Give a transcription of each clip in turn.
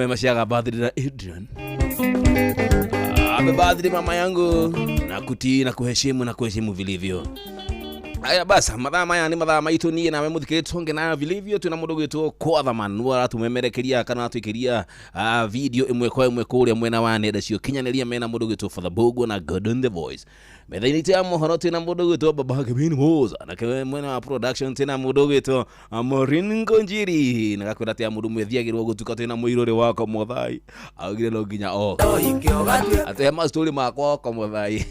Maciaga birthday na Adrian. Happy birthday mama yangu, na kutii na kuheshimu na kuheshimu vilivyo. Aya basi, mathaa maya nĩ mathaa maitũ niĩ nawe mũthikĩrĩria tũnge nayo vilivyo. Twĩna mũndũ gwĩtwo Kwathaman nĩwe aratumemerekeria kana aratwĩkĩria video ĩmwe kwa ĩmwe kũrĩa mwena wa nenda cia ũkinyanĩria, mena mũndũ gwĩtwo Father Bogo na Gordon the Voice. Metha-inĩ itũ ya mohoro twĩna mũndũ gwĩtwo Baba Kevin Moza, nake mwena wa production twĩna mũndũ gwĩtwo Maureen Ngonjiri, na gakwĩra atĩ mũndũ mwethiagĩrwo gũtuka. Twĩna mũirũrĩ wakwa Mũthai, augire no nginya oke atĩ mastori makwa oko Mũthai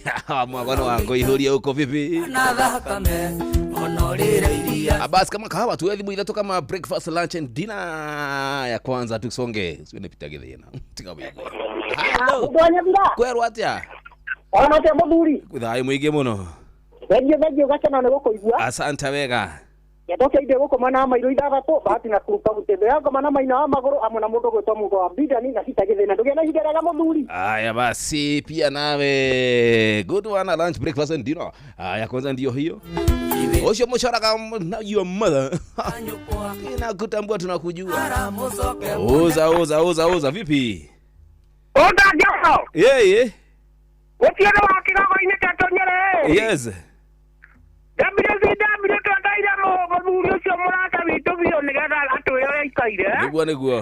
mwakwa nĩ wakũihũria uko vipi. Basi kama kahawa tuwe thimũ ithatũ kama breakfast, lunch and dinner. Ya kwanza tusonge, siende pita gĩthĩna tiga wĩigua. Hello. Ndwanyabira. Kwerwo atĩa? Ona atia, muthuri? Thayũ mũingĩ mũno. Thengiũ, thengiũ, gakena nĩ gũkũigua. Asante wega. Nyendoke inde gũkũ mwena wa mairũ ithathatũ bahati na kuru kaunti ndĩ ya ngoma na maina wa magũrũ amwe na mũndũ gwĩtwo mũgo wa bidani na cita gĩthĩna. Ndũgĩe na ihinda rĩega, mũthuri. Aya basi, pia nawe good one, lunch, breakfast and dinner. Aya, kwanza ndio hiyo ucio mũcoraga na your mother tunakutambua, tunakujua. Uza uza uza uza, vipi? Ũndanjao. Yeye. Gũtiĩ wa kĩgogo-inĩ kĩa Tũnyĩrĩ. Yes. WCW twendaire mũthuri ũcio mũrata witũ biũ nĩgetha atwĩre ũrĩa aikaire. Nĩguo, nĩguo.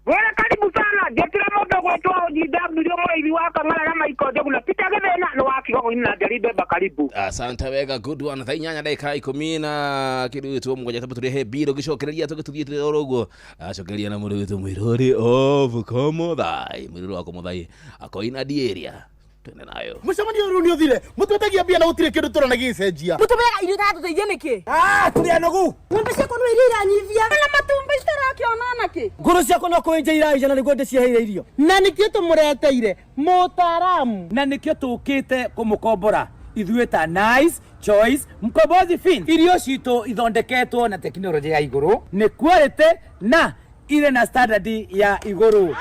Mwĩre karibu sana, njĩtire mũndũ gwĩtwo OGW mũrĩithi wa Kang'ara na Maiko Njogu na Peter Gĩthĩna nĩ wa kĩgogo-inĩ na Njeri Mbemba, karibu. Asante wega, good one. Thaa 8 ndagĩka 10 na kĩndũ gĩtwo mũgwanja tamba tũrehe mbiro gĩcokereria tũgĩtũthiĩte oro ũguo acokereria na mũndũ wĩtwo mwĩrori of Komothai, mwĩrori wa Komothai akoina dieria twende nayo. Mũcemanio ũyũ rĩu nĩ ũthire, mũtwetagia mbia na gũtirĩ kĩndũ tũrona gĩgĩcenjia. Mũtũmĩraga irio itatũteithia nĩkĩ? Ah, tũrĩ anogu. Ng'ombe ciakwa no iria iranyivia na matumbĩ citarakĩona nakĩ. Ngũrũ ciakwa no kũenja iraija na nĩguo ndĩciheire irio. Na nĩkĩo tũmũreteire mũtaaramu. Na nĩkĩo tũkĩte kũmũkombora ithuĩ ta Nice Choice Mkombozi Feeds. Irio citũ ithondeketwo na tekinoronjĩ ya igũrũ, nĩ quality na irĩ na standard ya igũrũ.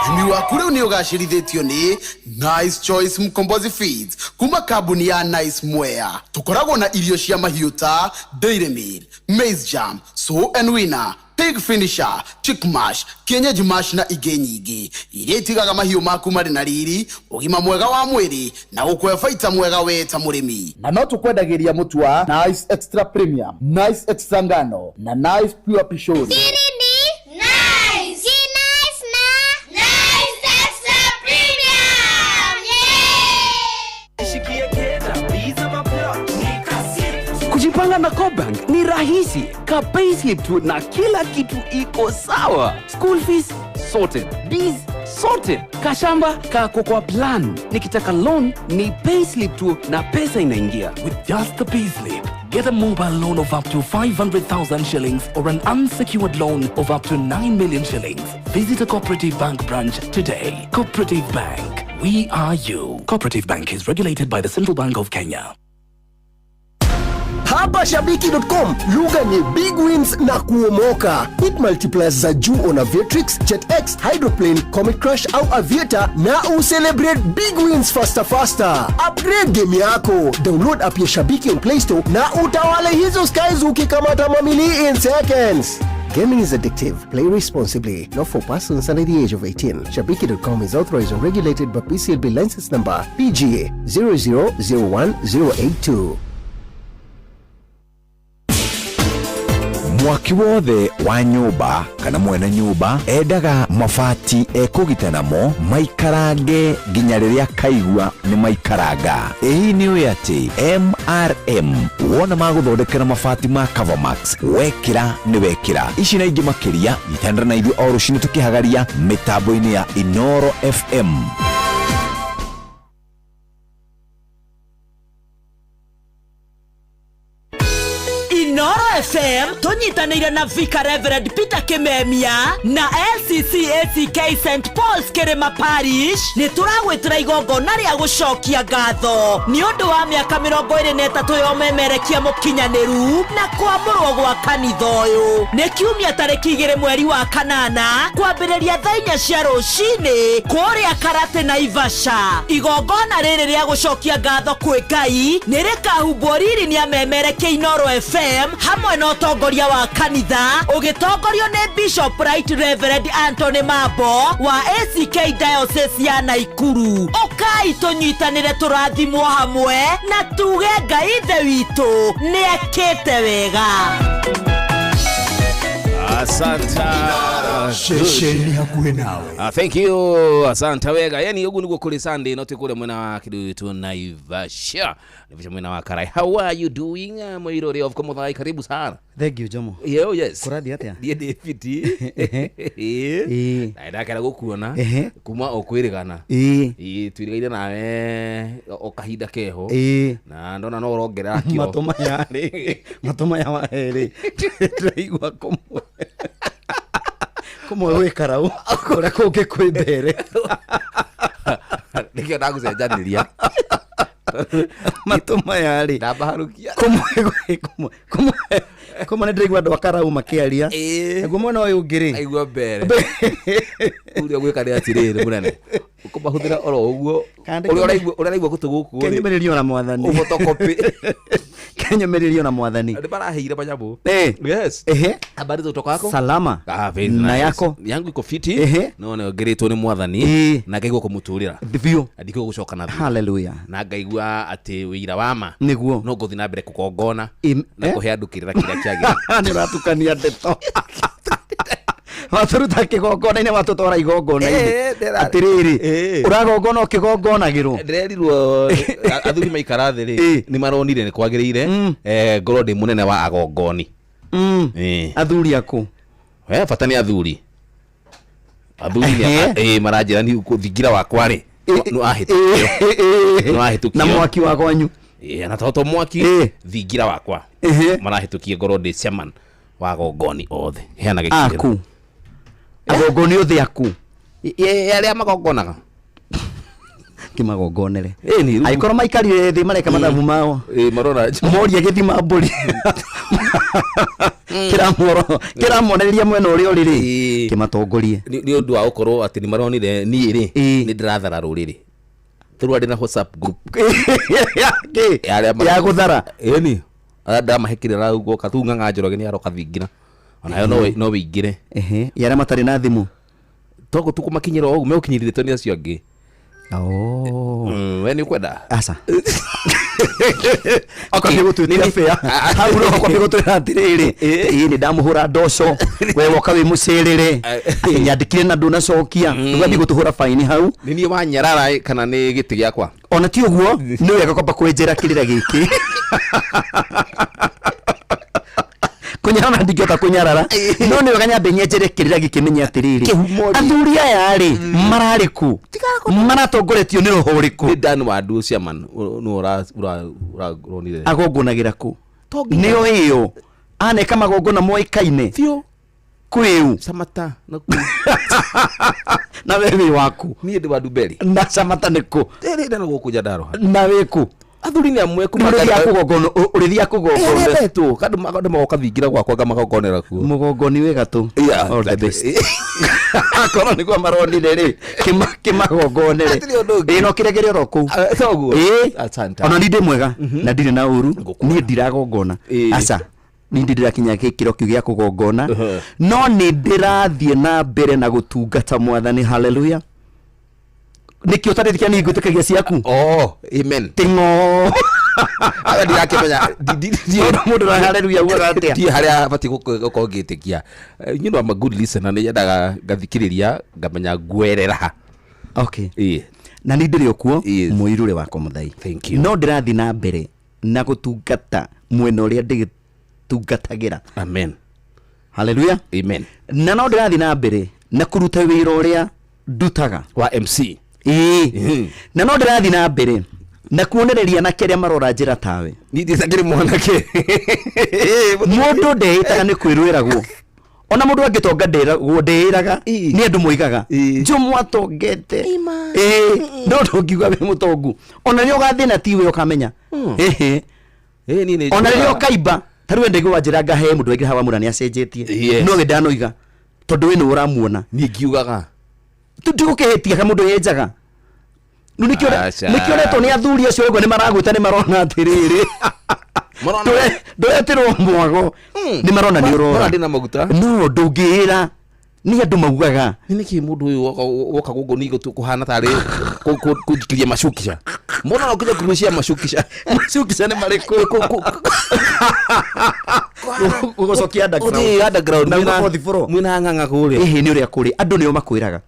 Ũrĩmi waku rĩu nĩ ũgacĩrithĩtio nĩ Nice Choice Mkombozi Feeds kuma kambuni ya Nice Mwea. Tũkoragwo na irio cia mahiũ ta Dairy Meal, Maize Jam, Sow and Winner, Pig Finisher, Chick Mash, Kienyeji Mash na ingĩ nyingĩ iria itigaga mahiũ maku marĩ na riri, ũgima mwega wa mwĩrĩ na gũkũhe baita mwega we ta mũrĩmi. Na no tũkwendagĩria mũtu wa Nice Extra Premium, Nice Extra Ngano na Nice Pure Pishori. Siri ni nice. Ki nice na Nice Extra Premium. Yeah! Kujipanga na CoBank ni rahisi. Ka payslip tu na kila kitu iko sawa. School fees sorted, biz sorted, kashamba kako kwa plan. Nikitaka loan ni payslip tu na pesa inaingia. With just the payslip, get a mobile loan of up to 500,000 shillings or an unsecured loan of up to 9 million shillings. Visit a Cooperative Bank branch today. Cooperative Bank. We are you. Cooperative Bank is regulated by the Central Bank of Kenya. Hapa Shabiki.com lugha ni big wins na kuomoka. Hit multipliers za juu on Aviatrix, JetX, Hydroplane, Comet Crush au Aviator na ucelebrate big wins faster faster. Upgrade game yako. Download app ya Shabiki on Play Store na utawale hizo skies ukikamata mamili in seconds. Gaming is addictive. Play responsibly. Not for persons under the age of 18. Shabiki.com is authorized and regulated by PCLB license number PGA 0001082. Mwaki wothe wa nyũmba kana mwene nyũmba endaga mabati ekũgita namo maikarange nginya rĩrĩa kaigua nĩ maikaranga. Ĩ nĩ ũĩ atĩ MRM wona magũthondekera mabati ma Covermax, wekĩra nĩ wekĩra. Ici na ingĩ makĩria, nyitanĩra na ithuĩ o rũcinĩ tũkĩhagaria mĩtambo-inĩ ya Inoro FM. Inoro FM tũnyitanĩire na Vicar Reverend Peter Kimemia na LCC ACK St Paul's Kĩrĩma Parish nĩ tũragwĩtĩra igongona rĩa gũcokia ngatho nĩ ũndũ wa mĩaka 23 ya ũmemerekia mũkinyanĩru na kwamũrwo gwa kanitha ũyũ. Nĩ kiumia tarĩki 2 mweri wa kanana kwambĩrĩria thaa 4 cia rũcinĩ kũrĩa Karate Naivasha. Igongona rĩrĩ rĩa gũcokia ngatho kwĩ Ngai nĩ rĩkahumbwo riri nĩ amemerekia Inoro FM hamwe na na ũtongoria wa kanitha ũgĩtongorio nĩ Bishop Right Reverend Anthony Mambo wa ACK Diocese ya Naikuru. Ũkai tũnyitanĩre tũrathimwo hamwe na tuge Ngai ithe witũ nĩ ekĩte wega. Asante. Ceceni hakuhĩ nawe. Ah, thank you. Asante wega. Yani ugu niguo kuri Sunday no tikure mwena wa kidutu Naivasha. Naivasha mwena wa Karai. How are you doing? Mwirore of Komothai, karibu sana. Thank you Jomo. Yeah, yes. Kũrathiĩ atĩa? Ndiĩ ndĩ fiti. Ĩĩ. Na ndakera gũkuona Ehe. kuma o kwĩrĩgana. Ĩĩ. Ĩĩ twĩrĩgaire nawe o kahinda keho. Ĩĩ. Na ndona no ũrongerera kiro. Matũ maya rĩ, matũ maya wahe rĩ, ndĩraigua kũmwe kũmwe gwĩ karau kũrĩa kũngĩ kwĩ mbere. Nĩkĩo ndagũcenjanĩria. Matũ maya rĩ, ndambaharũkia. Kũmwe gwĩ kũmwe kũmwe kũmwe nĩ ndĩraigua andũ a karau makĩaria. Naguo mwena ũyũ ũngĩ rĩ, Aigua mbere. Ũrĩa gwĩka nĩ atĩrĩrĩ mũnene. Ũkũmahũthĩra oro ũguo. Ũrĩa ũraigua ũrĩa ũraigua gũtũ gũkũ rĩ. Kenyũmĩrĩrio na mwathani. Ũphotocopy. Kenyũmĩrĩrio na mwathani. Nĩ maraheire manyamũ. Eh. Yes. Ehe. Habari za kutoka wako? Salama. Ah, very Na nice. yako? Yangu iko fiti. Ehe. No nĩ ngeretwo nĩ mwathani na ngaigua kũmũtũrĩra. Biũ. Na ndikũigua gũcoka na thutha. Hallelujah. Na ngaigua atĩ wĩira wa ma. Nĩguo. No ngũthiĩ na mbere kũgongona na eh? kũhe andũ kĩrĩra kĩrĩa kĩagĩrĩire. Nĩ ũratukania ndeto. Watũruta kĩgongona-inĩ watũtwara igongona-inĩ. Eh, Atĩrĩrĩ, ũragongona ũkĩgongonagĩrwo. Ndĩrerirwo athuri maikara thĩ rĩ nĩ maronire nĩ kwagĩrĩire eh, ngorwo ndĩ mũnene wa agongoni. Eh. Athuri akũ? We bata nĩ athuri. Athuri nĩ Ehe. eh, maranjĩra nĩ thingira wakwa rĩ nĩ wahĩtũkio. Nĩ wahĩtũkio. Na mwaki wa kwanyu. Ĩĩ, na toto mwaki thingira wakwa marahĩtũkie ngorwo ndĩ chairman wa agongoni othe heana gĩkĩro. Aku. Agongoni othe aku. Arĩa magongonaga. Kĩmagongonere. Angĩkorwo maikarire thĩ mareka mathabu mao. Marona moria gĩthima mbũri. Kĩramworo kĩramonereria mwena ũrĩa ũrĩ rĩ. Kĩmatongorie. Nĩ ũndũ wa gũkorwo atĩ nĩ maronire niĩ rĩ nĩ ndĩrathara rũrĩrĩ tũrũ ndĩ na WhatsApp group ya arĩa Ya gũthara. Ĩni arĩa ndamahe kĩrĩra guoka tu ng'ang'a Njoroge nĩ aroka thingira onayo no wĩingĩre. Ehe, ya arĩa matarĩ na thimũ. Toguo tũkũmakinyĩra o ũguo megũkinyĩrĩtwo nĩ acio angĩ. Oh. We nĩ ũkwenda? Aca. Kwambia gũtwĩtia fare. Hau no kwambia gũtwĩra atĩrĩrĩ, ĩĩ nĩ ndamũhũra ndoco, we woka wĩ mũcerere, atĩ nyandĩkire na ndũnacokia, ũgathiĩ gũtũhũra baini hau. Nĩ niĩ wanyarara kana nĩ gĩtĩ gĩakwa? Ona ti ũguo, nĩ wega kwamba kwenjera kĩrĩra gĩkĩ. Kũnyarara ndingĩhota kũnyarara, no nĩ wega nyambe nyenjere kĩrĩra gĩkĩ menye atĩrĩrĩ, athuri aya rĩ mararĩ kũ? Maratongoretio nĩ roho ũrĩkũ? Nĩ Dan Wandu chairman nũ ũronire. Agongonagĩra kũ? Nĩo ĩyo aneka magongona moĩkaine kwĩu Samata na we wĩ waku. Niĩ ndĩ wa Ndumberi. Na Samata nĩ kũ? Ndĩrĩ na gũkũ Nyandarũa. Na wĩ kũ? Athuri nĩ amwe kuma Ũrĩthiaga kũgongona ũrĩthiaga kũgongona. Ndetwo andũ magoka thingira gwakwa ngamagongonera kuo. Mũgongoni wĩ gatũ. Yeah, All the best. Akorwo nĩguo maronire rĩ, kĩmagongonere. Ĩĩ no kĩregere oro kũu. Toguo. Ĩĩ. Asante. Ona niĩ ndĩ mwega na ndirĩ na ũru, niĩ ndiragongona. Aca. Niĩ ndirĩ ndĩrakinya gĩkĩro kĩu gĩa kũgongona, no nĩ ndĩrathiĩ na mbere na gũtungata mwathani. Haleluya. Nĩkĩo ũtarĩtĩkia niĩ ngwĩtĩkagia ciaku. Oh, amen. Ting'o. Aga ndirakĩmenya Mũndũ na haleluya ugaga atĩa? Ndiĩ harĩa batiĩ gũkorwo ngĩtĩkia. You know I'm a good listener, nĩ nyendaga ngathikĩrĩria ngamenya ngwerera ha. Okay. Ĩĩ. Na nĩ ndĩrĩ o kuo mũirũrĩ wakwa mũthai. Thank you. No ndĩrathiĩ na mbere na gũtungata mwena ũrĩa ndĩgĩtungatagĩra. Amen. Haleluya. Amen. Na no ndĩrathiĩ na mbere na kũruta wĩra ũrĩa ndutaga wa MC. Ĩĩ. Na no ndĩrathiĩ na mbere na kuonereria anake arĩa marora njĩra tawe. Niĩ ndĩcakĩrĩ mwanake. Mũndũ ndeĩtaga nĩ kwĩrwĩragwo. Ona mũndũ angĩtonga nderagwo ndeĩraga nĩ andũ moigaga njo mwatongete. Ĩĩ, no ndũngiuga wĩ mũtongu. Ona rĩrĩa ũgathĩna tiwe ũkamenya. Ĩhĩ. Ona rĩrĩa ũkaimba ta rĩu ndĩgwa njĩra ngahe mũndũ aingĩ hawa mũra nĩ acenjetie. Yes. No we ndanoiga tondũ we nĩwe ũramuona. Niĩ ngiugaga. Tũtigũkĩhĩtia ka mũndũ yenjaga. Rĩu Aca. nĩkĩo retwo nĩ athuri acio ũguo nĩ maragwĩta nĩ marona atĩrĩrĩ. Ndũretirwo mwago nĩ marona nĩ ũrora. Marona ndĩna maguta. No ndũngĩĩra nĩ andũ maugaga. Nĩ nĩkĩ mũndũ ũyũ woka gũkũ nĩ kũhana tarĩ kũnjikiria macukisha? Mbona unakuja kurushia macukisha? Macukisha nĩ marĩkũ? Gũcokia underground. Ũthiĩ underground. Na Mwĩna- fourth floor. Mwĩna ng'ang'a kũrĩa. Ĩhĩ, nĩ ũrĩa kũrĩ andũ nĩo makwĩraga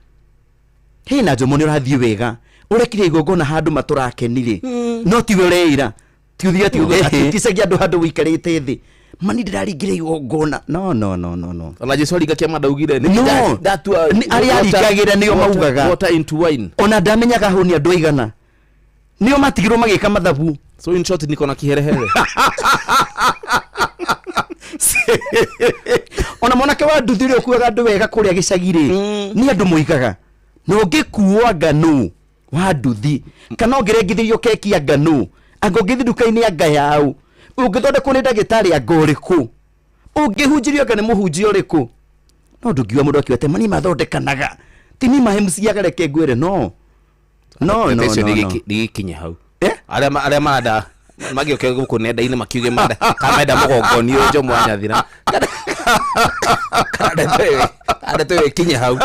hĩ na Njomo nĩ ũrathiĩ wega, ũrekire igongona handũ matũrakenire, no tiwe ũreĩra tiuthia ticagia andũ handũ wĩikarĩte thĩ mani ndĩraringire igongona, no no no no no. Ona Jesu aringa kĩama ndaugire nĩ No. ndatua. Nĩ arĩa aringagĩra nĩo maugaga. Water into wine. Ona ndamenyaga hau nĩ andũ aigana nĩo matigirwo magĩka mathabu. So in short niko na kiherehere. Ona mwanake wa nduthi ũrĩa ũkuaga andũ wega kũrĩa gĩcagi-rĩ, nĩ andũ moigaga na ũngĩkuo anga nũ wa nduthi, kana ũngĩrengithĩrio keki anga nũ, anga ũngĩthiĩ nduka-inĩ anga yaũ, ũngĩthondekwo nĩ ndagĩtarĩ anga ũrĩkũ, ũngĩhunjĩrio anga nĩ mũhunjia ũrĩkũ, no ndũngiuga mũndũ akiuga atĩ mani mathondekanaga ti ni mahe mũciaga, reke ngwĩre no no no Attention, no no. Nĩ gĩkinye hau arĩa arĩa marenda magĩũke gũkũ nenda-inĩ makiuge menda kana menda mũgongoni ũyũ Njomo wa Nyathira, kana ndeto ĩyo ĩkinye hau.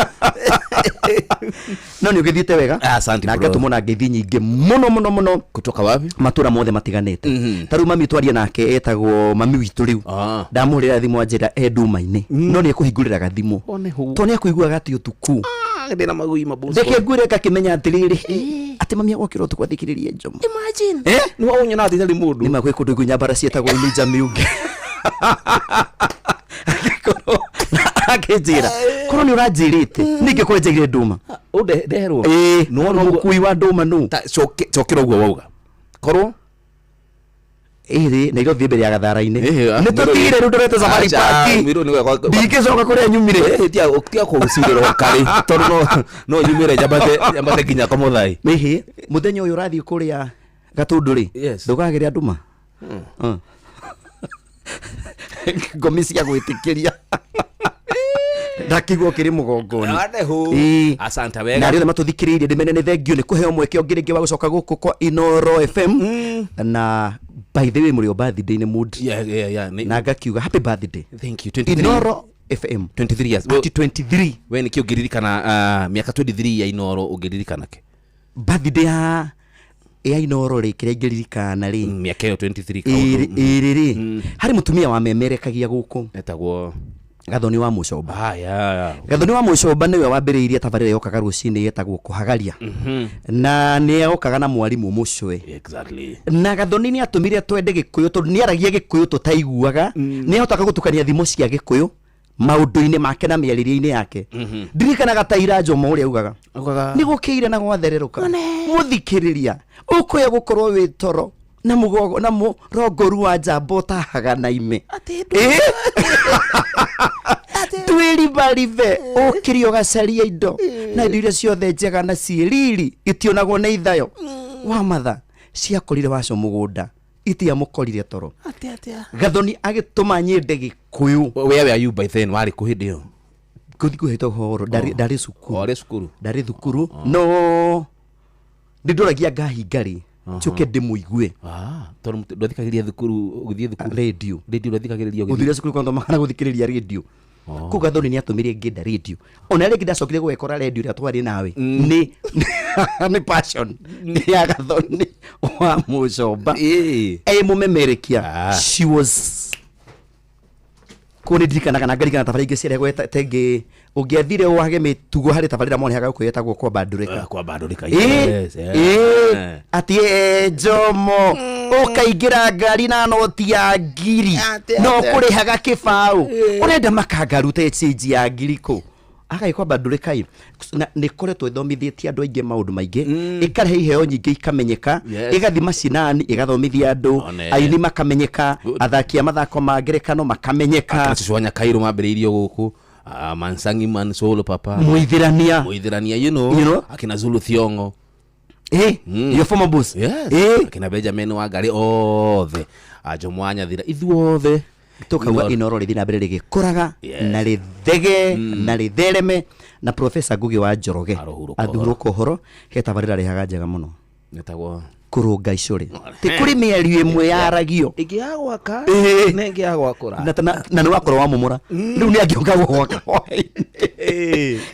No nĩ ũgĩthiĩte wega. Asante, na bro. ngatũmwo na ngeithi nyingĩ mũno mũno mũno. Kutoka wapi? Matũra mothe matiganĩte. Ta rĩu mami twaria nake etagwo mami witũ rĩu, ndamũhũrĩra thimũ anjĩra e nduma-inĩ, no nĩ ekũhingũrĩra gathimũ tondũ nĩ akũiguaga atĩ ũtukũ ndĩna magui maboso. Reke ngwĩre ngakĩmenya atĩrĩrĩ atĩ mami agokĩra ũtukũ athikĩrĩrie Njomo. Imagine. Eh? Nĩ waũnyona atĩ itarĩ mũndũ. Nĩ ma gwĩ kũndũ nyambara ciĩtagwo Elijah Miungi angĩkorwo akĩnjĩra korwo nĩ ũranjĩrĩte ningĩ kwenjeire ndũma. Ndeherwo. Ĩĩ, mũkui wa ndũma nũ. Cokera ũguo wauga korwo ĩrĩ Nairobi mbere ya gathara-inĩ nĩ tũtigire rĩu ndorete Safari Park, ndingĩcoka kũrĩa nyumire. Tia kũgũcirĩrwo karĩ tondũ no nyumĩre njambate nginya kwa Mũthai. Ĩhĩ, mũthenya ũyũ ũrathiĩ kũrĩa Gatũndũ rĩ, ndũkagĩre ndũma ngomi cia gwĩtĩkĩria ndakĩigua ũkĩrĩ mũgongoni. Ĩĩ. Asante Na wega. arĩa othe matũthikĩrĩirie ndĩmene nĩ thengio nĩ kũheo mweke ũngĩ rĩngĩ wa gũcoka gũkũ kwa Inoro FM, na by the way mũrĩ o birthday nĩ mood. Yeah. Na ngakiuga happy birthday. Thank you. 23. Inoro FM. 23 years. Ati 23. We nĩkĩ ũngĩririkana mĩaka 23 ya Inoro ũngĩririkana kĩ? Birthday ya Inoro rĩ, kĩrĩa ingĩririkana rĩ, mĩaka ĩyo 23. Ĩrĩ rĩ, harĩ mũtumia wamemerekagia gũkũ etagwo Gathoni wa Mũcomba. Ah, yeah. Gathoni wa Mũcomba nĩwe wambĩrĩirie tabarĩra yokaga rũcinĩ yetagwo kũhagaria, na nĩ okaga na mwarimũ Mũcwe. Exactly. Na Gathoni nĩ atũmire twende gĩkũyũ tondũ nĩ aragia gĩkũyũ tũtaiguaga, nĩ ahotaga gũtukania thimo cia gĩkũyũ maũndũ-inĩ make na mĩarĩrie-inĩ yake. Ndirikanaga ta ira Njomo ũrĩa augaga nĩ gũkĩire na gwathererũka mũthikĩrĩria ũkũya gũkorwo wĩ toro na mũgogo na mũrongoru wa njamba ũtahaga na ime twĩribaribe ũkĩrie ũgacaria indo na indo iria ciothe njega na ciĩriri itionagwo nĩ ithayo wa matha ciakorire waco mũgũnda itiamũkorire toro. Gathoni agĩtũma nyende gĩkũyũ. Where were you by then? Warĩ kũ hĩndĩ ĩyo? Gũthiĩ kũhĩta ũhoro ndarĩ cukuru. Warĩ cukuru. Ndarĩ thukuru, no nĩ ndoragia ngahinga rĩ njũke ndĩmũigue. Tondũ ndwathikagĩrĩria thukuru ũgĩthiĩ thukuru? Radio. Radio ndwathikagĩrĩria ũgĩthiĩ? Gũthire cukuru kwanthomaga na gũthikĩrĩria radio. Kũu Gathoni nĩ atũmire ngĩenda radio, ona rĩngĩ ndacokire gwekora radio ĩrĩa twarĩ nawe nĩ passion ya Gathoni wa Mũcomba ĩ mũmemerekia. She was kũu nĩ ndirikanaga na ngarikana tabarĩra ingĩ ciarehagwo tengĩ ũngĩathire wage mĩtugo harĩ tabarĩra monehaga gũkũ yetagwo kwa bandũrĩka. Kwa bandũrĩka. Ĩ, ĩ, atĩ Njomo ũkaingĩra ngari na noti ya ngiri no kũrĩhaga kĩbaũ ũrenda makanga rute change ya ngiri kũ agagĩkwa bandũrĩka ĩ na nĩ ĩkoretwo ĩthomithĩtie andũ aingĩ maũndũ maingĩ, ĩkarehe iheo nyingĩ ikamenyeka, ĩgathiĩ macinani ĩgathomithia andũ, aini makamenyeka, athaki a mathako ma ngerekano makamenyeka. Akina Cũcũ wa Nyakairũ mambĩrĩirio gũkũ, Mansangi Mansolo papa Mũithĩrania. Mũithĩrania, you know. You know? Akina Zulu Thiong'o. Your former boss. Yes. Akina Benjamin Wangari othe, Jomo wa Nyathira, ithuothe Tũkauga Inoro rĩthiĩ na mbere rĩgĩkũraga na rĩthege na rĩthereme, na Profesa Ngugi wa Njoroge athurũka ũhoro he tabarĩra rehaga njega mũno. Etagwo Kũrũnga icũrĩ ti kũrĩ mĩario ĩmwe yaragio. Ĩngĩ ya gwaka na ĩngĩ ya gwakũra. Na nĩ wakorwo wamomora rĩu nĩ angĩũka gwaka.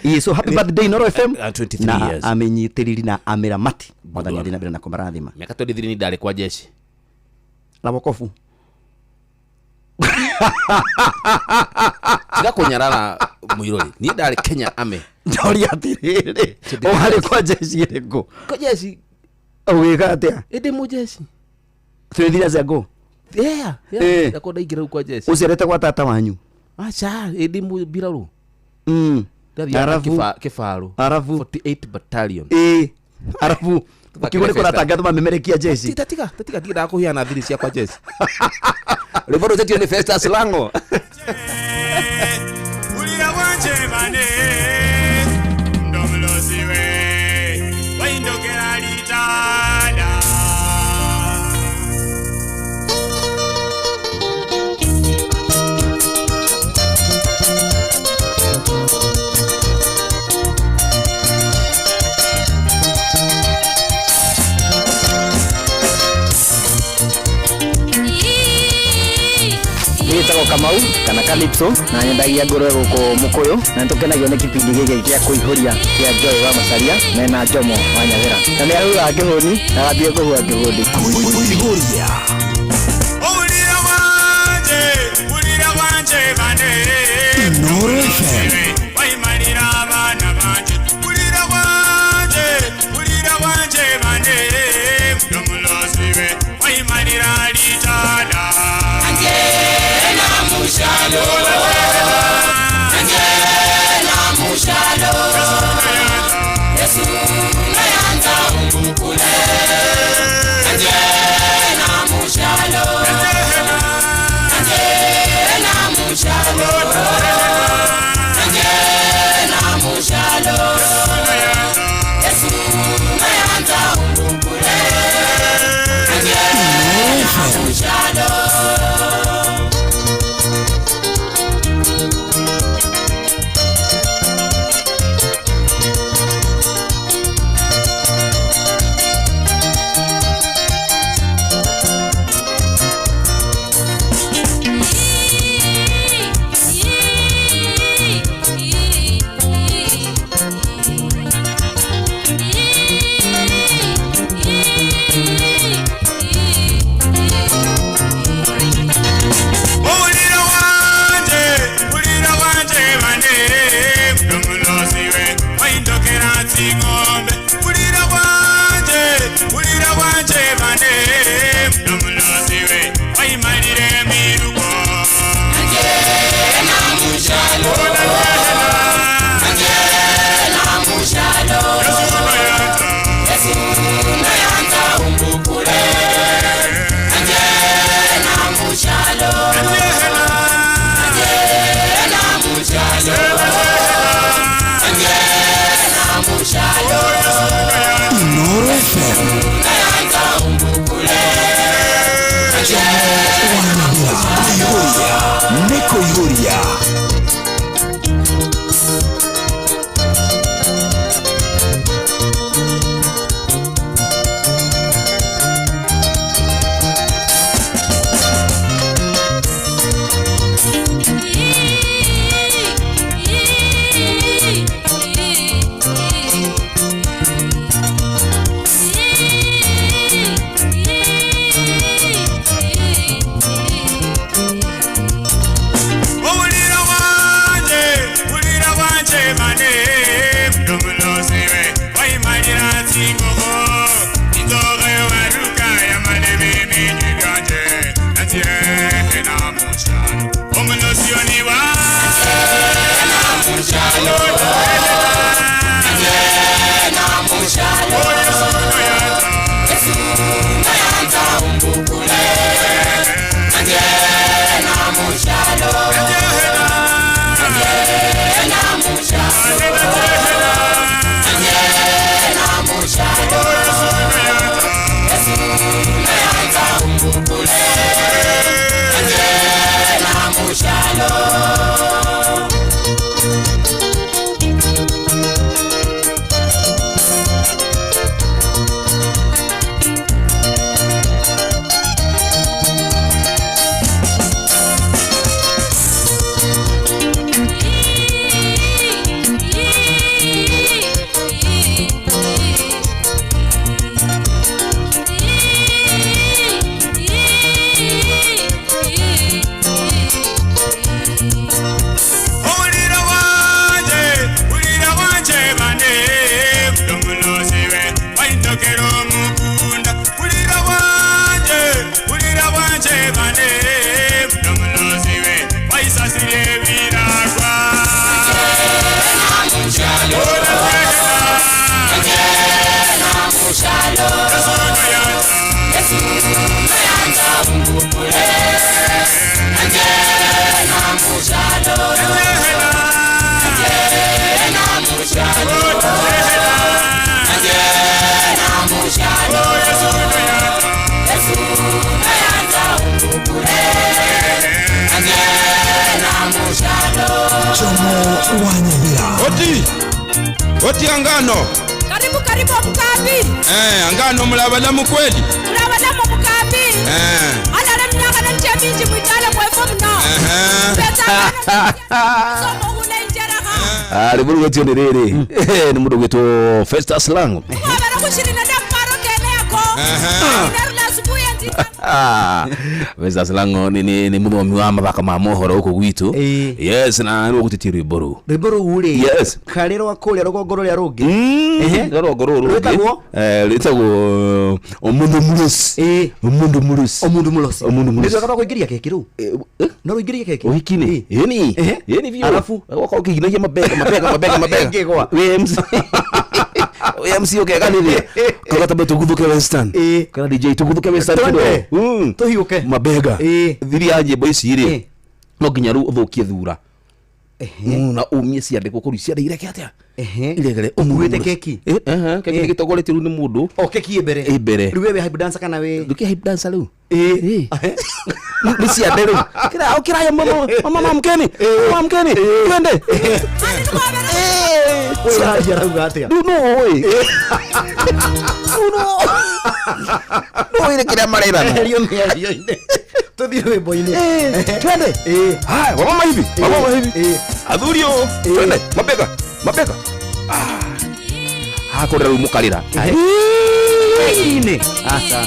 Ĩĩ, so happy birthday Inoro FM. 23 Na years. amenyitĩrĩri na amĩramati, Mwathani athiĩ na mbere na kũmarathima. Mĩaka 23 ni ndarĩ kwa jeshi. Na wokobu. Tiga kũnyarara mũirũri, niĩ ndarĩ Kenya Army. Ndoria atĩrĩrĩ, warĩ kwa jeshi ĩrĩkũ? Kwa jeshi. Ũgĩka atĩa? Ĩndĩ mũjeshi. 23 years ago? Yeah. Yakwa ndaingĩra rĩu kwa jeshi. Ũciarĩte gwa tata wanyu? Aca, ĩndĩ mbirarũ. Ndathiaga Arabu. Kĩbarũ. Arabu. 48 battalion. Ĩĩ, arabu ũkiuga nĩ kũratangathwo mamemerekia jeshi. Tiga, tiga, tiga, tiga, ndakũheana thiri ciakwa jeshi. Rwĩmbo rũtetio nĩ Festus Lango. Ulira wanje bane ndomulosiwe waindokera litada. Gĩtagwo Kamau kana Calypso na nyendagia ngũrwe gũkũ Mũkũyũ, na nĩtũkenagio nĩ kĩbindi gĩkĩ gĩa kũihũria kĩa Joy wa Macaria mena Jomo wa Nyathĩra, na nĩ ahuhaga kĩhũni na agathiĩ kũhuha kĩhũni. Kũihũria. Ulira wanje, ulira wanje bane Inoro FM. Waimalira abana banje. Ulira wanje, ulira wanje bane ndomulosiwe waimalira litada. Angela Mushalo, Angela Mushalo, Yesu nayanza umbukule. Angela Mushalo, Angela Mushalo, Angela Mushalo, Yesu nayanza umbukule. Angela Mushalo. Ulira wanje, ulira wanje bane ndomulosiwe waindokera tsing'ombe. Ulira wanje, ulira wanje bane ndomulosiwe waimalire miruko. Angela Mushalo, Angela Mushalo, Yesu nayanza umbukule. Angela Mushalo, Angela Mushalo, Angela Mushalo, Inoro FM. Nayanza umbukule. Angela Kũihũria nĩ kũihũria. Ulira Wanyahira. Oti. Oti angano. Karibu karibu omukambi. Eh, angano mulabalamu kweli. Tulabalamu omukambi. Eh. Alale myaka nenje mingi mwitale mwefo muno. Somo ulenjeraha. Rwimbo rwetio nĩ rĩrĩ nĩ mũndũ ũgwĩtwo Festus Lango. Wabara kushirina da mparo kene yako. Nerula asubuhi enti. Festus Lango nĩ mũthomi wa mathako ma mohoro gũkũ gwitũ. Yes, na nĩ ũgũtĩtie rwĩmbo rũu. Rwĩmbo rũu rĩ. Yes. Karĩ rwa kũrĩa rũgongo rũrĩa rũngĩ. Ehe. Rũgongo rũrũ rũngĩ. Rwĩtagwo? Rwĩtagwo Omundu Mulosi. Omundu Mulosi. Omundu Mulosi. Omundu Mulosi. Nĩ rwega rwa kũingĩria keki rũu. No rũingĩrie keki. Ũhiki-inĩ? Ĩni. Ĩni biũ. Alafu Wakorwo ũkĩginagia mabega mabega mabega mabega. Ĩngĩgwa. Wĩ MC. Wĩ MC ũkeganĩria. Kauga tambe tũguthũke Western. Kana DJ tũguthũke Western Twende. kidogo. Tũhiũke. Mabega. Thiri ya nyĩmbo ici rĩ. No nginya rĩu ũthũkie thura. Na umie ciandĩkwo kũu ciande ireke atĩa? Iregere Ũkuĩte keki? Keki nĩ gĩtongoretio rĩu nĩ mũndũ. O keki ĩ mbere. Ĩ mbere. Rĩu we wĩ hype dancer kana wĩ Ndũkĩ hype dancer rĩu? Ĩ. Nĩ ciande rĩu. Kĩra ũkĩraya mama mama mkeni. Mama mkeni. Twende. Ũyũ ũraria arauga atĩa? Rĩu no ũĩ. Rĩu no ũĩ nĩ kĩrĩa marerana. Eherio mĩario-inĩ. Tũthiĩ rwĩmbo-inĩ. Twende. Haya, wamama hivi. Wamama hivi. Athuri ũũ. Twende. Mabega. Mabega. Hakorera rĩu mũkarĩra. Keki-inĩ. Aca.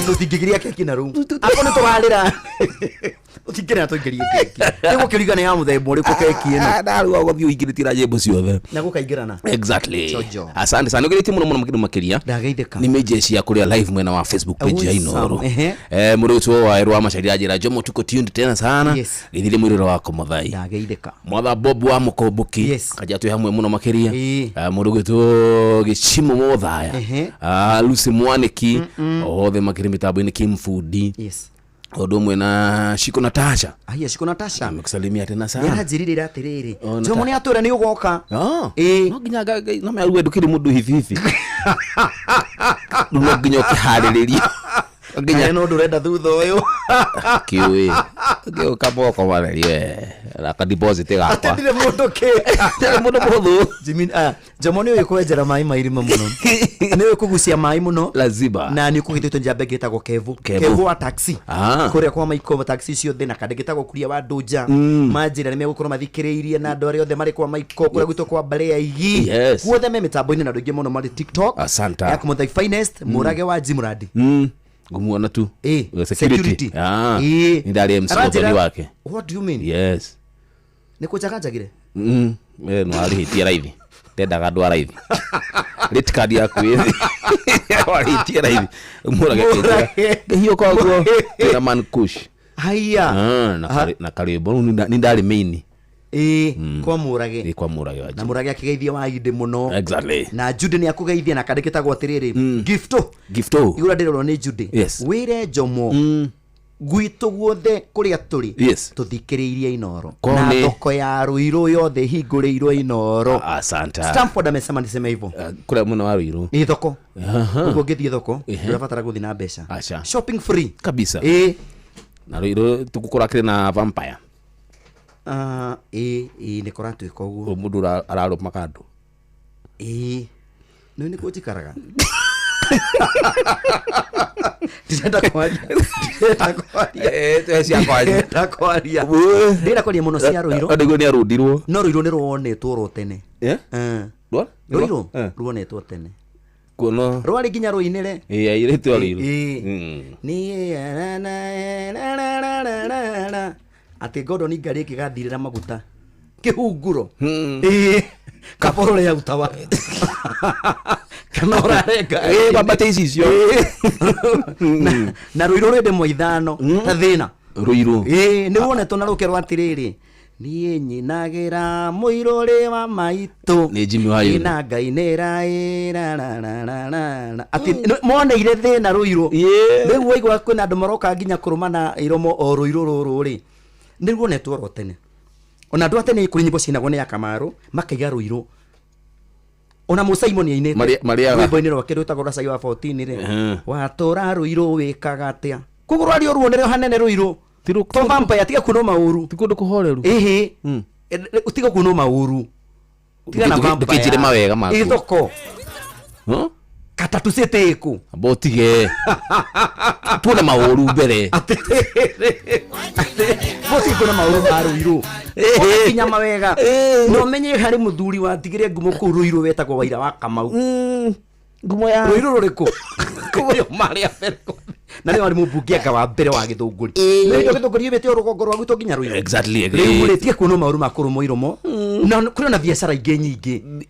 Tũtingĩgiria keki na rũu. Akorwo nĩ tũrarĩra. Tũtingĩrĩra tũingĩrie keki. Nĩ gũkĩringana ya mũthemba ũrĩkũ keki ĩno. Ndaruga ũgathiĩ ũingĩrĩtie na nyĩmbo ciothe. Na gũkaingĩrana. Exactly. Chonjo. Asante sana. Ũgeretie mũno mũno makĩria makĩria. Ndageithĩka. Nĩ mĩjeshi ya kũrĩa live mwena wa Facebook page ya Inoro. Ehe. Mũrũ ũcio wa Erwa Macharia anjĩra Jomo tuko tuned tena sana. Yes. Gĩthire mwĩrĩro wako Muthai. Ndageithĩka. Mwatha Bob wa Mũkomboki. Yes. Kanja twĩ hamwe mũno makĩria. Mũndũ ũgwĩtwo Gĩchimo Mũthaya. Ehe. Lucy Mwaniki. Othe makĩrĩ mĩtambo-inĩ Kim Fundi. Yes. Ũndũ ũmwe na Shiko Natasha. Aya Shiko Natasha. Amekusalimia tena sana. Nĩaranjĩrire atĩrĩrĩ. Oh, Jomo nĩ atwĩra nĩ ũgoka. Ĩĩ. No nginya no mea ndũkĩrĩ mũndũ hivi hivi. No nginya ũkĩharĩrĩrie. Nginya no ndũrenda thutha ũyũ. Kĩũĩ. Ngĩũka moko matheri we. Na ka deposit gakwa. Atĩ ndirĩ mũndũ kĩ. Ndirĩ mũndũ mũhũthũ. Jimmy, Jomo nĩ ũĩ kwenjera maĩ ma irima mũno. Nĩ ũĩ kũgucia maĩ mũno. Lazima. Na nĩ ũkũgĩtĩtwo njamba ĩngĩ ĩtagwo Kevu. Kevu. Kevu wa taxi. Ah. Kũrĩa kwa Maiko taxi ciothe na kandĩ gĩtagwo Kuria wa Ndũnja. Manjĩra nĩ megũkorwo mathikĩrĩirie na andũ arĩa othe marĩ kwa Maiko kũrĩa gwitũ kwa Mbare ya Igi. Yes. Guothe me mĩtambo-inĩ na andũ aingĩ mũno marĩ TikTok. Asante. Ya Kũmũthai Finest, Mũrage wa Jimurandi. Ngũmuona tu. Ĩ, Security. security. Ĩ. Nĩ ndarĩ MC Aranjĩra- mũthoni wake. What do you mean? Yes. Nĩ kũnjaganjagire? We no arĩhĩtie raithi. Ndendaga andũ a raithi. Rate card yaku ĩ thĩ. Warĩhĩtie raithi. Mũrage Mũrage. Ngĩhiũka ũguo. Kwĩna man kush. Haiya. Na karwĩmbo rĩu nĩ ndarĩ main. Ĩ, kwa Mũrage. Ĩ, kwa Mũrage wa Na Mũrage akĩgeithia Waindĩ mũno. Exactly. Na Jude nĩ akũgeithia na kandĩ gĩtagwo atĩrĩrĩ. Gifto. Gifto. Igũrũ ndĩrorwo nĩ Jude. Yes. Wĩre Jomo. Gwitũ guothe kũrĩa tũrĩ. Yes. Tũthikĩrĩirie Inoro. Kwao Na nĩ- thoko ya Ruiru yothe ĩhingũrĩirwo Inoro. Asante. Stamford amesema niseme hivyo. Kũrĩa mwena wa Ruiru. Nĩ thoko. Aha. Ũguo ũngĩthiĩ thoko, Ehe. ndũrabatara gũthiĩ na mbeca. Aca. Shopping free. Kabisa. Ĩ. Na Ruiru tũgũkora kĩrĩ na vampire. Ĩ, ĩ nĩ kũratuĩka ũguo. Mũndũ ararũma kandũ. Ĩ. Nĩ nĩkuo njikaraga. Ndirenda kwaria. Ndirenda kwaria. Ndirenda kwaria. Ndirenda kwaria mũno cia Ruiru. Nĩguo nĩ arũndirwo. No Ruiru nĩ ruonetwo ro tene. Eh? Rwa? Ruiru ruonetwo tene. Kuona. Rwarĩ nginya rũinĩre. Ĩ, airĩtu a Ruiru. Ĩ. Nĩ atĩ Gordon Ngarĩ ĩngĩgathirĩra maguta kĩhunguro. Ĩ. Kaboro rĩa utawa. Kana ũrarenga. Ĩ, wambate icicio. Na Ruiru rwĩ ndemwa ithano ta thĩna. Ruiru. Ĩ, nĩ ruonetwo na rũkerwo atĩrĩrĩ. Niĩ nyinagĩra mũirũrĩ wa maitũ. Nĩ Jimmy Wayũrũ. Ĩna Ngai nĩ ra atĩ moneire thĩna Ruiru. Rĩu waigua kwĩna andũ maroka nginya kũrũmana iromo o Ruiru rũrũ rĩ. Nĩ ruonetwo ro tene. Ona andũ a tene kũrĩ nyĩmbo ciinagwo nĩ Akamaru makaiga Ruiru. Ona Mũsaimo nĩ ainĩte Marĩaga. rwĩmbo-inĩ rwake rwĩtagwo rwa Cai wa 14 rĩ. Watũra Ruiru wĩkaga atĩa? Koguo rwarĩ o ruonere hanene Ruiru. To vampire tiga kuona maũru. Ti kũndũ kũhoreru. Ĩhĩ. Utiga kuonwo maũru. Tiga na vampire. Ndũkĩnjĩre mawega maku. Ĩ thoko. Huh? Katatu city ĩkũ? Amba ũtige. Tuone maũru mbere. Bosi kuona maũru ma Ruiru. Kinya mawega. No menye harĩ mũthuri watigire ngumo kũu Ruiru wetagwo Waira wa Kamau. Ngumo ya Ruiru rũrĩkũ? Ngumo marĩa mbere. Na nĩ warĩ mũmbunge anga wa mbere wa Gĩthũngũri. Nĩ Gĩthũngũri yumĩte o rũgongo rwa gwitũ nginya Ruiru. Exactly. Rĩu rĩ tiga kuona maũru ma kũrũmwo iromo. Na kũrĩ ona biacara ingĩ nyingĩ.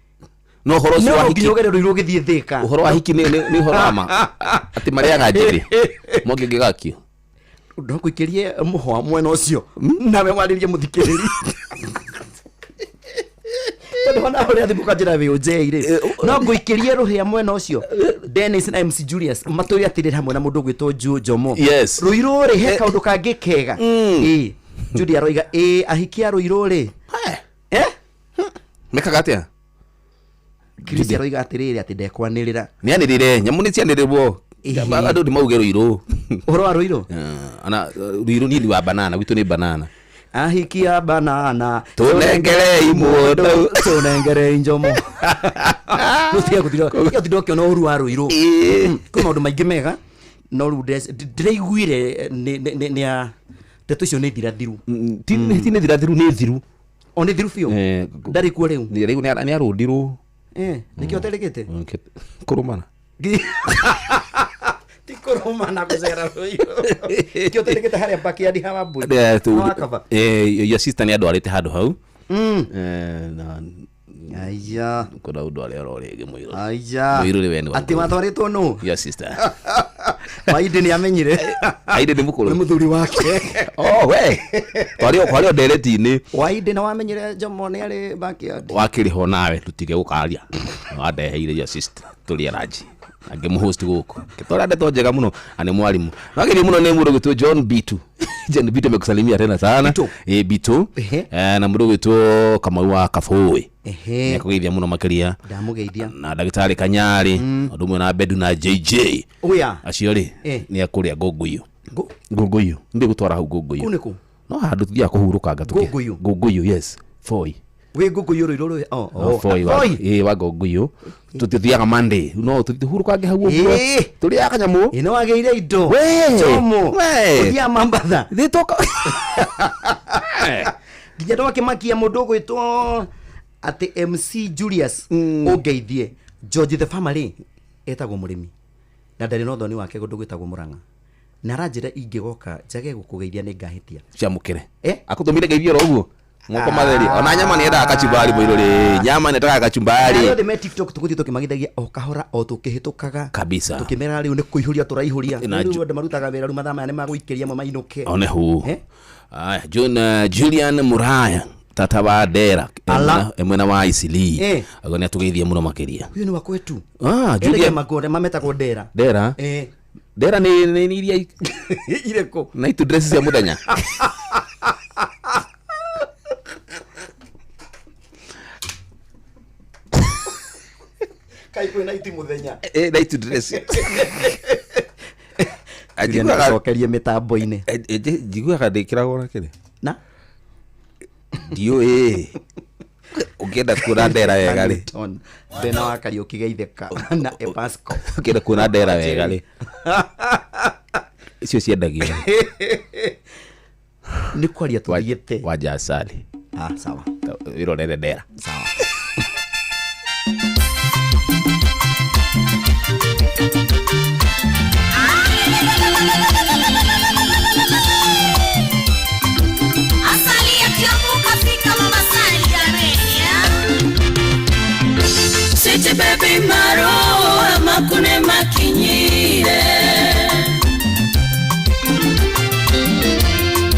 No ũhoro ũcio No wa nginya hiki. ũgere Ruiru ũgĩthiĩ Thĩka. Ũhoro wa hiki nĩ ũhoro wa ma. Atĩ marĩaga njĩrĩ. Mwaki ũngĩgakio. Ndokũikĩrie mũhwa mwena ũcio nawe warĩrie mũthikĩrĩri tondũ ona ũrĩa thimũ kanjĩra wĩ ũnjei rĩ no ngũikĩrie rũhĩa mwena ũcio Dennis na MC Julius matũrĩ atĩrĩrĩ hamwe na mũndũ ũgwĩtwo Jomo. Yes. Ruiru rĩ he kaũndũ kangĩ kega. Ĩ Judy aroiga ĩ ahiki a Ruiru rĩ Mekaga atĩa? Chris aroiga atĩrĩrĩ atĩ ndekwanĩrĩra. Nĩanĩrĩre, nyamũ nĩ cianĩrĩrwo. Andũ nĩ mauge Ruiru. Ũhoro wa Ruiru? Ana Ruiru niĩ ndi wa banana, gwitũ nĩ banana. Ahiki a banana Tũnengerei mũndũ. Tũnengerei njomo. Rĩu tiga gũtinda ũkĩona ũru wa Ruiru. Kwĩ maũndũ maingĩ mega no rĩu ndĩraiguire nĩ a ndeto icio nĩ thirathiru. Ti nĩ thirathiru nĩ thiru. O nĩ thiru biũ. Ndarĩ kuo rĩu. Rĩu nĩ arũndirwo. Nĩkĩo aterĩkĩte? Kũrũmana. Ti kũrũmana gũcera Ruiru. Nĩkĩo aterĩkĩte harĩa backyard ha Wambui. Wakaba. Your sister nĩ andwarĩte handũ hau. Na Aya. Kuna ũndũ arĩa oro rĩngĩ mũirũ. Aya. Mũirũ rĩ we nĩ wa Atĩ watwarĩtwo nũ? Your sister. Waindi nĩ amenyire. Ainde nĩ mũkũrũ. Nĩ mũthuri wake. Oh we. Twarĩ o ndereti-inĩ. Waindi nĩ wamenyire Jomo nĩ arĩ backyard. Wakĩrĩho nawe tũtige gũkaria. Wandeheire your sister tũrĩe ranji. Angĩmũhost gũkũ. Kĩtwara ndeto njega mũno na nĩ mwarimũ. Wagĩrĩire mũno nĩ mũndũ ũgwĩtwo John Bitu. John Bitu amekusalimia tena sana. Bitu. Na mũndũ ũgwĩtwo Kamau wa Kabũĩ. Nĩakũgeithia mũno makĩria. Ndamũgeithia. Na ndagĩtarĩ Kanyarĩ. Ũndũ ũmwe na Bedu na JJ. Oya. Acio rĩ nĩ akũrĩa ngũngũyũ. Ngũngũyũ. Ndĩ gũtwara hau ngũngũyũ. Kũu nĩ kũ? No handũ tũthiaga kũhurũkanga tũkĩ. Ngũngũyũ? Ngũngũyũ yes. Foi. Wĩ ngũngũyũ Ruiru rũĩ? Oh, oh. Foi wa Foi. ĩ wa ngũngũyũ. Tũthiaga Monday. No tũhurũkange hau ũguo. Tũrĩaga kanyamũ. Ĩ nĩ wagĩire indo. We. Jomo. We. Ũthiaga Mambatha. Thĩ Nginya ndwakĩmakia mũndũ ũgwĩtwo atĩ MC Julius ũngeithie. George the Family etagwo mũrĩmi. Na ndarĩ na ũthoni wake kũndũ gwĩtagwo Mũrang'a. Na aranjĩra ingĩgoka njage gũkũgeithia nĩ ngahĩtia. Ciamũkĩre. Akũtũmire ngeithio oro ũguo. Moko matheri. Ona nyama nĩ endaga kachumbari mũirũ rĩ. Nyama nĩ endaga kachumbari. Arĩa othe me TikTok tũgũthiĩ tũkĩmageithagia o kahora o tũkĩhĩtũkaga. Kabisa. Tũkĩmeraga rĩu nĩ kũihũria tũraihũria. Na Rĩu andũ marutaga wĩra rĩu mathaa maya nĩ magũikĩria amwe mainũke. One hu. Aya, John Julian Muraya tata wa Dera Ala. mwena wa Isili. Ago nĩ atũgeithia mũno makĩria. Huyo ni wa kwetu. Ah, Julian Julian Magore mametagwo Dera. Dera. Dera nĩ iria irĩkũ? Na itu dress cia mũthenya. Kai kwĩna iti mũthenya. Na itu dress. Julian acokerie mĩtambo-inĩ. Njiguaga ndĩkĩragwo na kĩrĩ. Na? Ndiũĩ. Ũngĩenda kuona Dera wega rĩ. Bena wa Kariũki geithĩka na Epasco. Ũngĩenda kuona Dera wega rĩ. Icio ciendagio. Nĩ kwaria tũthiĩte. Wanja asali. Ah, sawa. Wĩrorere Dera. Sawa. Asali ya Kiambu kafika Mombasani jameni. City baby maro amakune makinyire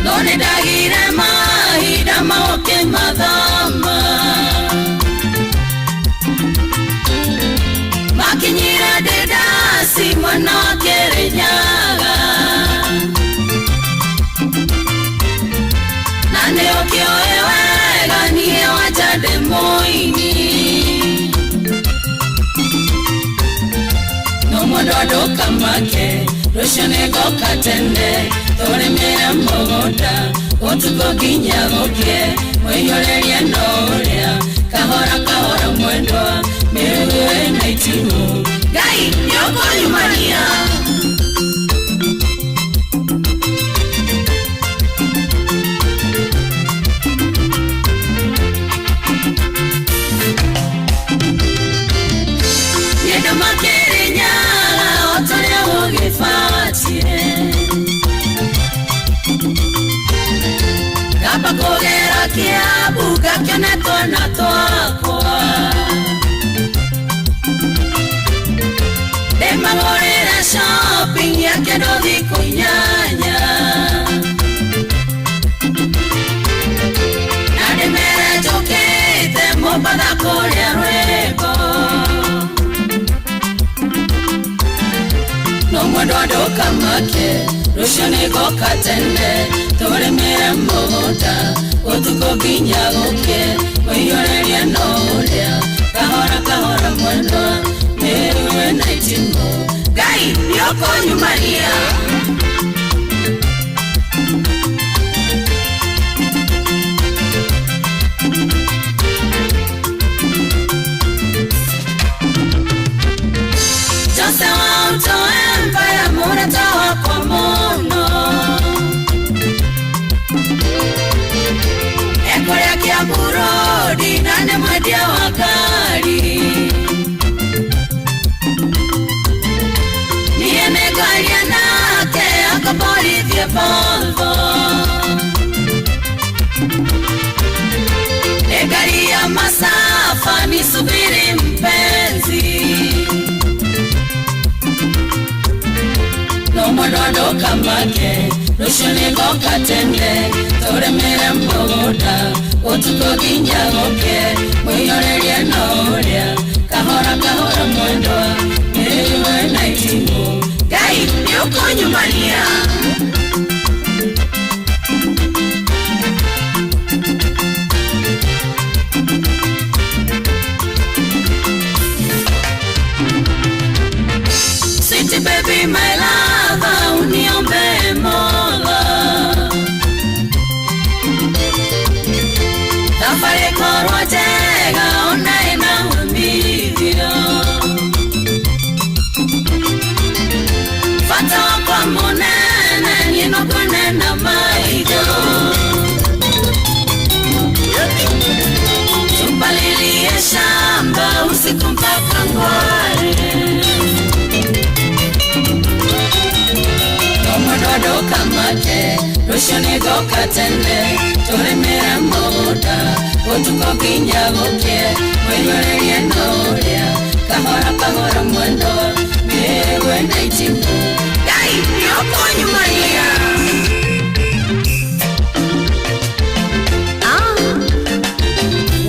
None dagire mahinda maoke mathama Makinyire ndĩndasi mwana wa Kĩrĩnyaga Na nĩũkĩũĩ wega niĩ wanja ndĩ mũini No mũndũ ndũkamake rũciũ nĩngoka tene tũrĩmĩre mũgũnda Ũtukũ nginya gũkĩe Mwĩihũrĩrie no ũrĩa Kahora kahora mwendwa Mĩrũgũ ĩna itimũ Ngai nĩũkũnyumania. Nĩndũ makĩrĩnyaga o torĩa gũgĩbatiĩ Kaba kũgera Kĩambu ngakĩone twana twakwa Ndĩmagũrĩre shopping ya kĩndũ thikũ 8 Na ndĩmere njũkĩte Mombatha kũrĩa rwĩmbo No mwendwa ndũkamake rũciũ nĩngoka tene tũrĩmĩre mũgũnda ũtukũ nginya gũkĩe mũiyũrĩrie no ũrĩa kahora kahora mwendwa mĩrũ ĩna itimũ Ngai nĩũkũnyumania. Jose wa Auto Empire mũrata wakwa mũno Ekũrĩa Kiambu Road na nĩ mwendia wa ngari Niĩ nĩngwaria nake akomborithie Volvo Nĩ ngari ya masafa nisubiri mpenzi No mwendwa ndũkamake rũciũ nĩngoka tene tũrĩmĩre mũgũnda ũtukũ nginya gũkĩe mũiyũrĩrie no ũrĩa kahora kahora mwendwa mĩrũ ĩna itimũ Ngai nĩũkũnyumania. Sweet baby my lover uniombe Mola Thabarĩ ĩkorwo njega ona ĩna umithio Bata wakwa mũnene niĩ no kuone na maitho Tupalilie shamba usiku mpaka ngware Mwendwa ndũkamake rũciũ nĩngoka tene tũrĩmĩre mũgũnda ũtukũ nginya gũkĩe mũiyũrĩrie no ũrĩa kahora kahora mwendwa mĩrũ ĩna itimũ Ngai nĩũkũnyumania.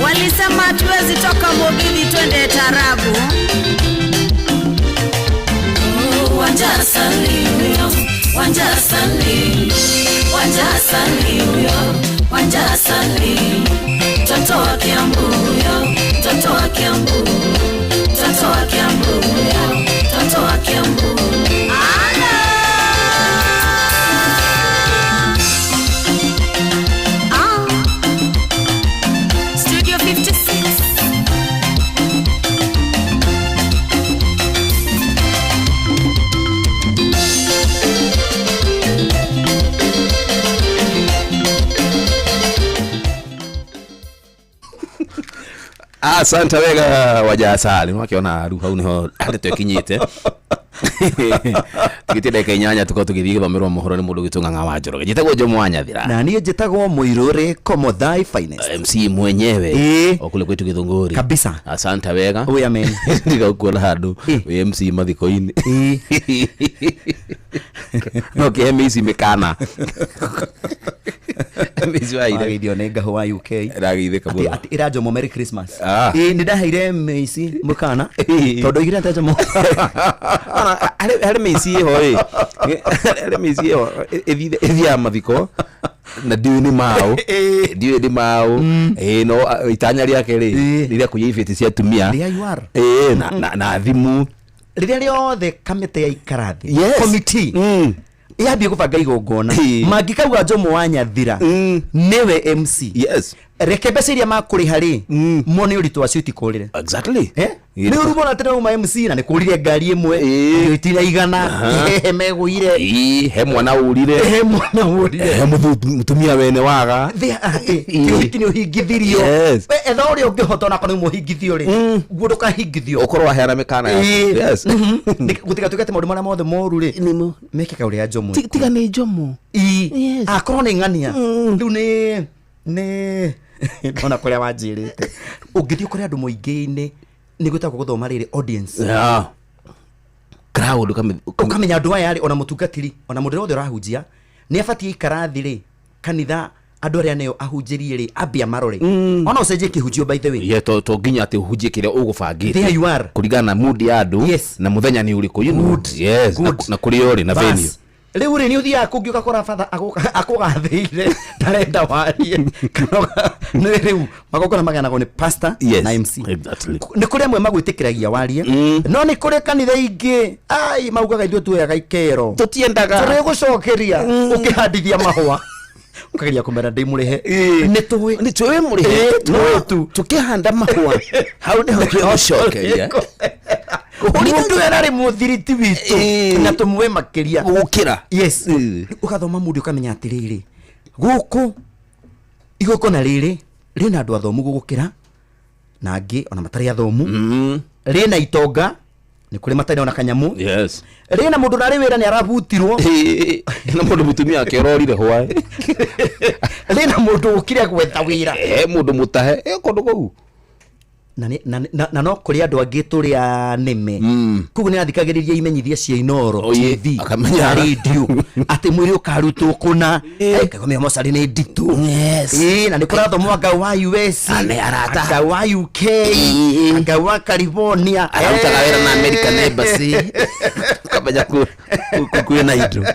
Walisema hatuwezi toka Mugithi twende tarabu. Wanja sali huyo, wanja sali, wanja sali huyo, wanja sali. Mtoto wa Kiambu huyo, mtoto wa Kiambu, mtoto wa Kiambu huyo, mtoto wa Kiambu. Studio 56. Asante wega wajasali wakiona aru hau niho ndeto ikinyite tigite ndagĩka 8 tukorwo tũgĩthiĩ gĩthomerwo mohoro nĩ mũndũ ũgĩtwo Ng'ang'a wa Njoroge. Njĩtagwo Jomo wa Nyathira na niĩ njĩtagwo Mũirũrĩ Komothai Finest MC mwenyewe o kule kwetu Githunguri kabisa. Asante wega we amen. Ndigakuona handũ wĩ MC mathiko-inĩ no kĩhe mĩici mĩkana mĩici wa ire Wageithio nĩ ngahũ wa UK ĩrageithĩka mũno atĩ ĩra Jomo Merry Christmas. Ah. Ĩĩ nĩ ndaheire mĩici mũkana tondũ oigire atĩ Jomo harĩ mĩici ĩho ĩ harĩ mĩici ĩho ĩthiaga mathiko na ndiũĩ nĩ maũ ndiũĩ nĩ maũ ĩ no itanya rĩake rĩ rĩrĩa kũiya ibĩti cia atumia There you are. ĩ na thimũ rĩrĩa rĩothe kamĩtĩ yaikara thĩ Yes. committee Yambie gũbanga igongona mangĩkauga Njomo wa Nyathira nĩwe MC, yes, reke mbeca iria makũrĩha rĩ, mone ũritũ wacio itikũrĩre. Exactly. Eh? Nĩ ũru mũno atĩ nĩwauma MC na nĩ kũrire ngari ĩmwe, irio itiraigana, hehe megũire. Ĩĩ, he mwana ũrire. He mwana ũrire. He mũtumia wene waga. Kĩhiki nĩ ũhingithirio. Yes. We, etha ũrĩa ũngĩhota onakorwo nĩ mũhingithio rĩ, guo ndũkahingithio. Ũkorwo waheana mĩkana yaku. Ĩĩ. Yes. Gũtigatuĩke atĩ maũndũ marĩa mothe moru rĩ mekĩka ũrĩa Njomo. Tiga nĩ Njomo. Ii. Akorwo nĩ ng'ania rĩu nĩ ndona kũrĩa wanjĩrĩte ũngĩthiĩ kũrĩ andũ mũingĩ-inĩ nĩ gwĩtagwo gũthoma rĩrĩ audience. Yeah. Crowd ũkamenya andũ aya rĩ, ona mũtungatĩri ona mũndũ ũrĩa wothe ũrahunjia nĩ abatiĩ ikara thĩ rĩ kanitha andũ arĩa neo ahunjĩrie rĩ ambia marore, ona ũcenjie kĩhunjio, by the way. Yeah, to nginya atĩ ũhunjie kĩrĩa ũgũbangĩte. There you are. Kũringana na mood ya andũ. Yes. Na mũthenya nĩ ũrĩkũ, you know. Yes. Na kũrĩa ũrĩ na Bas. venue. Rĩu rĩ nĩ ũthiaga kũngĩ ũgakora batha akũgathĩire ndarenda warie. Kana nĩ rĩu magongona maganagwo nĩ pastor Yes. na MC. Exactly. Nĩ kũrĩ amwe magwĩtĩkĩragia warie, no nĩ kũrĩ kanitha ingĩ ai maugaga ithuĩ tuoyaga ikero, tũtiendaga, tũrĩgũcokeria ũkĩhandithia mahũa ũkageria kũmera ndĩ mũrĩhe, nĩ tũĩ nĩ tũĩ mũrĩhe. Tũĩ tu tũkĩhanda mahũa hau nĩho twĩhocokeria. Mũndũ ũyũ ararĩ mũthiriti witũ na tũmũĩ makĩria gũkĩra. Yes, ũgathoma mũndũ ũkamenya atĩrĩrĩ, gũkũ igongona rĩrĩ rĩna andũ athomu gũgũkĩra na angĩ ona matarĩ athomu, rĩna itonga, nĩ kũrĩ matarĩ ona kanyamũ, Yes. rĩna mũndũ ũrarĩ wĩra nĩ arabutirwo, na mũndũ mũtumia wake ũrorire hwaĩ, rĩna mũndũ ũkire gwetha wĩra, he mũndũ mũtahe kũndũ kũu. Na no kũrĩ andũ angĩ tũrĩ a nĩme, koguo nĩ athikagĩrĩria imenyithia cia Inoro Oye, TV akamenya. na radio atĩ mwĩrĩ ũkarutwo kũna. Kagomea mocarĩ nĩ nditũ. Ĩĩ, na nĩ kũrathomwo anga wa US, arata. anga wa UK, anga wa California. Ararutaga wĩra na American Embassy, ũkamenya kwĩna indo.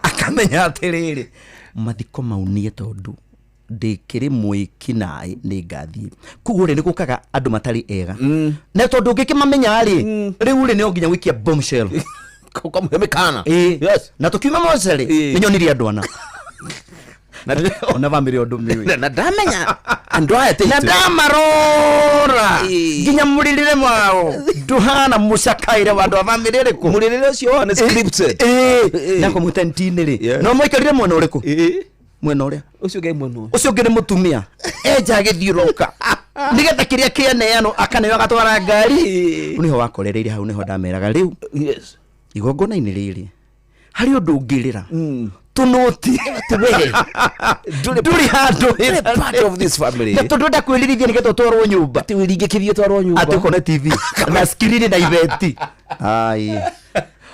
Akamenya atĩrĩrĩ, mathiko mau niĩ tondũ ndĩkĩrĩ mwĩki naĩ nĩ ngathiĩ. Koguo rĩ nĩ gũkaga andũ matarĩ ega, na tondũ ũngĩkĩmamenya rĩ, rĩu rĩ nĩ nginya gũikia bombshell. Ũkamũhe mĩkana. Ĩĩ. Na tũkiuma mocarĩ nĩ nyonirie andũ ana ona bamĩrĩ ũndũ mĩũĩ na ndamenya andũ aya na ndamarora nginya mũrĩrĩre wao ndũhana mũcakaĩre wa andũ a bamĩrĩ ĩrĩkũ. Mũrĩrĩre ũcio wao nĩ scripted. Nakũmũta ntinĩ rĩ, no maikarire mwena ũrĩkũ? Mwena ũrĩa ũcio ũngĩ, mwena ũyũ. Ũcio ũngĩ nĩ mũtumia enja agĩthiũrũrũka nĩgetha kĩrĩa kĩaneanwo akaneo agatwara ngari. Nĩho wakorereire hau nĩho ndameraga rĩu. Yes. Igongona-inĩ rĩrĩ harĩ ũndũ ũngĩrĩra tũnũti ndũrĩ handũ. Ndũrĩ part of this family. Na tondũ enda kwĩririthia nĩgetha ũtwarwo nyũmba. Atĩ wĩringĩkĩrie ũtwarwo nyũmba. Atĩ ũkone TV na skrini na ibeti. Ai,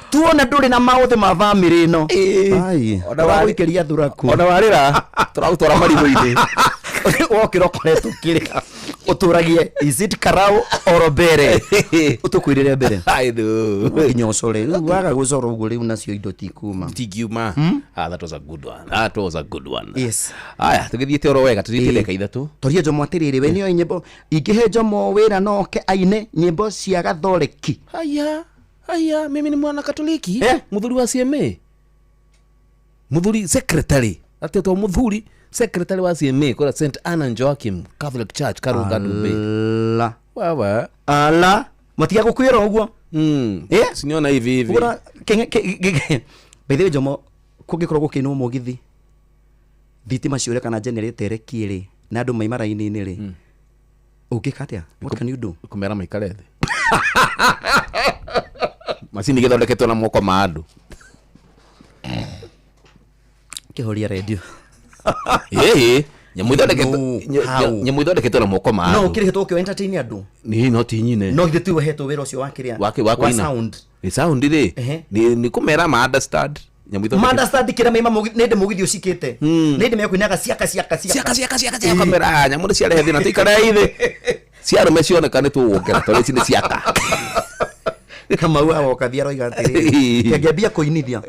tuona ndũrĩ na maũthĩ ma bamĩrĩ ĩno. Ai, Ona warĩ- ũragũikĩria thuraku. Ona warĩra tũragũtwara marigũ-inĩ. Wokĩra ũkoretwo ũkĩrĩa ũtũragie, is it karau or mbere ũtũkwĩrĩre mbere. I know. No nginya ũcore rĩu, waga gũcora ũguo rĩu nacio indo tikuma. Tingiuma. Ah, that was a good one. That was a good one. Yes. Aya, tũgĩthiĩte oro wega, tũthiĩte ndagĩka 3. Torie Njomo atĩrĩrĩ, we nĩoĩ nyĩmbo ingĩhe Njomo wĩra noke aine nyĩmbo cia gatholeki? Haya, haya, mimi ni mwana Katoliki. Eh? Mũthuri wa CMA, mũthuri secretary, atĩ to mũthuri secretary wa CMA kũrĩa St Anna and Joachim Catholic Church, Karunga Dubai. Ala. Wewe. Ala, matiga gũkwĩra ũguo. Eh? Siniona hivi hivi. Ũgũra by the way, Njomo, kũngĩkorwo gũkĩinwo mũgithi thitima ciũre kana generator ĩrekie rĩ, na andũ maima raini-inĩ rĩ, ũngĩka atĩa? What can you do? Kũmera maikare thĩ. Macini gĩthondeketwo na moko ma andũ. Kĩhoria redio. Ĩĩ, nyamũ ithondeketwo No, how? nyamũ ithondeketwo na moko ma No andũ. ũkĩrĩhĩtwo ũkĩ entertain andũ. Nĩ no ti nyine. No githĩ tiwe ũhetwo wĩra ũcio wa kĩrĩa Wake wa wa kũina. sound? Nĩ sound rĩ. Ehe. Nĩ kũmera ma understand. Nyamũ ithondeketwo. Understand kĩrĩa maima mũgithi nĩ ndĩ mũgithi ũcikĩte nĩ ndĩ mekũinaga ciaka ciaka. Ciaka ciaka ciaka ciaka kamera, ah, nyamũ nĩ ciarehe thĩna tũikare thĩ. Ciarũme cioneka nĩ tũgũkĩra tondũ ici nĩ ciaka. Kamau agoka thia aroiga atĩrĩrĩ, kĩangĩambia kũinithia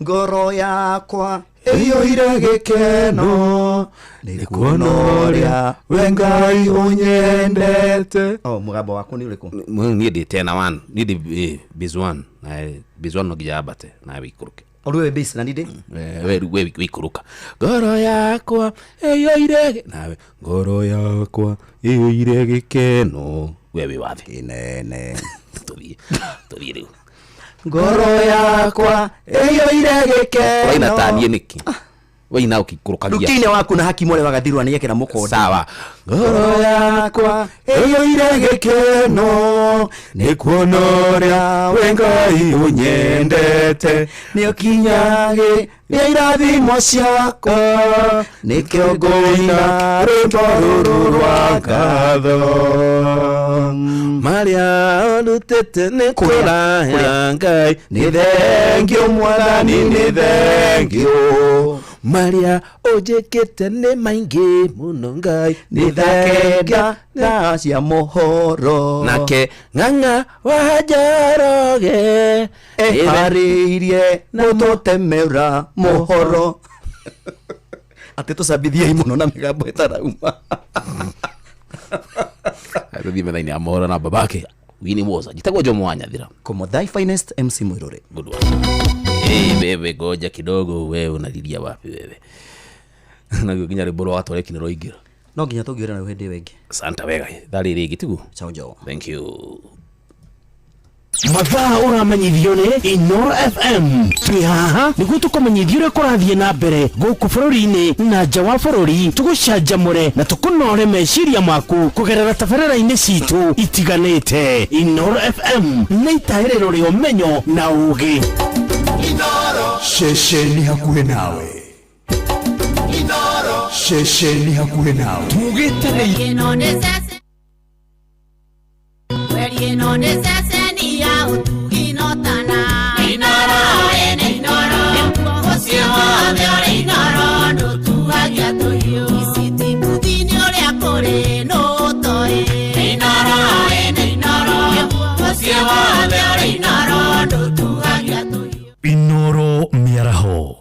ngoro yakwa ĩiyũire gĩkeno nĩ kuona ũrĩa we Ngai ũnyendete. Oh, mũgambo waku nĩ ũrĩkũ? Niĩ ndĩ tena one, niĩ ndĩ base one, na base one no nginya yambate nawe ikũrũke. Ũrĩ we bass na ninde. We we wikũrũka. Ngoro yakwa ĩiyũire nawe ngoro yakwa ĩiyũire gĩkeno. We wĩ wathi. Inene. Tũthiĩ. Tũthiĩ rĩu. Ngoro yakwa ĩiyũire gĩkeno. Ũraina ta niĩ nĩkĩ? Waina ũkĩikũrũkagia. Rukine waku na hakimu ũrĩa wagathirwa nĩ ekĩra mũkonde. Sawa. Ngoro yakwa ĩiyũire gĩkeno nĩ kuona ũrĩa we Ngai ũnyendete nĩ ũkinyagĩ nĩ irathimo ciakwa nĩkĩo ngũina rwĩmbo rũrũ rwa ngatho marĩa ũrutĩte nĩ kũraya Ngai nĩ thengio mwathani nĩ thengio marĩa ũnjĩkĩte nĩ maingĩ mũno Ngai nĩ thakenda thaa cia mohoro nake ng'ang'a wa Njoroge eharĩirie gũtũtemera mohoro atĩ tũcabithiei mũno na mĩgambo ĩtarauma. Tũthiĩ metha-inĩ ya mohoro na babake Winnie Woza. Njĩtagwo Jomo wa Nyathira. Komothai finest MC Mwirure. Good one. Hey, wewe goja kidogo, wewe unalilia wapi wewe? Naguo nginya rwĩmbo rwa Watũreki nĩ rwaingĩra. No nginya tũngĩũra naruo hĩndĩ ĩyo ĩngĩ. Santa wega. Thaa rĩrĩ ĩngĩ tiguo? Chao Jomo. Thank you. Mathaa ũramenyithio nĩ Inoro FM. Twĩ haha nĩguo tũkũmenyithie ũrĩa kũrathiĩ na mbere gũkũ bũrũri-inĩ na nja wa bũrũri, tũgũcanjamũre na tũkũnore meciria maku kũgerera tabarĩra-inĩ citũ itiganĩte. Inoro FM nĩ itahĩrĩro rĩa ũmenyo na ũũgĩ. Ceceni hakuhĩ nawe. Ceceni hakuhĩ nawe. Tugĩte nĩ Ĩno nĩ cece- Kweri ĩno nĩ ceceni ya ũtugi no tana. Inoro, ĩ nĩ Inoro. Mũciĩ wothe ũrĩ Inoro, ndũtuagia tũhiũ. Ici ti mbuthi nĩ ũrĩa kũrĩ nũtoĩ. Inoro, ĩ nĩ Inoro. Mũciĩ wothe ũrĩ Inoro, ndũtuagia tũhiũ. Inoro mĩaraho.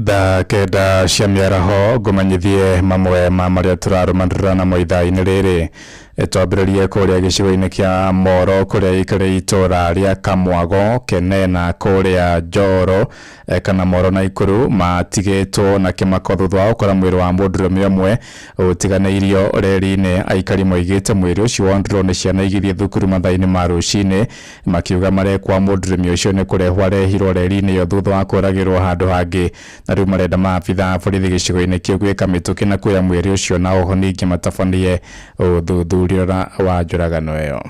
Thaa 9 cia mĩaraho ngũmenyithie mamwe ma marĩa tũrarũmanĩrĩra namo ithaa-inĩ rĩrĩ. Twambĩrĩrie kũrĩa gĩcigo-inĩ kĩa Moro kũrĩa ikĩrĩ itũra rĩa Kamwago Kenena kũrĩa Njoro kana Moro na Ikuru matigĩtwo na kĩmako thutha wa gũkora mwĩrĩ wa mũndũrũme ũmwe ũtiganĩirio reri-inĩ. Aikari moigĩte mwĩrĩ ũcio wonirwo nĩ ciana igĩthiĩ thukuru mathaa-inĩ ma rũcinĩ, makiuga marekwa mũndũrũme ũcio nĩ kũrehwo arehirwo reri-inĩ ĩyo thutha wa kũragĩrwo handũ hangĩ, na rĩu marenda maabitha a borithi gĩcigo-inĩ kĩu gwĩka mĩtũkĩ na kuoya mwĩrĩ ũcio na oho ningĩ matabanie ũthuthuria wa njũragano ĩyo.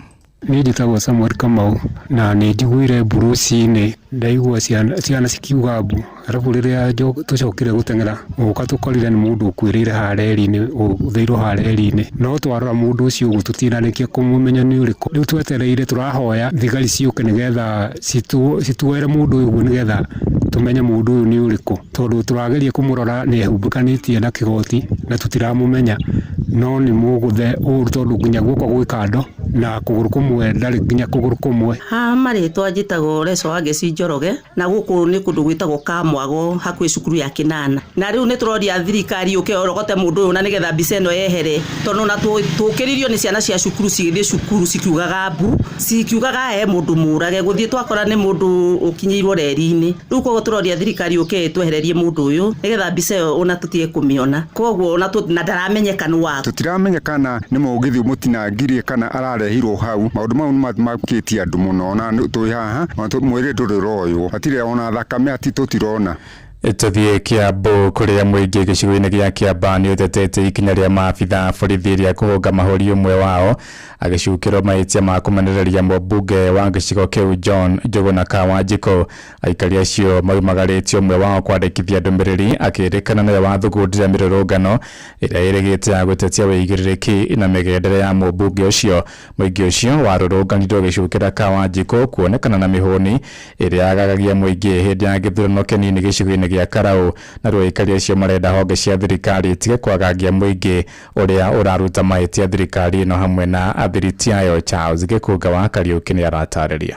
Niĩ njĩtagwo Samuel Kamau na nĩ njiguire mbu rũcinĩ, ndaigua ciana cikiuga mbu, arabu rĩrĩa tũcokire gũteng'era gũka tũkorire nĩ mũndũ ũkuĩrĩire haha reri-inĩ, ũthĩirwo haha reri-inĩ, no twarora mũndũ ũcio ũguo tũtinarĩkia kũmũmenya nĩ ũrĩkũ. Rĩu twetereire tũrahoya thigari ciũke nĩgetha cituoere mũndũ ũyũ ũguo nĩgetha tũmenye mũndũ ũyũ nĩ ũrĩkũ, tondũ tũrageria kũmũrora nĩ ehumbĩkanĩtie na kĩgoti na tũtiramũmenya, no nĩ mũgũthe ũru tondũ nginya guoko gwĩ kando na kũgũrũ kũmwe ndarĩ nginya kũgũrũ kũmwe. Haha marĩtwa njĩtagwo Reco wa Ngeci Njoroge na gũkũ nĩ kũndũ gwĩtagwo Kamwago hakuhĩ cukuru ya Kĩnana, na rĩu nĩ tũroria thirikari yũke yorogote mũndũ ũyũ na nĩgetha mbica ĩno yehere, tondũ na tũkĩririo nĩ ciana cia cukuru cigĩthiĩ cukuru cikiugaga mbu, cikiugaga he mũndũ mũrage, gũthiĩ twakora nĩ mũndũ ũkinyĩirwo reri-inĩ. Rĩu koguo tũroria thirikari yũke ĩtwehererie mũndũ ũyũ nĩgetha mbica ĩyo ona tũtige kũmĩona, koguo ona na ndaramenyeka nĩ wa tũtiramenyeka kana nĩ mũgithi mũtinangirie kana ararehirwo hau. Maũndũ mau nĩ makĩtie andũ mũno na twĩ haha mwĩrĩ ndũrĩ ũroywo, hatirĩ ona thakame ati tũtirona. Tũthiĩ Kiambu kũrĩa mũingĩ gĩcigo-inĩ gĩa Kĩamba nĩ ũtetete ikinya rĩa maabitha a borithi rĩa kũhũnga mahũri ũmwe wao agĩcukĩrwo mahĩtia ma kũmenereria mũmbunge wa gĩcigo kĩu John Njũgũna Kawanjikũ. Aikari acio maumagarĩtie ũmwe wao kwandĩkithia ndũmĩrĩri akĩrĩkana nĩwe wathugundire mĩrũrũngano ĩrĩa ĩrĩgĩte ya gũtetia wĩigĩrĩrĩki na mĩgendere ya mũmbunge ũcio. Mũingĩ ũcio warũrũnganire ũgĩcukĩra Kawanjikũ kuonekana na mĩhũni ĩrĩa yagagagia mũingĩ hĩndĩ ya gĩthurano kĩnini gĩcigo-inĩ gĩa Karau, na rĩu aikari acio marenda honge cia thirikari itige kwagagia mũingĩ ũrĩa ũraruta mahĩtia thirikari ĩno hamwe na athiriti ayo. Charles Gĩkũnga wa Kariũki nĩ aratarĩria.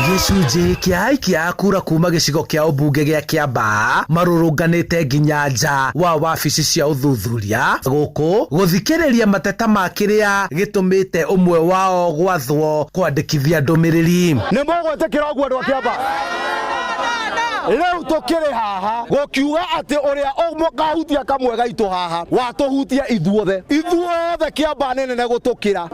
Gĩcunjĩ kĩa aikia a kura kuma gĩcigo kĩa ũmbunge gĩa Kĩambaa marũrũnganĩte nginya nja wa wabici cia ũthuthuria gũkũ gũthikĩrĩria mateta ma kĩrĩa gĩtũmĩte ũmwe wao gwathwo kwandĩkithia ndũmĩrĩri. Nĩ mũgwĩtĩkĩra ũguo andũ a Kĩambaa? Rĩu tũkĩrĩ haha gũkiuga atĩ ũrĩa ũkahutia kamwe gaitũ haha watũhutia ithuothe, ithuothe Kĩambaa nĩ nene gũtũkĩra.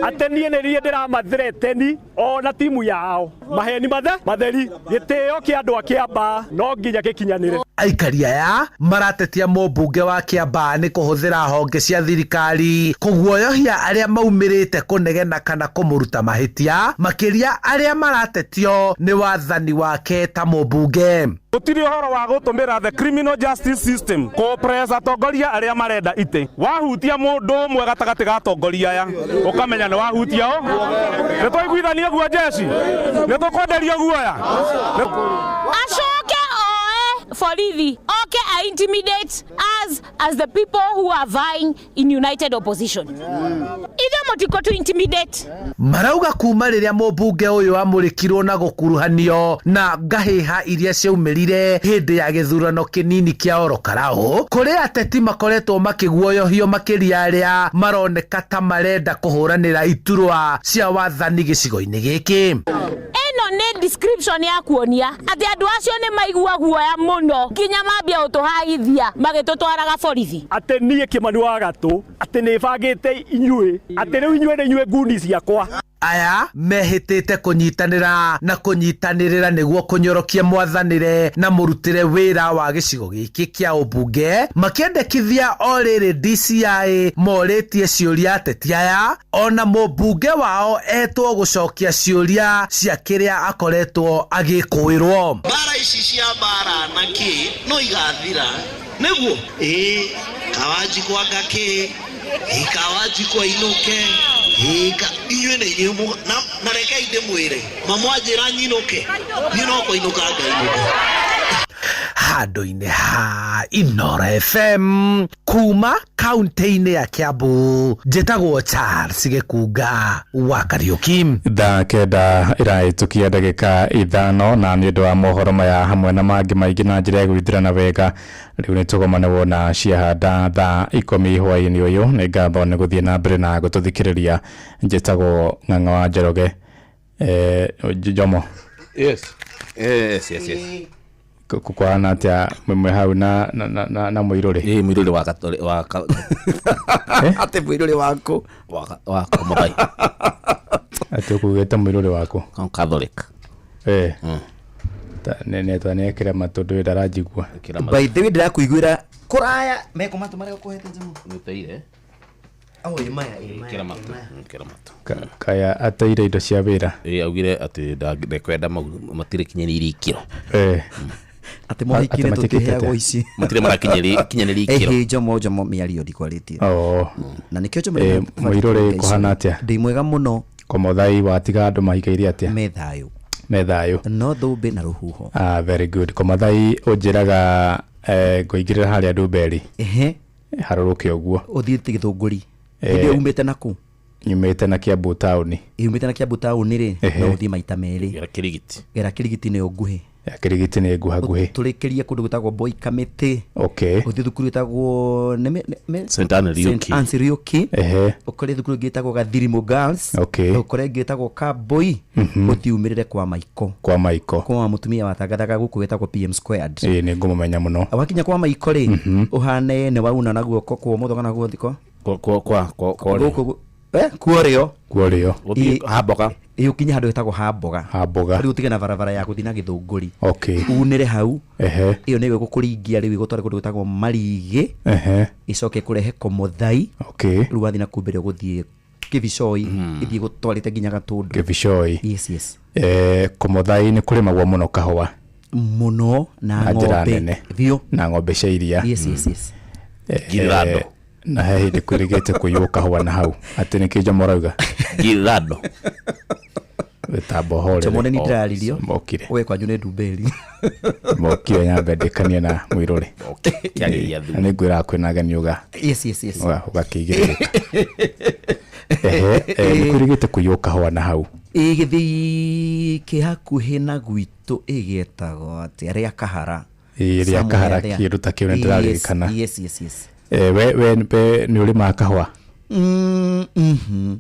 Atĩ niĩ nĩ niĩ ndĩramathreteni ona timu yao maheni matheri gĩtĩo kĩa andũ a Kĩambaa no nginya gĩkinyanĩre. Aikari aya maratetia mũmbunge wa Kĩambaa nĩ kũhũthĩra honge cia thirikari kũguoyohia arĩa maumĩrĩte kũnegena kana kũmũruta mahĩtia, makĩria arĩa maratetio nĩ wathani wake ta mũmbunge. Gũtirĩ ũhoro wa gũtũmĩra the criminal justice system kũpress atongoria arĩa marenda itĩ. Wahutia mũndũ ũmwe gatagatĩ ga atongoria aya ũkamenya nĩ wahutia o. Nĩ twaiguithania guo jeshi, nĩ tũkwenderio guoya. Acoke oe borithi oke a intimidate us as the people who are vying in united opposition. Ithuĩ mũtiko to intimidate. Marauga kuma rĩrĩa mũmbunge ũyũ amũrĩkirwo na gũkuruhanio na ngahĩha iria ciaumĩrire hĩndĩ ya gĩthurano kĩnini kĩa Orokarao, kũrĩ ateti makoretwo makĩguoyohio makĩria arĩa maroneka ta marenda kũhũranĩra iturwa cia wathani gĩcigo-inĩ gĩkĩ. Ĩno nĩ description ya kuonia atĩ andũ acio nĩ maigua guoya mũno nginya mambia gũtũhaithia magĩtũtwaraga borithi. Atĩ niĩ Kĩmani wa Gatũ atĩ nĩ bangĩte inyuĩ, atĩ rĩu inyuĩ nĩ inyuĩ nguni ciakwa. Aya mehĩtĩte kũnyitanĩra na kũnyitanĩrĩra nĩguo kũnyorokia mwathanĩre na mũrutĩre wĩra wa gĩcigo gĩkĩ kĩa ũmbunge, makĩendekithia o rĩrĩ DCI morĩtie ciũria ateti aya ona mũmbunge wao etwo gũcokia ciũria cia kĩrĩa akoretwo agĩkũĩrwo. Mbara ici cia mbara na kĩ no igathira nĩguo ĩĩ Kawanjikwa ngakĩ ĩĩ Kawanjikwa inũke ĩĩ inyuĩ nĩ inyuĩ na rekei ndĩmwĩre mamwanjĩra nyinũke niĩ no kũinũka ngainũka. Handũ-inĩ ha Inoro FM kuma kaunti-inĩ ya Kiambu, njĩtagwo Charles Gĩkunga wa Kariũki. Thaa 9 ĩrahĩtũkia ndagĩka 5 na nĩ ũndũ wa mohoro maya hamwe na mangĩ maingĩ na njĩra ya gwĩthirana wega rĩu nĩ tũgomanewo na ciahanda thaa 10 hwaĩ-inĩ ũyũ. Nĩ ngatho nĩ gũthiĩ na mbere na gũtũthikĩrĩria. Njĩtagwo Ng'ang'a wa Njoroge. Jomo. Yes. Yes, yes, yes. Kũhana atĩa mwĩ hau na na mũirũrĩ? Ĩĩ mũirũrĩ wa wa atĩ mũirũrĩ waku wa Komothai. Atĩ ũkugĩte mũirũrĩ waku Catholic. Eh. Nĩ nĩekĩra matũ ndũĩ ndaranjigua. By the way ndĩrakũiguĩra kũraya meko matũ marĩa ũkũhete Jomo. Nĩũteire. Oh, ĩ maya Ĩkĩra matũ, ĩkĩra matũ. Kaya ateire indo cia wĩra. Ĩĩ augire atĩ ndekwenda matirĩ kinyanĩirie ikĩro. Eh. Atĩ mohikire tũtiheagwo ici. Matirĩ marakinyanĩria ikĩro. Ĩhĩ Jomo Jomo mĩario ndikwarĩtie. Oh. Na nĩkĩo Jomo mũirũrĩ kũhana atĩa? Ndĩ mwega mũno. Komothai watiga andũ mahikĩire atĩa? Me thayũ. Me thayũ. No thũmbĩ na rũhuho. Ah, very good. Komothai ũnjĩraga ngũingĩrĩra harĩa Ndumberi. Ehe. Harũrũke ũguo. Ũthiĩte Gĩthũngũri. Hĩndĩ ĩyo umĩte nakũ? Nyumĩte na Kiambu taũni. Umĩte na Kiambu taũni rĩ, no ũthiĩ maita merĩ. Gera Kĩrigiti. Gera Kĩrigiti nĩyo nguhĩ. Ya Kĩrigiti nĩ nguhaguhĩ. Tũrĩkĩrie kũndũ gwĩtagwo Boy Kamĩtĩ. Okay. Ũthiĩ thukuru ĩtagwo St Anne Riũki. St Anne Riũki. Ehe. Ũkore thukuru ĩngĩ ĩtagwo Gathirimu Girls. Okay. Ũkore ĩngĩ ĩtagwo Kaboi. Ũthiĩ umĩrĩre kwa Maiko. Kwa Maiko. Kwa mũtumia watangathaga gũkũ wĩtagwo PM Squared. Ĩĩ nĩ ngũmũmenya mũno. Wakinya kwa Maiko rĩ, ũhane nĩ wauna na guoko kwa ũmotho kana guothiko? Kwa kwa gũkũ kuorĩo. Kuorĩo. Ũthiĩ Hamboga. Ĩĩ ũkinye handũ hetagwo Hamboga. Hamboga. Rĩu ũtige na barabara ya gũthiĩ na Gĩthũngũri. Okay. Unĩre hau. Ehe. Ĩyo nĩyo ĩgũkũringia rĩu ĩgũtware kũndũ gwĩtagwo Marigĩ. Ehe. Ĩcoke ĩkũrehe Komothai. Okay. Rĩu wathiĩ na kũu mbere ũgũthiĩ Kĩbicoi, ĩthiĩ gũtwarĩte nginya Gatũndũ. Kĩbicoi. Yes, yes. Komothai nĩ kũrĩmagwo mũno kahũa. Mũno na ng'ombe. Biũ. Na ng'ombe cia iria. Yes, yes, yes. Girado. Na he hĩndĩ kwĩrĩgĩte kũiywo kahũa na hau. Atĩ nĩkĩ Jomo ũrauga? Girado. Wĩtambo horere. Jomo nĩ ndĩraririo. Mokire. We kwanyu nĩ Ndumberi. Mokire nyambe ndĩkanie na mũirũrĩ. Kĩagĩria thu. Na nĩngwĩraga kwĩna ageni ũga. Yes, yes, yes. Ũgakĩigĩrĩrĩka. Ehe, nĩ kwĩrĩgĩte kũiywo kahũa na hau. Ĩ gĩthĩi kĩ hakuhĩ na gwitũ ĩgĩtagwo atĩa rĩa kahara Ĩ, rĩa Somewhere kahara there. kĩndũ ta kĩu nĩ ndĩraririkana. Yes. Eh, we nĩ ũrĩmaga kahũa?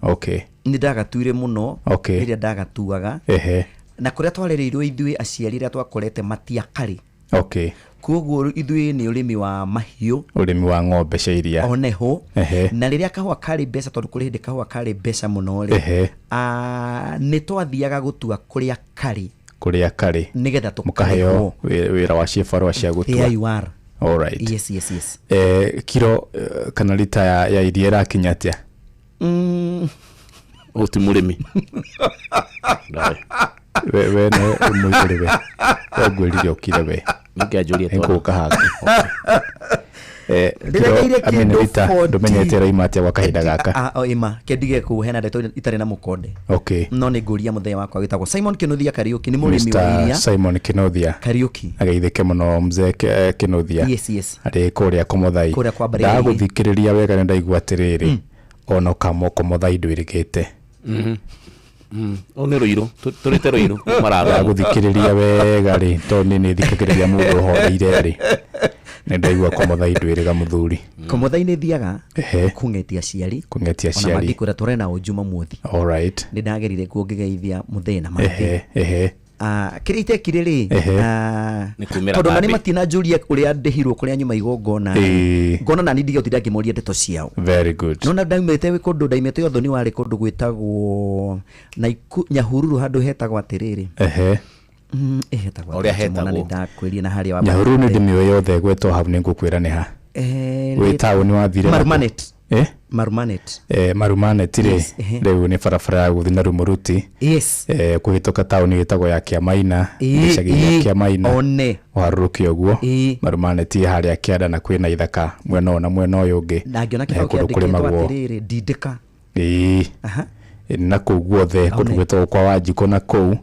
Okay. Nĩ ndagatuire mũno Okay. rĩrĩa ndagatuaga Ehe. Na kũrĩa twarereirwo ithuĩ aciari rĩrĩa twakorete matiakarĩ. Okay. Koguo ithuĩ nĩ ũrĩmi wa mahiũ. Ũrĩmi wa ng'ombe cia iria. Oneho. Ehe. Na rĩrĩa kahũa karĩ mbeca, tondũ kũrĩ hĩndĩ kahũa karĩ mbeca mũno rĩ, Ehe. Nĩ twathiaga gũtua kũrĩa karĩ. Kũrĩa karĩ. Nĩgetha mũkaheo tũkarĩhwo. Wĩra wa cibarũa cia gũtua. There you are. Alright. Yes. Eh, kiro kana rita ya iria ĩrakinya atĩa? Ũyũ ti mũrĩmi. We nĩ mũigũrĩ we. We ngwĩrire ũkire we. Nĩngĩanjũria tondũ. Nĩngũka haku. Eh, Rĩrĩa kiro, ngeire I mean, kĩndũ rita 40. ndũmenyete ĩraima atĩa gwa kahinda gaka? Ah, o ĩma kendige kũu hena ndeto itarĩ na mũkonde. Okay. No nĩ ngũria mũthee wakwa wĩtagwo Simon Kĩnuthia Kariũki, nĩ mũrĩmi wa Mr. iria. Simon Kĩnuthia. Kariũki. Ageithĩke mũno mzee Kĩnuthia. Yes. Arĩ kũrĩa Komothai. Kũrĩa kwa Mbarĩ ya Ndagũthikĩrĩria wega nĩ ndaigua atĩrĩrĩ, ona ũkama Komothai ndwĩrĩgĩte. Ũyũ nĩ rũirũ. Tũrĩte rũirũ kuma Rathamu. Ndagũthikĩrĩria wega rĩ, tondũ niĩ nĩ thikagĩrĩria mũndũ ũhoreire rĩ, nĩ ndaigua Komothai ndwĩrĩga mũthuri. Komothai nĩ thiaga Ehe. kũng'etia aciari. Kũng'etia Ona aciari. mangĩkwĩra tũre nao Jumamothi. Alright. Nĩ ndagerire kuo ngĩgeithia mũthee na mathĩ. Ehe, ehe. Kĩrĩa itekire rĩ, Ehe. Nĩ kumĩra tondũ nani kambĩ. matinanjũria ũrĩa ndĩhirwo kũrĩa nyuma igongona Ĩĩ. ngona nani ndigĩotire ngĩmoria ndeto ciao. Very good. Nona ndaumĩte kũndũ, ndaimĩte ũthoni warĩ kũndũ gwĩtagwo Naiku Nyahururu, handũ hetagwo atĩrĩrĩ. Ehe. Hetagwo Ũrĩa atĩa, Mona, hetagwo. nĩ ndakwĩria na harĩa Nyahururu nĩ ndĩmĩũĩ yothe, gwetwo hau nĩ ngũkwĩra nĩ ha. Wĩ taũni wathire. Marumanet. Eh? Marumanet. Eh, Marumanet rĩ, Yes, ehe. rĩu nĩ barabara ya gũthiĩ na Rumuruti. Yes. Eh, kũhĩtũka taũni ĩtagwo ya Kĩamaina, Ĩĩ, gĩcagi gĩa ĩĩ, Kĩamaina. One. Ũharũrũke ũguo. Marumanet ĩ harĩa kĩanda na kwĩna ithaka mwena ũyũ na mwena ũyũ ũngĩ. Na ngĩona Na kĩbaũ kũndũ kĩandĩkĩtwo kũrĩmagwo. atĩrĩrĩ, ndindĩka. Ĩĩ. Na kũu guothe kũndũ gwĩtagwo kwa Wanjikũ na kũu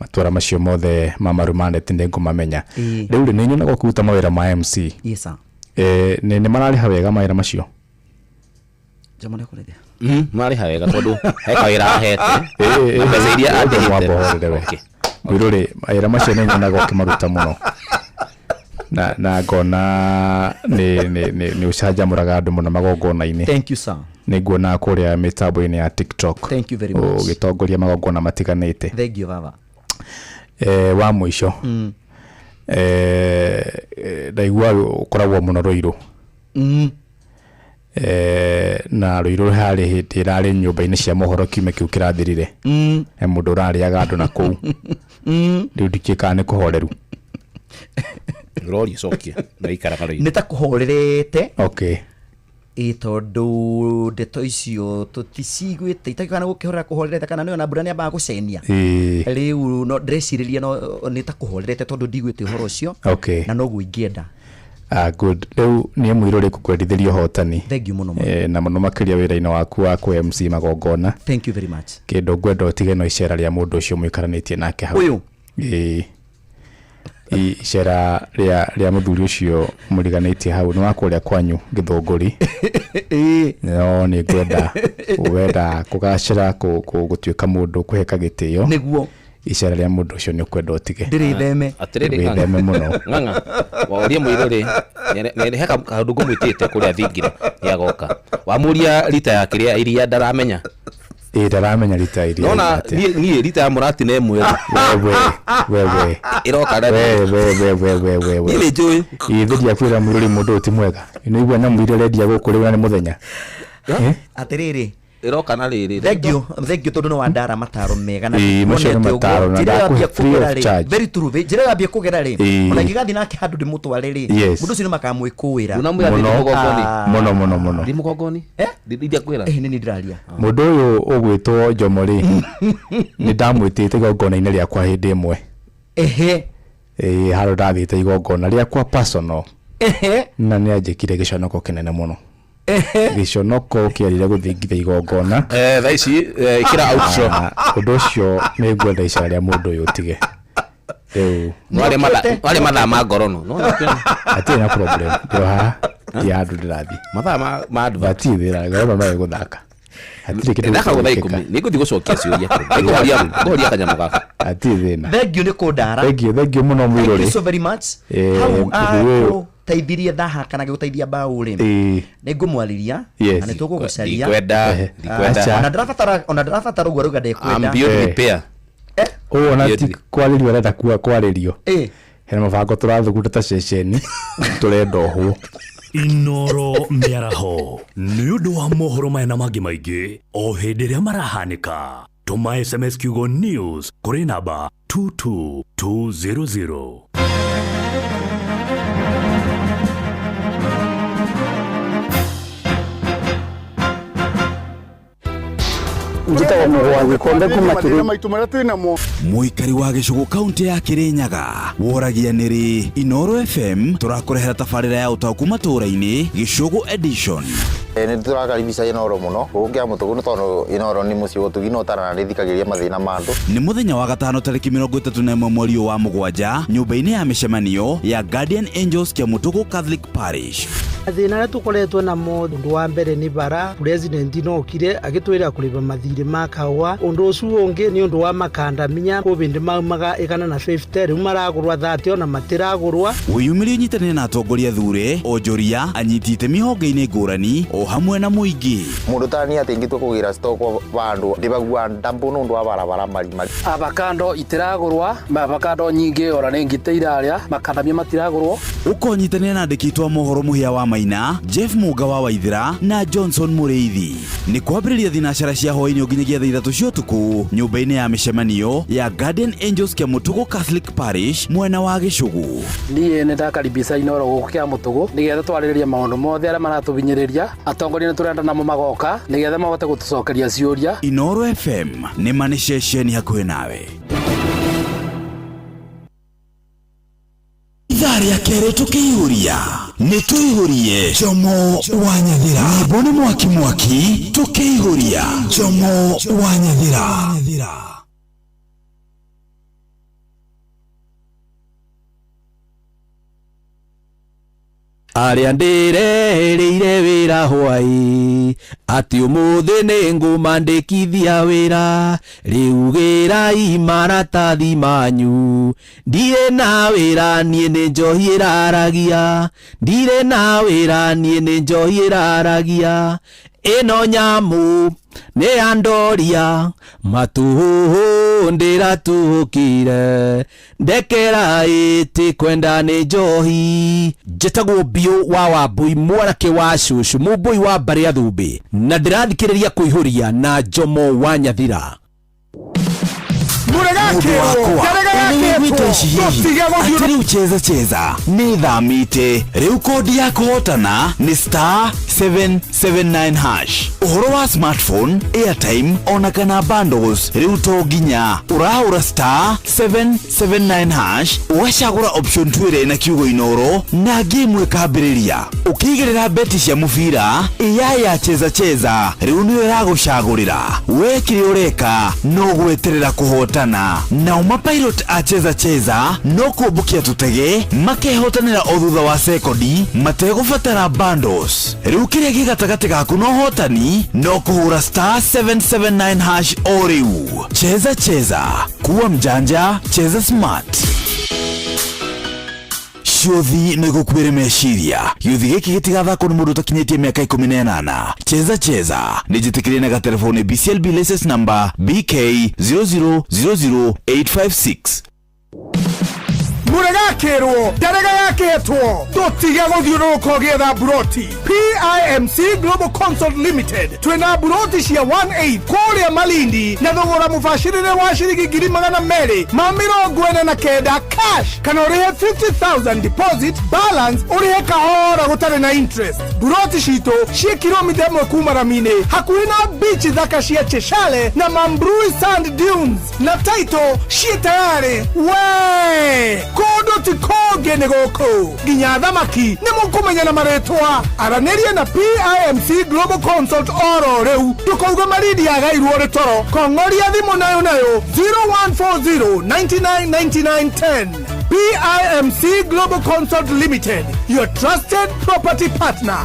matũra macio mothe ma Marumanet nĩ ngũmamenya. Ĩĩ. Rĩu rĩ, nĩ nyonaga ũkĩruta mawĩra ma MC. Yes sir. Eh, nĩ mararĩha wega mawĩra macio? Jomo nĩakũrĩthia. Marĩha wega tondũ he kawĩra ahete na mbeca iria andĩhĩte. Wamba ũhorere we. Mwĩrũ rĩ, mawĩra macio nĩ nyonaga ũkĩmaruta mũno na ngona nĩ ũcanjamũraga andũ mũno magongona-inĩ. Thank you sir. Nĩ nguonaga kũrĩa mĩtambo-inĩ ya TikTok. Thank you very much. Ũgĩtongoria magongona matiganĩte. Thank you baba. Eh, wa mũico, eh, ndaigua ũkoragwo mũno Rũirũ. Eh, na Rũirũ harĩ hĩndĩ ĩrarĩ nyũmba-inĩ cia mohoro kiumia kĩu kĩrathirire. He mũndũ ũrarĩaga andũ na kũu. Rĩu ndikĩĩ kana nĩ kũhoreru. Ũroria ũcokie na ikaraga Rũirũ. Nĩ ta kũhorerete. Okay. Ĩ tondũ ndeto icio tũticiguĩte itakĩũka gũkĩhorera kũhorerete kana nĩyo na mbura nĩambaga gũcenia. Ĩĩ. Rĩu no ndĩrecirĩria no nĩ ta kũhorerete tondũ ndiguĩte ũhoro ũcio. Okay. Na noguo ingĩenda. Ah, good. Rĩu niĩ mũirũ rĩ ngũkwendithĩria ũhotani. Thank you mũno mũno. Eh, na mũno makĩria wĩra-inĩ waku wa kũ MC magongona. Thank you very much. Kĩndũ ngwenda ũtige no icera rĩa mũndũ ũcio mũikaranĩtie nake hau. Ũyũ? Ĩĩ. Icera rĩa mũthuri ũcio mũriganĩtie hau nĩ wa kũrĩa kwanyu Gĩthũngũri. No nĩ ngwenda wenda kũgacĩra gũtuĩka mũndũ kũheka gĩtĩo. Nĩguo. Icera rĩa mũndũ ũcio nĩ ũkwenda ũtige. Ndĩrĩtheme. Atĩrĩrĩ Wĩtheme mũno. Ng'ang'a, waũria mũirũ rĩ, he kaũndũ ngũmwĩtĩte kũrĩa thingira nĩagoka. Wamũria rita ya kĩrĩa iria ndaramenya. Ĩĩ ndaramenya rita iria. Nona niĩ rita ya mũratina ĩmwe rĩ. Wewe wewe. Ĩroka na Wewe wewe wewe wewe. Niĩ nĩ njũĩ. Ĩĩ thĩria kwĩra mũirũ rĩ mũndũ ũyũ ti mwega. Nĩ igua nyamũ iria ũrendia gũkũ rĩu na nĩ mũthenya. Eh? Atĩrĩrĩ. Ĩroka na rĩrĩ. Thank you, thank you tondũ nĩ wandara mataro mega na Ĩĩ, macio nĩ nĩwonete ũguo. mataro na Njĩra ĩyo ndakũhe ambia free kũgera of rĩ, charge. very true, njĩra ĩyo ambia kũgera rĩ, Ĩĩ. ona ingĩgathiĩ nake handũ ndĩmũtware rĩ, Yes. mũndũ ũcio nĩ makamwĩkũĩra. Ndũnamwĩra ndĩ mũgongoni. Mũno mũno mũno. Ndĩ mũgongoni? Ndiria kwĩra. Eh, nĩ niĩ ndĩraria. Mũndũ ũyũ ũgwĩtwo Jomo rĩ, nĩ ndamwĩtĩte igongona-inĩ rĩakwa hĩndĩ ĩmwe. Ehe. Ĩĩ handũ ndathiĩte igongona rĩakwa personal. Ehe. Na nĩ anjĩkire gĩconoko kĩnene mũno. Gĩconoko kĩarire gũthingitha igongona. Eh, thaa ici ĩkĩra outro. Na ũndũ ũcio nĩ ngwenda icera rĩa mũndũ ũyũ ũtige. Rĩu Warĩ mathaa ma ngorono. No, hatirĩ na problem. Ndĩ o haha, ndirĩ handũ ndĩrathiĩ. Mathaa ma advert. Gati thĩna, ngorono no ĩgũthaka. Hatirĩ kĩndũ Thaka thaa gĩtangĩkĩka. 10 nĩ ngũthiĩ gũcokia ciũria. Ngũhoria kanyamũ gaka. Hatirĩ thĩna. Thank you nĩ kũndara. Thank you mũno Thank you mwĩrori. so very much. Hau ũndũ ũyũ- agũteithirie thaha kana agĩgũteithia mbaũ rĩ, nĩ ngũmwarĩria Yes. na nĩ tũgũgũcaria. Ndikwenda, ndikwenda. Ah, ona ndarabatara ũguo arauga ndekwenda. I'm beyond repair. Ũũ ona ti kwarĩrio arenda kwarĩrio. Hena mũbango tũrathugunda ta ceceni tũrenda ũhwo. Inoro mĩaraho nĩ ũndũ wa mohoro maya na mangĩ maingĩ o hĩndĩ ĩrĩa marahanĩka, tũma SMS kiugo news kũrĩ namba 22200. Njĩtagwo Mũgwa Gĩkombe kuma Kĩrĩ. Maitũ marĩa twĩ namo. Mũikari wa gĩcũgũ kaunti ya Kĩrĩnyaga woragia nĩrĩ Inoro FM tũrakũrehera tabarĩra ya ũtaũku matũũra-inĩ Gĩcũgũ edition. Nĩ tũrakaribisha Inoro mũno gũkũ kĩa Mũtũgũ nĩ tondũ Inoro nĩ mũciĩ ũtugi na ũtarana nĩ thikagĩrĩria mathĩna ma andũ. Nĩ mũthenya wa gatano tarĩki 31 mweri ũyũ wa mũgwanja nyũmba-inĩ ya mĩcemanio ya Guardian Angels Kĩamũtũgũ Catholic Parish. Mathĩna arĩa tũkoretwo namo, ũndũ wa mbere nĩ bara. President no okire agĩtwĩra kũrĩba mathirĩ ma kahũa. Ũndũ ũcio ũngĩ nĩ ũndũ wa makandamia kwĩ bĩndĩ maumaga 150, rĩu maragũrwa 30 ona matiragũrwa. Wĩyumĩrie ũnyitanĩre na atongoria thure, onjoria, anyiti itemi honge-inĩ ngũrani o hamwe na mũingĩ. Mũndũ ta niĩ atĩ ingĩtua kũgĩra stock vandũ ndĩbagua ndambu nĩ ũndũ wa barabara marimari. Avocado itiragũrwa, avocado nyingĩ ora nĩ ngitĩ irarĩa, makandamia matiragũrwo. Ũkonyitanĩra na andĩki aitũ a mohoro Mũhĩa wa Maina, Jeff Mũnga wa Waithĩra na Johnson Mũrĩithi. Nĩ kwambĩrĩria thinacara cia hwaĩ-inĩ nginyagia thaa 3 cia ũtukũ nyũmba-inĩ ya mĩcemanio ya Guardian Angels Kĩamũtũgũ Catholic Parish mwena wa Gĩcũgũ. Niĩ nĩ ndakaribisha Inoro gũkũ kĩa Mũtũgũ nĩgetha twarĩrĩrie maũndũ mothe arĩa maratũhinyĩrĩria. Atongoria nĩ tũrenda namo magoka nĩgetha mahote gũtũcokeria ciũria. Inoro FM nĩ ma nĩ ceceni hakuhĩ nawe. Ithaa rĩa kerĩ tũkĩihũria nĩ tũihũrie Jomo wa Nyathira. Nyĩmbo nĩ mwaki mwaki tũkĩihũria Jomo wa Nyathira. Arĩa ndĩrehereire wĩra hwaĩ atĩ ũmũthĩ nĩ ngũmandĩkithia wĩra, rĩu gĩrai maratathi manyu, ndirĩ na wĩra niĩ nĩ njohi ĩraragia, ndirĩ na wĩra niĩ nĩ njohi ĩraragia, ĩno nyamũ nĩ ya ndoria matũhũhũ ndĩratũhũkire ndekera ĩtĩ kwenda nĩ njohi. Njĩtagwo Biũ wa Wambui mwanake wa cũcũ mũmbũi wa mbarĩ ya Thũmbĩ na ndĩrathikĩrĩria kũihũria na Jomo wa Nyathira. Rĩu cheza cheza nĩ thamĩte rĩu kodi ya kũhotana nĩ star 779 hash. Ũhoro wa smartphone, airtime ona kana bundles rĩu to nginya ũrahũra star 779 hash ũgacagũra option 2 ĩrĩa ĩna kiugo Inoro na game ĩkambĩrĩria. Ũkĩigĩrĩra beti cia mũbira AI ya cheza cheza rĩu nĩyo ĩragũcagũrĩra. We kĩrĩa ũreka no gweterera kũhotana. Nao mapilot a cheza cheza no kũmbũkia tũtege makehotanĩra o thutha wa sekondi mategũbatara bundles. Rĩu kĩrĩa gĩ gatagatĩ gaku na ũhotani no kũhũra star 779 hash o rĩu. Cheza cheza, kuwa mjanja, cheza smart. Ciũthi nĩ gũkuĩre meciria. Gĩũthi gĩkĩ gĩtigathakwo nĩ mũndũ ũtakinyĩtie mĩaka 18. Cheza cheza nĩ njĩtĩkĩrie na gatelefoni BCLB license number BK 0000856. Mũregakĩrwo ndarega yakĩhetwo tũtige gũthiũrũrũka ũgĩetha mburoti. PIMC Global Consult Limited twĩna mburoti cia 18 kũrĩa Malindi na thogora mũbacĩrĩre wa ciringi 249,000 cash kana ũrĩhe 50,000 deposit balance ũrĩhe kahora gũtarĩ na interest. Mburoti citũ ciĩ kilomita 1 kuma rami-inĩ hakuhĩ na beach thaka cia Cheshale na Mambrui Sand Dunes na title ciĩ tayarĩ. We kũndũ ti kũngĩ nĩ gũkũ nginya thamaki nĩ mũkũmenya na marĩtwa. Aranĩria na PIMC Global Consult oro rĩu ndũkauge Malindi yagairwo rĩ toro. Kong'oria thimũ nayo nayo 0140 99 99 10. PIMC Global Consult Limited, your trusted property partner.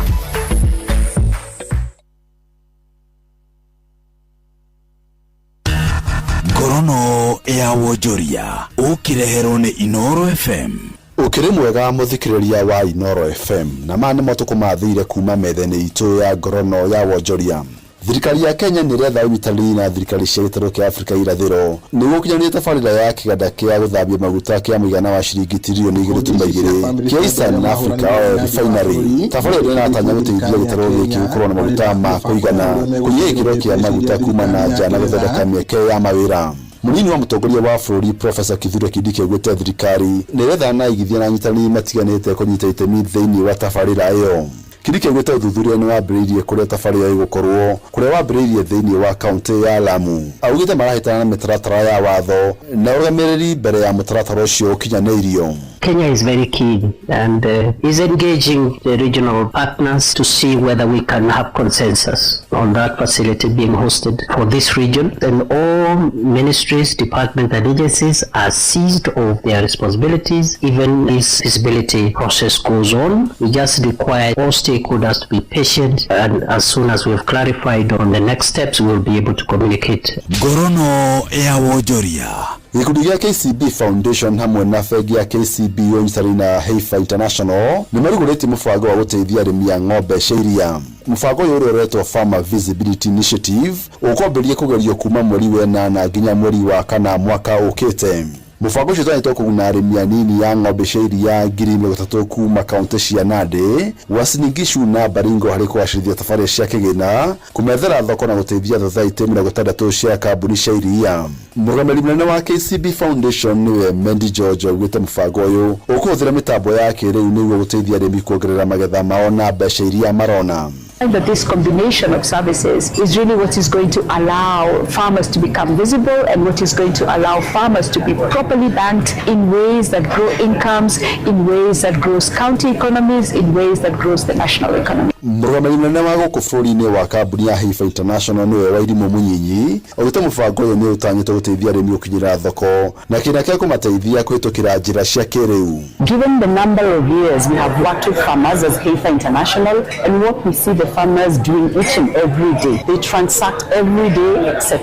Ya wonjoria ũkĩreherwo nĩ Inoro FM. Ũkĩrĩ mwega mũthikĩrĩria wa Inoro FM, na maya nĩmo tũkũmathĩire kuma metha-inĩ itũ ya ngorono ya wonjoria. Thirikari ya Kenya nĩ ĩretha ũnyitanĩri na thirikari cia gĩtarũ kĩa Afrika irathĩro nĩguo gũkinyanĩria tabarĩra ya kĩganda kĩa gũthambia maguta kĩa mũigana wa ciringi tiririoni 2.2 kĩa Eastern Africa Oil Refinery. Tabarĩra ĩno ĩratanya gũteithia gĩtarũ gĩkĩ gũkorwo na maguta ma kũigana, kũnyihia gĩkĩro kĩa maguta kuma na nja na gũthondeka mĩeke ya mawĩra. Mũnini wa mũtongoria wa bũrũri Profesa Kithure Kindiki augĩte thirikari nĩ ĩrethana na aigithia na anyitanĩri matiganĩte kũnyita itemi thĩinĩ wa tabarĩra ĩyo. Kindiki augĩte ũthuthuria nĩ wambĩrĩirie kũrĩa tabarĩra ĩyo ĩgũkorwo, kũrĩa wambĩrĩirie thĩinĩ wa kaũntĩ ya Lamu. Augĩte marahĩtana na mĩtaratara ya watho na ũrũgamĩrĩri mbere ya mũtaratara ũcio ũkinyanĩirio. Kenya is very keen and is engaging the regional partners to see whether we can have consensus on that facility being hosted for this region. And all ministries, departments and agencies are seized of their responsibilities. Even this feasibility process goes on. We just require all stakeholders to be patient, and as soon as we have clarified on the next steps, we will be able to communicate. Ngorono ya wonjoria. Gĩkundi gĩa KCB Foundation hamwe na bengi ya KCB ũnyitanĩri na Heifer International nĩ marugũrĩtie mũbango wa gũteithia arĩmi a ng'ombe cia iria. Mũbango ũyũ ũrĩa ũretwo Farmer Visibility Initiative ũkwambĩrĩria kũgerio kuma mweri wa ĩnana nginya mweri wa kana mwaka ũkĩte. Mũbango ũcio ũtanyĩtwo kũguna arĩmi anini a ng'ombe cia iria 30,000 kuma kaũntĩ cia Nandi, Uasin Gishu na Baringo harĩ kũgacĩrithia tabarĩra cia kĩgĩna, kũmethera thoko na gũteithia thothaitĩ 60 cia kambuni cia iria. Mũrũgamĩrĩri mũnene wa KCB Foundation nĩwe Mendy George augĩte mũbango ũyũ ũkũhũthĩra mĩtambo ya kĩrĩu nĩguo gũteithia arĩmi kuongerera magetha mao na mbeca iria marona. That this combination of services is really what is going to allow farmers to become visible and what is going to allow farmers to be properly banked in ways that grow incomes, in ways that grows county economies, in ways that grows the national economy. Mũrũgamĩrĩri mũnene wa gũkũ bũrũri-inĩ wa kambuni ya Heifer International nĩwe Wairimũ Mũnyinyi augĩte mũbango ũyũ nĩ ũtanyĩtwo gũteithia arĩmi gũkinyĩra thoko na kĩna kĩa kũmateithia kũhĩtũkĩra njĩra cia kĩrĩu. Given the number of years we have worked with farmers as Heifer International and what we see the farmers doing each and every day, they transact every day, etc.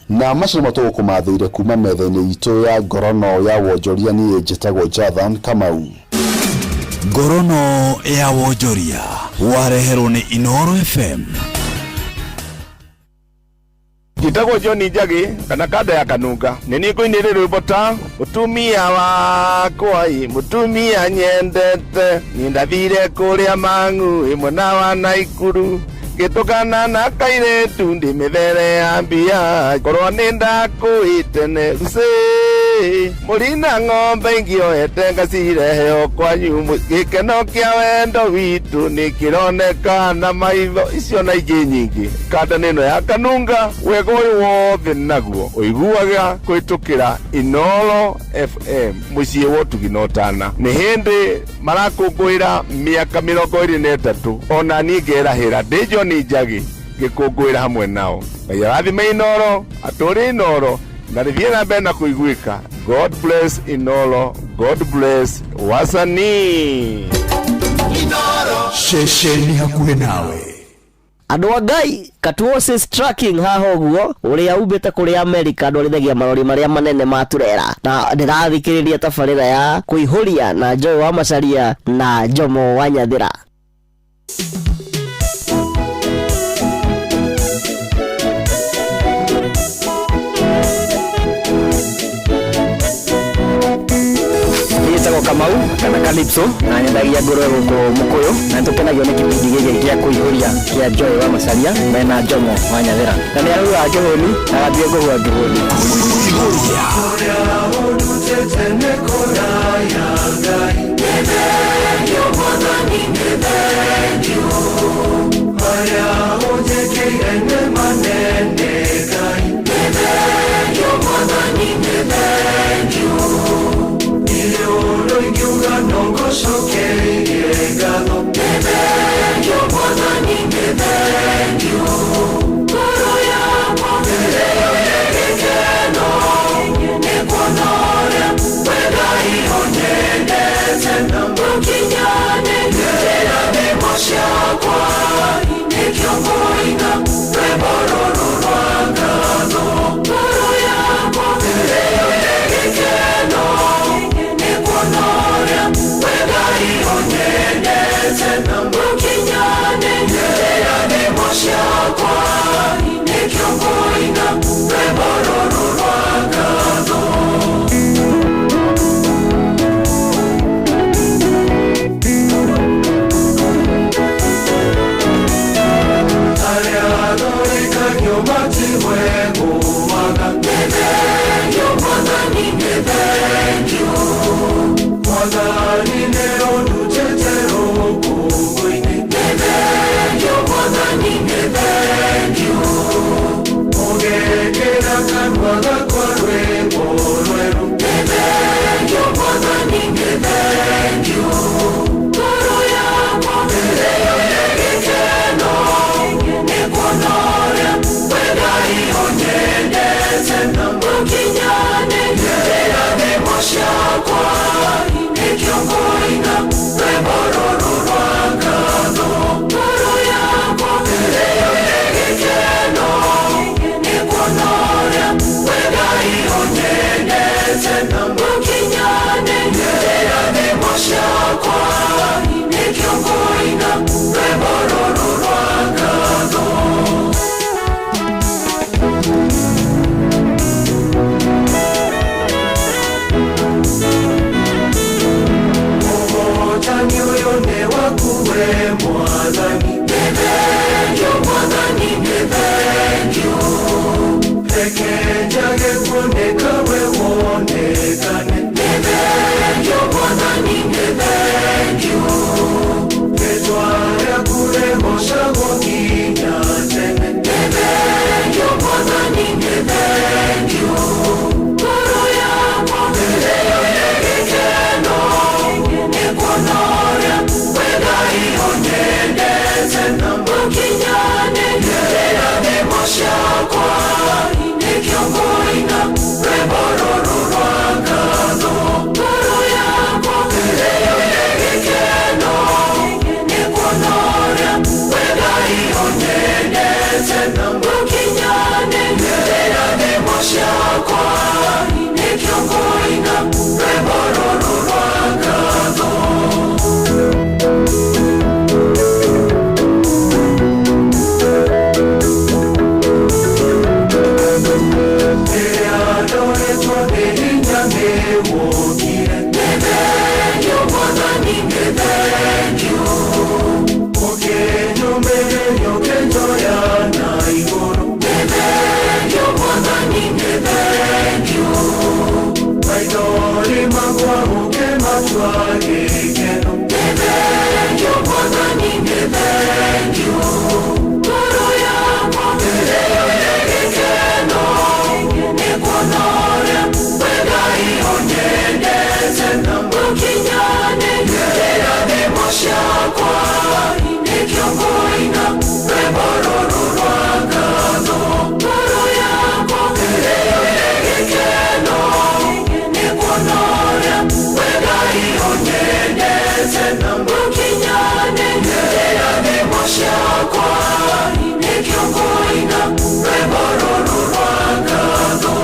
Na macio nĩmo tũgũkũmathĩire kuma metha-inĩ itũ ya ngorono ya wonjoria. Niĩ njĩtagwo Jathan Kamau. Ngorono ya wonjoria wareherwo nĩ Inoro FM. Njĩtagwo John Njagi kana kanda ya Kanunga. Nĩ niĩ ngũinĩre rwĩmbo ta mũtumia wakwa ĩ mũtumia nyendete, niĩ ndathire kũrĩa Mang'u ĩ mwena wa Naikuru, ngĩtũkana na kairĩtu ndĩ mĩthere ya mbia, korwo nĩ ndakũĩte ne ucĩ mũrina ng'ombe ingĩoete ngacirehe o kwanyu, gĩkeno kĩa wendo witũ nĩ kĩroneka na maitho. Icio na ingĩ nyingĩ. Kanda nĩ ĩno ya Kanunga, wega ũyũ wothe naguo ũiguaga kũhĩtũkĩra Inoro FM, mũciĩ wa ũtugi na ũtana. Nĩ hĩndĩ marakũngũĩra mĩaka 23, ona niĩ ngerahĩra ndĩ John Njagi ngĩkũngũĩra hamwe nao. Ngai arathime Inoro, atũũrie Inoro na rĩthiĩ na mbere na kũiguĩka. God bless Inoro, God bless wasanii. Ceceni hakuhĩ nawe. Andũ a Ngai, Katuosis Trucking haha ũguo ũrĩa umbĩte kũrĩa Amerika ndwarithagia marori marĩa manene ma turera, na ndĩrathikĩrĩria tabarĩra ya kũihũria na Joy wa Macharia na Jomo wa Nyathĩra. Njĩtagwo Kamau kana Calypso na nyendagia ngũrwe gũkũ Mũkũyũ, na nĩtũkenagio nĩ kĩbindi gĩkĩ gĩa kũihũria kĩa Joy wa Macharia mena Jomo wa Nyathĩra, na nĩ arauga ngĩhũni na gathiĩ ngũhua ngĩhũni. Ukinyane, Mwathani nĩ thengiũ, Mwathani nĩ thengiũ. Reke njage kuoneka we wonekane. Nĩ thengiũ, Mwathani nĩ thengiũ. Rĩtwa rĩaku rĩgoocagwo nginya tene. Nĩ thengiũ, Mwathani nĩ thengiũ. Ngoro yakwa ĩiyũire gĩkeno nĩ kuona ũrĩa wee Ngai ũnyendete. Ũkinyanĩrie irathimo ciakwa, nĩkĩo ngũina rwĩmbo rũrũ rwa ngatho. Ngoro yakwa ĩiyũire gĩkeno nĩ kuona ũrĩa wee Ngai ũnyendete. Ũkinyanĩrie irathimo ciakwa, nĩkĩo ngũina rwĩmbo rũrũ rwa ngatho. Rĩrĩa ndoretwo nĩ hinya nĩwokire. Nĩ thengiũ, Mwathani nĩ thengiũ. Ũkĩnyũmĩrĩria ũkĩnjoya na igũrũ. Nĩ thengiũ, Mwathani nĩ thengiũ. Maithori makwa ũkĩmatua gĩkeno. Nĩ thengiũ, Mwathani nĩ thengiũ. Ngoro yakwa ĩiyũire gĩkeno nĩ kuona ũrĩa wee Ngai ũnyendete. Ũkinyanĩrie irathimo ciakwa, nĩkĩo ngũina rwĩmbo rũrũ rwa ngatho. Ngoro yakwa ĩiyũire gĩkeno nĩ kuona ũrĩa wee Ngai ũnyendete. Ũkinyanĩrie irathimo ciakwa, nĩkĩo ngũina rwĩmbo rũrũ rwa ngatho.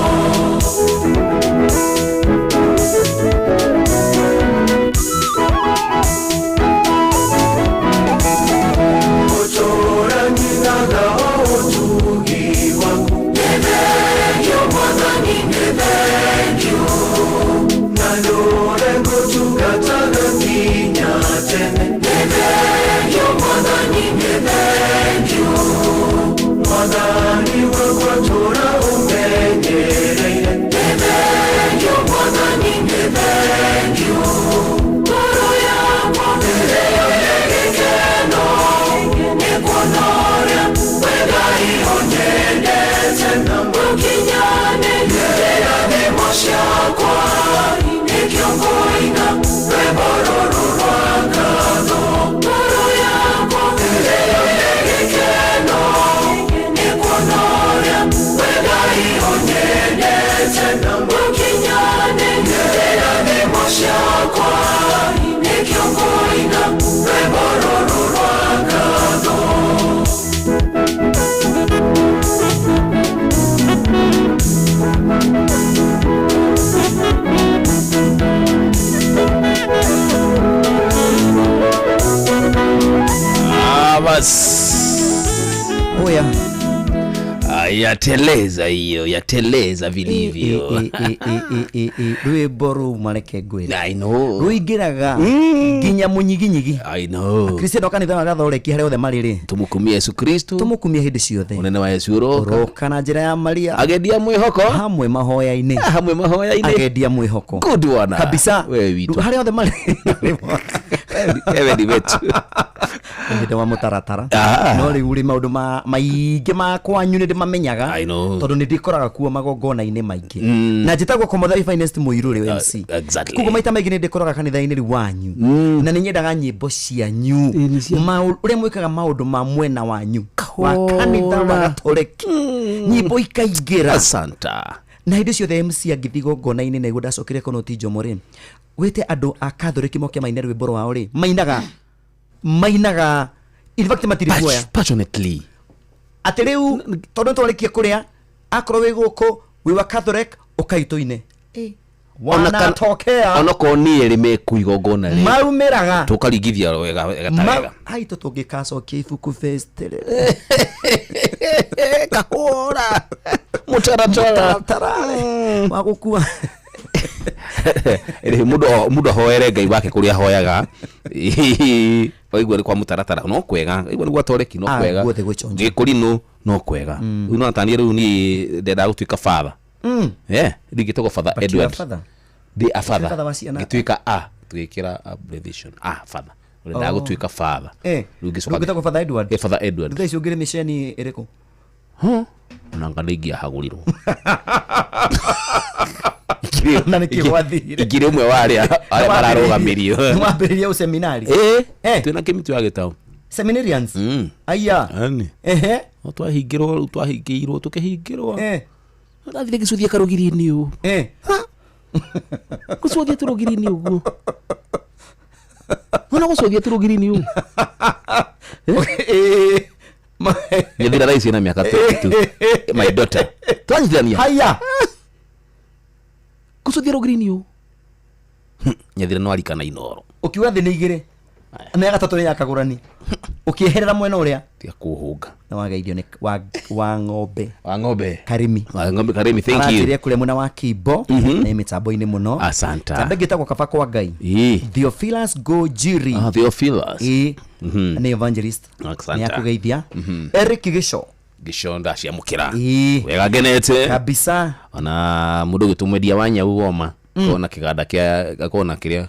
Gũtũũra nyinaga o ũtugi waku. Nĩ thengiũ, Mwathani nĩ thengiũ. Na ndũũre ngũtungataga nginya tene. Nĩ thengiũ, Mwathani nĩ thengiũ. Mwathani wakwa tũũra ũmenyereire. Nĩ thengiũ, Mwathani nĩ thengiũ. Ngoro yakwa ĩiyũire gĩkeno nĩ kuona ũrĩa wee Ngai ũnyendete. Ũkinyanĩrie irathimo ciakwa, nĩkĩo ngũina rwĩmbo rũrũ rwa ngatho. Ngoro yakwa ĩiyũire gĩkeno nĩ kuona ũrĩa wee Ngai ũnyendete. Ũkinyanĩrie irathimo ciakwa, nĩkĩo ngũina rwĩmbo rũrũ rwa ngatho. Ah, bas. Oya. Ah, yateleza hiyo, yateleza vilivyo. Rwĩmbo rũu mareke ngwĩre I know. Rũingĩraga nginya mũnyiginyigi. I know. Kristiano kanitha wa gathoreki harĩa othe marĩ rĩ, Tumukumie Yesu Kristo. Tũmũkumie hĩndĩ ciothe. Unene wa Yesu uroka. Ũroka na njĩra ya Maria. Agendia mwĩhoko. Hamwe mahoya-inĩ. Hamwe mahoya-inĩ. Agendia mwĩhoko. Good one. Kabisa. Wewe witũ. Harĩa othe marĩ. Ewe ni wetu. Hĩndĩ wa mũtaratara. Ah. No rĩu rĩ maũndũ maingĩ ma kwanyu nĩ ndĩmamenyaga. I know. Tondũ nĩ ndĩkoraga kuo magongona-inĩ maingĩ. Na njĩtagwo Komotha Finest Mũirũ rĩ MC. Exactly. Koguo maita maingĩ nĩ ndĩkoraga kanitha-inĩ rĩu wanyu. Na nĩ nyendaga nyĩmbo cianyu. Ũrĩa mwĩkaga maũndũ ma mwena wanyu. Wa kanitha wa Gatoreki. Nyĩmbo ikaingĩra. Asanta. Na hĩndĩ ciothe MC angĩthiĩ igongona-inĩ na iguo ndacokire kono ti Njomo rĩ, wĩte andũ a Catholic moke maine rwĩmbo rwao rĩ, mainaga mainaga in fact matirĩ guoya. Passionately. Atĩ rĩu tondũ nĩtwarĩkia kũrĩa, akorwo wĩ gũkũ wĩ wa Catholic ũkai tũine. Wanatokea. Onokorwo nĩ erĩ meku igongona rĩ, Maumĩraga. tũkaringithia wega wega ta wega. Ai tũtũngĩkacokia ibuku fest rĩ. Kahũra. Mũtaratara. Mũtaratara wa gũkua. Mũndũ ahoere Ngai wake kũrĩa ahoyaga. Waigua nĩ kwa mũtaratara no kwega, waigua nĩ gwa toreki no Ah, kwega, guothe gwĩ chonjo. gĩkũrinũ no kwega. Rĩu no taniĩ rĩu niĩ ndendaga gũtuĩka father. Eh, ndingĩtagwo Father But you are Edward. father. Ndĩ a father. Father wa ciana. Ngĩtuĩka a tũgĩkĩra abbreviation a father. Ũrendaga Oh. gũtuĩka father. Eh, Rĩu ngĩcoka rĩu ũngĩtagwo Father Edward. Eh, Father Edward. Thutha icio ũngĩrĩ mĩceni ĩrĩkũ? Onanga nĩ ingĩahagũrirwo. Na nĩkĩ gwathire? Ingĩrĩ ũmwe wa arĩa mararũgamirio. Nĩwambĩrĩria ũseminari? Eh, twĩna kĩmĩtĩ wa gĩtaũ. Seminarians? Aya. Ani. Ehe. No twahingĩrwo rĩu twahingĩirwo tũkĩhingĩrwo. Eh. Ndathire gĩcuthia karũgiri-inĩ ũũ. Eh. Gũcuthia tũrũgiri-inĩ ũguo. Ona gũcuthia tũrũgiri-inĩ ũũ. Nyathira thaa ici ena mĩaka 22. My daughter. Twanyitithania. Haya. Gũcuthia rũgiri-inĩ ũũ. Nyathira no arikana Inooro. Ũkiuga thĩ nĩ igĩrĩ. Na ya gatatũ nĩ ya kagũrani. Ũkĩeherera mwena ũrĩa. Tiga kũhũnga. Na wageithio nĩ wa, wa ng'ombe. Wa ng'ombe. Karimi. Wa ng'ombe Karimi, thank you. Aranjĩrire kũrĩa mwena wa Kimbo. Na ĩ mĩtambo-inĩ mũno. Asanta. Njamba ĩngĩ ĩtagwo kaba kwa Ngai. Ĩĩ. Theophilus Gojiri. Ah, Theophilus. Ĩĩ. Mhm. Nĩ evangelist. Asanta. Nĩ akũgeithia. Mhm. Eric Gĩco. Gĩco ndaciamũkĩra. Ĩĩ. Wega ngenete. Kabisa. Ona mũndũ ũgĩtwo mwendia wa nyau woma. Kona kĩganda kĩa gakona kĩrĩa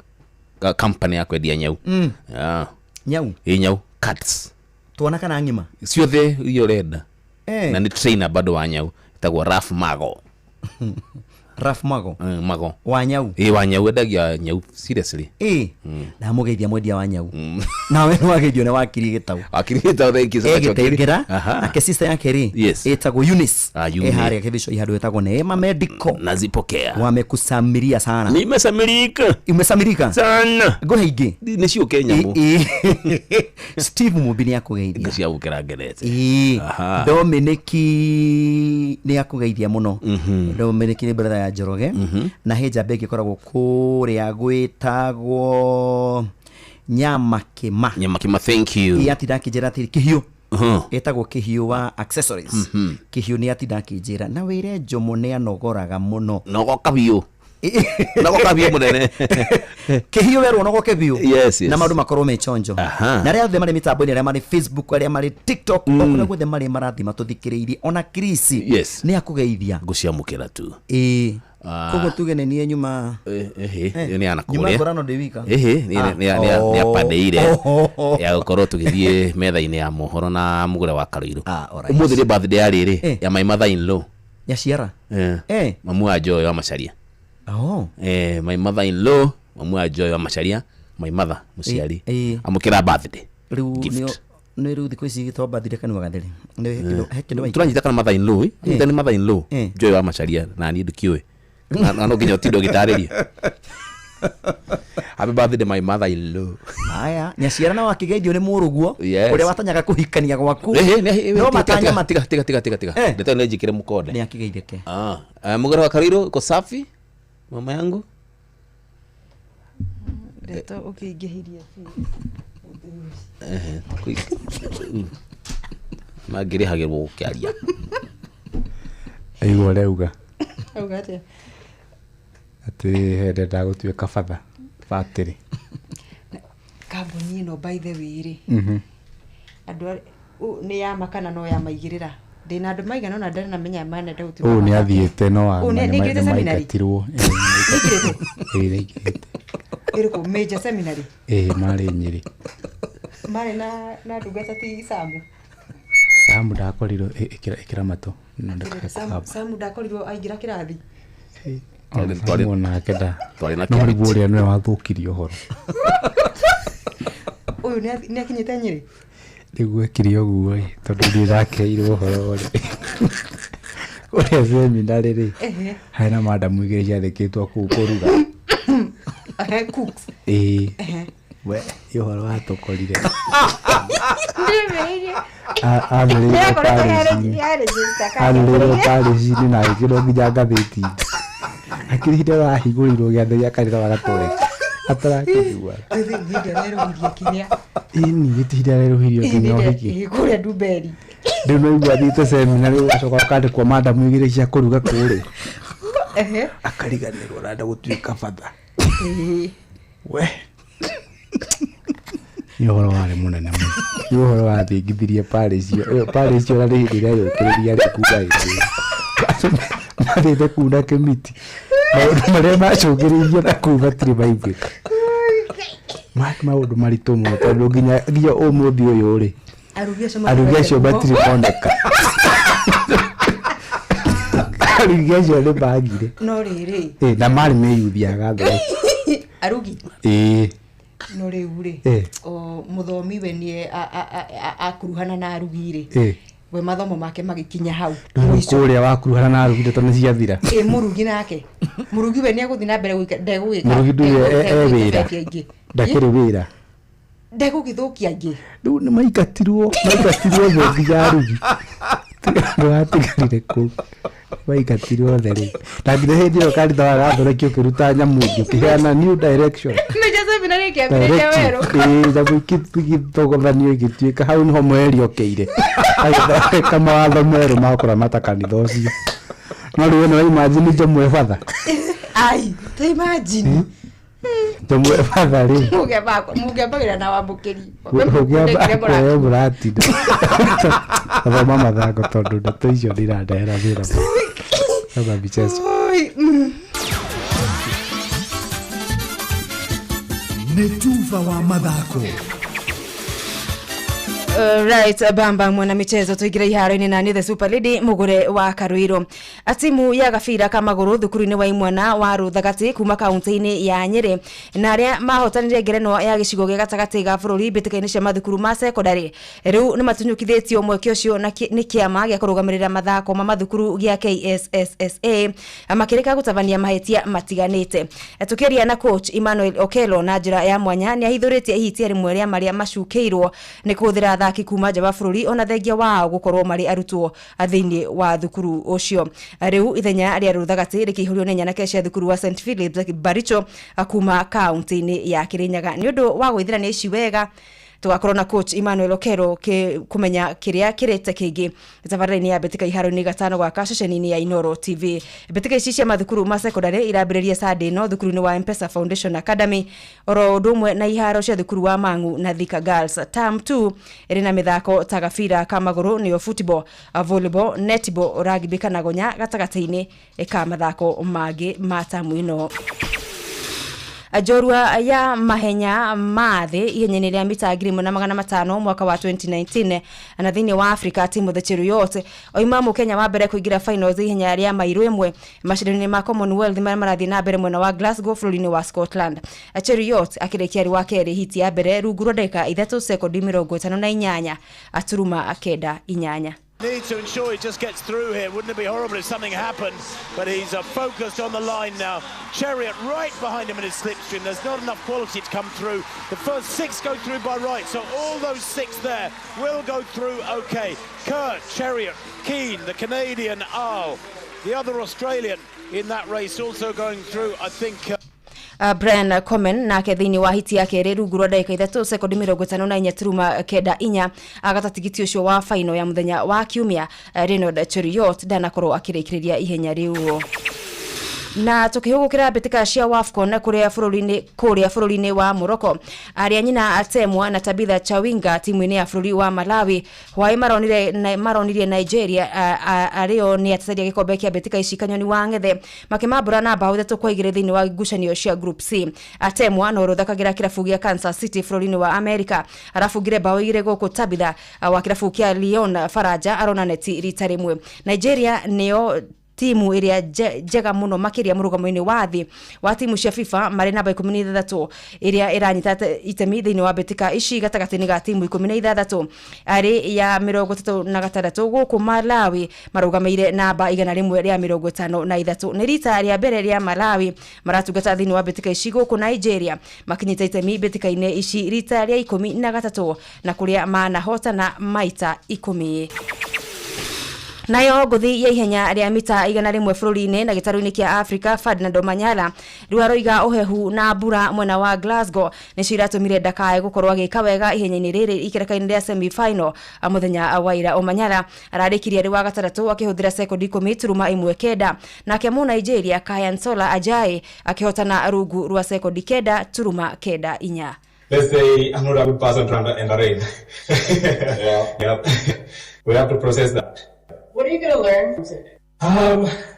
company ya kwendia nyau. Yeah. Nyau. Ĩ nyau cats. Tuona kana ng'ima. Ciothe iria ũrenda. Eh. Na nĩ trainer bado wa nyau ĩtagwo Raf Mago. Raf Mago. Mago. Wa nyau. Ĩ wa nyau endagia nyau seriously. Ĩ. Ndamũgeithia mwendia wa nyau. Nawe nĩ wageithio nĩ wakiri gĩtau. Wakiri gĩtau thank you so much. wakiri. Egĩtengera. Aha. Nake sister yake rĩ. Yes. Ĩtagwo Eunice. Ah, Eunice. Ĩ harĩa Kĩbĩco handũ ĩtagwo Neema Medical. Nazipokea. Wamekusamĩria sana. Nimesamirika. Umesamirika? Sana. Ngũhe ingĩ. Nĩ ciũke nyamũ. Ĩ, ĩ. Steve Mumbi nĩ akũgeithia. Ngũciamũkĩra ngenete. Ĩ. Aha. Dominiki nĩ akũgeithia mũno. Dominiki nĩ brother ya Njoroge. Na he njamba ĩngĩ ĩkoragwo kũrĩa gwĩtagwo Nyama Kĩma. Nyama Kĩma thank you. Ĩ atinda akĩnjĩra atĩrĩ kĩhiũ. Uh-huh. Ĩtagwo kĩhiũ wa accessories. Kĩhiũ nĩ atinda akĩnjĩra na wĩre Njomo nĩ anogoraga mũno. Nogoka biũ. Nogoka biũ mũnene. Kĩhiũ werwo nogoke biũ. Yes, yes. Na maũndũ makorwo me chonjo. Aha. Na arĩa othe marĩ mĩtambo-inĩ arĩa marĩ Facebook arĩa marĩ TikTok o kũrĩa guothe marĩ marathiĩ matũthikĩrĩirie ona Chris Yes. nĩ akũgeithia. Ngũciamũkĩra tu. Ĩĩ. Ah. Koguo tuge nĩ niĩ nyuma Ĩhĩ, ĩyo nĩ ya nyuma nakũrĩa. ngorano ndĩ wika. Ĩhĩ, nĩ Ah. nĩ apandeire Oh. ya gũkorwo tũgĩthiĩ metha-inĩ ya mohoro na mũgũre wa Karũirũ. Alright. Ũmũthĩ nĩ birthday ya rĩrĩ ya my mother in law. Nyaciara. Eh. Eh. Mamu wa Joy wa Macharia. Oh. Eh, my mother in law, mamu wa Joy wa Macharia, my mother mũciari. Ĩĩ. Amũkĩra birthday. Rĩu Gift. nĩo nĩ rĩu thikũ ici twambathire kanua gatheri. Nĩ he kĩndũ he kĩndũ waigua? Tũranyita kana mother in law, eh? Anyita nĩ mother in law. Eh. Joy wa Macharia na niĩ ndikĩũĩ. Na no nginya ũtinde ũgĩtarĩria. Happy birthday my mother in law. Haya, nyaciara na wakĩgeithio nĩ mũrũguo Yes. ũrĩa watanyaga kũhikania gwaku. Ĩhĩ, nĩ- No tiga, matanya tiga, tiga tiga tiga tiga tiga. Eh. Ndeto nĩ njĩkĩre mũkonde. Nĩ akĩgeithĩke. Ah, mũgũre wa Karũirũ uko safi? Mama yangu? Ndeto ũkĩingĩhirie biũ. Ehe, mangĩrĩhagĩrwo gũkĩaria. Aigua ũrĩa auga Auga atĩa? atĩ he ndendaga gũtuĩka batha batĩrĩ. Kambuni ĩno by the way rĩ Mhm. andũ nĩ yama kana no yamaigĩrĩra ndĩna andũ maigana ũna ndarĩ namenya manenda gũtuĩka Ũyũ nĩ mabatĩrĩ. athiĩte no Ũyũ nĩ aingĩrĩte seminary? nĩmaingatirwo. Nĩaingĩrĩte? Ĩĩ nĩaingĩrĩte. Ĩrĩkũ major seminary Ĩĩ marĩ Nyĩrĩ. marĩ na ndungata ti Samu Samu ndakorirwo ĩkĩra matũ no ndakae kũhamba. Samu ndakorirwo aingĩra kĩrathi Ona Samu onake nda. Twarĩ na No rĩu ũrĩa nĩwe wathũkirie ũhoro. ũyũ nĩ akinyĩte Nyĩrĩ Rĩu gwekire ũguo ĩ tondũ niĩ ndakeirwo ũhoro rĩ. Ũrĩa seminarĩ rĩ Ehe. harĩ na madamu igĩrĩ ciandĩkĩtwo kũu kũruga. Ehe, cooks Ĩĩ. Ehe. We ĩ ũhoro watũkorire. Ndĩmĩirie. Arereirwo Nĩakoretwo parish-inĩ. yaregister Arereirwo parish-inĩ na agĩkĩrwo nginya ngathĩti-inĩ. Akĩrĩ hĩndĩ ĩrĩa arahingũrĩirwo gĩathĩ gĩa kanitha wa gatoreki atarakĩiguaga. Hĩndĩ arerũhirie kĩrĩa Ĩni gĩtirĩ hĩndĩ arerũhirio nginya ũhiki. Ĩĩ, kũrĩa Ndumberi Rĩu no igua athiĩte seminarĩ ũgacoka ũkandĩkwo madamu igĩrĩ cia kũruga kũrĩa. Ehe. Akariganĩrwo arenda gũtuĩka batha. Ĩĩ. We nĩ ũhoro warĩ mũnene mũno, nĩ ũhoro wathingithirie parish ĩyo. Ĩyo parish ĩyo na nĩ hĩndĩ ĩrĩa yũkĩrĩria rĩ kuma hĩndĩ ĩyo mathiĩte kuna kĩmiti, maũndũ marĩa macũngĩrĩirie na kũu matirĩ maiguĩka. Marĩ maũndũ maritũ mũno tondũ nginya ũmũthĩ ũyũ rĩ, Arugi acio arugi acio matirĩ moneka, arugi acio nĩ magire. No rĩrĩ, Na marĩ meyuthi ya Gathoreki. Arugi. Ĩĩ. No rĩu rĩ, o mũthomi we nĩ akuruhana na arugi rĩ, we mathomo make magĩkinya hau? Rĩu kũrĩa wakuruhana na arugi ndeto nĩ ciathira. Ĩ mũrugi nake, mũrugi we nĩ egũthiĩ na mbere gwĩka, ndegũgĩka? Mũrugi ndũĩ e wĩra. Ndegũgĩthũkia ingĩ? Ndakĩrĩ wĩra. Ndegũgĩthũkia ingĩ? Rĩu nĩ maingatirwo othe nginya arugi andũ matigarire kũu, maingatirwo othe rĩu, na nginya hĩndĩ ĩyo kanitha wa Gathoreki ũkĩruta nyamũ ĩngĩ ũkĩheana new direction. Nĩkĩo seminary ĩkĩambĩrĩria werũ. Ĩĩ, nyamũ igĩthogothanio igĩtuĩka hau nĩho mweri okĩire agĩthondeka mawatho merũ ma kũramata kanitha ũcio. No rĩu ĩno imagine Njomo e batha. Ai, ta imagine. Njomo e batha rĩ. Mũngĩambagĩra na wambũkĩri. Ũngĩamba mũratinda thoma mathako tondũ ndeto icio nĩ irandehera thĩna mũno. Kama michezo. Nĩ tuba wa mathako. Right, bamba mwana michezo, tuingire iharo-inĩ na nĩ the super lady Mũgũre wa Karuiro. Atimu ya gabira ka magũrũ thukuru-inĩ wa imwana wa Rũthagati kuma kaunti-inĩ ya Nyĩrĩ na arĩa mahotanire ngerenwa ya gĩcigo gĩa gatagatĩ ga bũrũri mbĩtĩka-inĩ cia mathukuru ma sekondarĩ rĩu nĩ matunyũkithĩtio mweke ũcio na nĩ kĩama gĩa kũrũgamĩrĩra mathako ma mathukuru gĩa KSSSA makĩrĩka gũtabania mahĩtia matiganĩte. Tũkĩaria na coach Emmanuel Okelo na njĩra ya mwanya, nĩ ahithũrĩtie ihitia rĩmwe rĩa marĩa macukĩirwo nĩ kũhũthĩra athaki kuma nja wa bũrũri ona thengia wao gũkorwo marĩ arutwo thĩinĩ wa thukuru ũcio. Rĩu ithenya rĩa Rũthagati rĩkĩihũrio nĩ nyanake cia thukuru wa St Philips Baricho kuma kaunti-inĩ ya Kĩrĩnyaga. Nĩ ũndũ wa gwĩthirania ici wega, tũgakorwo na coach Emmanuel Okero kũmenya kĩrĩa kĩrĩte kĩngĩ tabarĩra-inĩ ya mbĩtĩka iharo-inĩ gatano gaka ceceni-inĩ ya Inoro TV. Mbĩtĩka ici cia mathukuru ma secondary irambĩrĩria Sunday no thukuru-inĩ wa Mpesa Foundation Academy oro ũndũ ũmwe na iharo cia thukuru wa Mang'u na Thika Girls. Term 2 ĩrĩ na mĩthako ta gabira ka magũrũ nĩyo football, volleyball, netball, rugby kana gonya gatagatĩ-inĩ ka mathako mangĩ ma tamu ĩno. Njorua ya mahenya ma thĩ ihenya-inĩ rĩa mita 1500 mwaka wa 2019 na thĩinĩ wa Africa Timothy Cheruiyot oima mũkenya wa mbere kũingĩra finals ihenya rĩa mairo ĩmwe macindano-inĩ ma Commonwealth marĩa marathiĩ na mbere mwena wa Glasgow bũrũri-inĩ wa Scotland. Cheruiyot akĩrĩkia arĩ wa kerĩ hiti ya mbere rungu rwa ndagĩka 3 sekondi 58 aturuma 98. Need to ensure he just gets through here. Wouldn't it be horrible if something happened? But he's focused on the line now. Chariot right behind him in his slipstream. There's not enough quality to come through. The first six go through by right, so all those six there will go through okay. Kurt, Chariot, Keane, the Canadian Arl, the other Australian in that race also going through, I think. Brian Komen nake thĩinĩ wa hiti ya kerĩ rungu rwa ndagĩka 3 sekondi 54 turuma 94 agata tigiti ũcio wa final ya mũthenya wa kiumia. Reynold Cheruiyot ndanakorwo akĩrĩkĩrĩria ihenya rĩu. Na tukihugukira mbĩtĩka cia WAFCON kũrĩa bũrũri-inĩ wa Morocco, arĩa nyina Atemwa na Tabitha Chawinga timu-inĩ ya bũrũri wa Malawi hwaĩ maronirie Nigeria arĩo nĩ ateteria gĩkombe kĩa mbĩtĩka ici Kanyoni wa Ng'ethe makĩmambũra na mbaũ 3-2 thĩinĩ wa ngucanio cia Group C. Atemwa no ũthakagĩra kĩrabu gĩa Kansas City bũrũri-inĩ wa America arabungire mbaũ 2 gũkũ Tabitha wa kĩrabu kĩa Lyon Faraja arona neti rita rĩmwe. Nigeria nĩyo timu ĩrĩa njega mũno makĩria mũrũgamo-inĩ wa thĩ wa timu cia FIFA marĩ namba 16 ĩrĩa ĩranyita itemi thĩinĩ wa mbĩtĩka ici gatagatĩ-inĩ ga timu 16 arĩ ya 36 gũkũ Malawi marũgamĩire namba 153. Nĩ rita rĩa mbere rĩa Malawi maratungata thĩinĩ wa mbĩtĩka ici gũkũ Nigeria makinyita itemi mbĩtĩka-inĩ ici rita rĩa 13 na kũrĩa manahotana maita 10. Nayo ngũthi ya ihenya rĩa mita 100 bũrũri-inĩ na gĩtarũ-inĩ kĩa Africa Ferdinand Omanyala rĩu aroiga ũhehu na mbura mwena wa Glasgow nĩcio iratũmire ndakae gũkorwo agĩka wega ihenya-inĩ rĩrĩ ikereka-inĩ rĩa semi final mũthenya wa ira. Omanyala ararĩkirie arĩ wa gatandatũ akĩhũthĩra sekondi 10.19, nake mu Nigeria Kayansola Ajayi akĩhotana rungu rwa sekondi 9.94. Let's say I'm not a good person to enter rain. Yeah. Yep. We have to process that. What are you going to learn?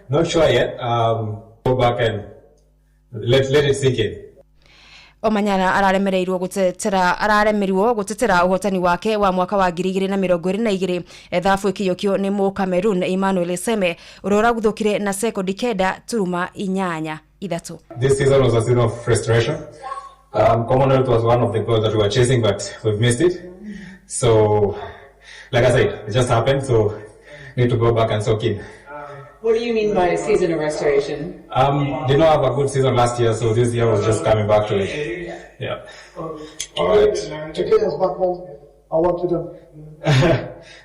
Not sure yet. Go back and let it sink in. Omanyala araremereirwo gutetera uhotani wake wa mwaka wa 2022 thabu ikiyokio ni mu Cameroon Emmanuel Seme uria uraguthukire na sekondi 9.83. This season was a season of frustration. Commonwealth was one of the goals that we were chasing, but we've missed it. So, like I said, it just happened, so need to go back and soak in. What do you mean by a season of restoration? Did not have a good season last year, so this year was just coming back to it. Yeah. All right. To get us back home, I want to.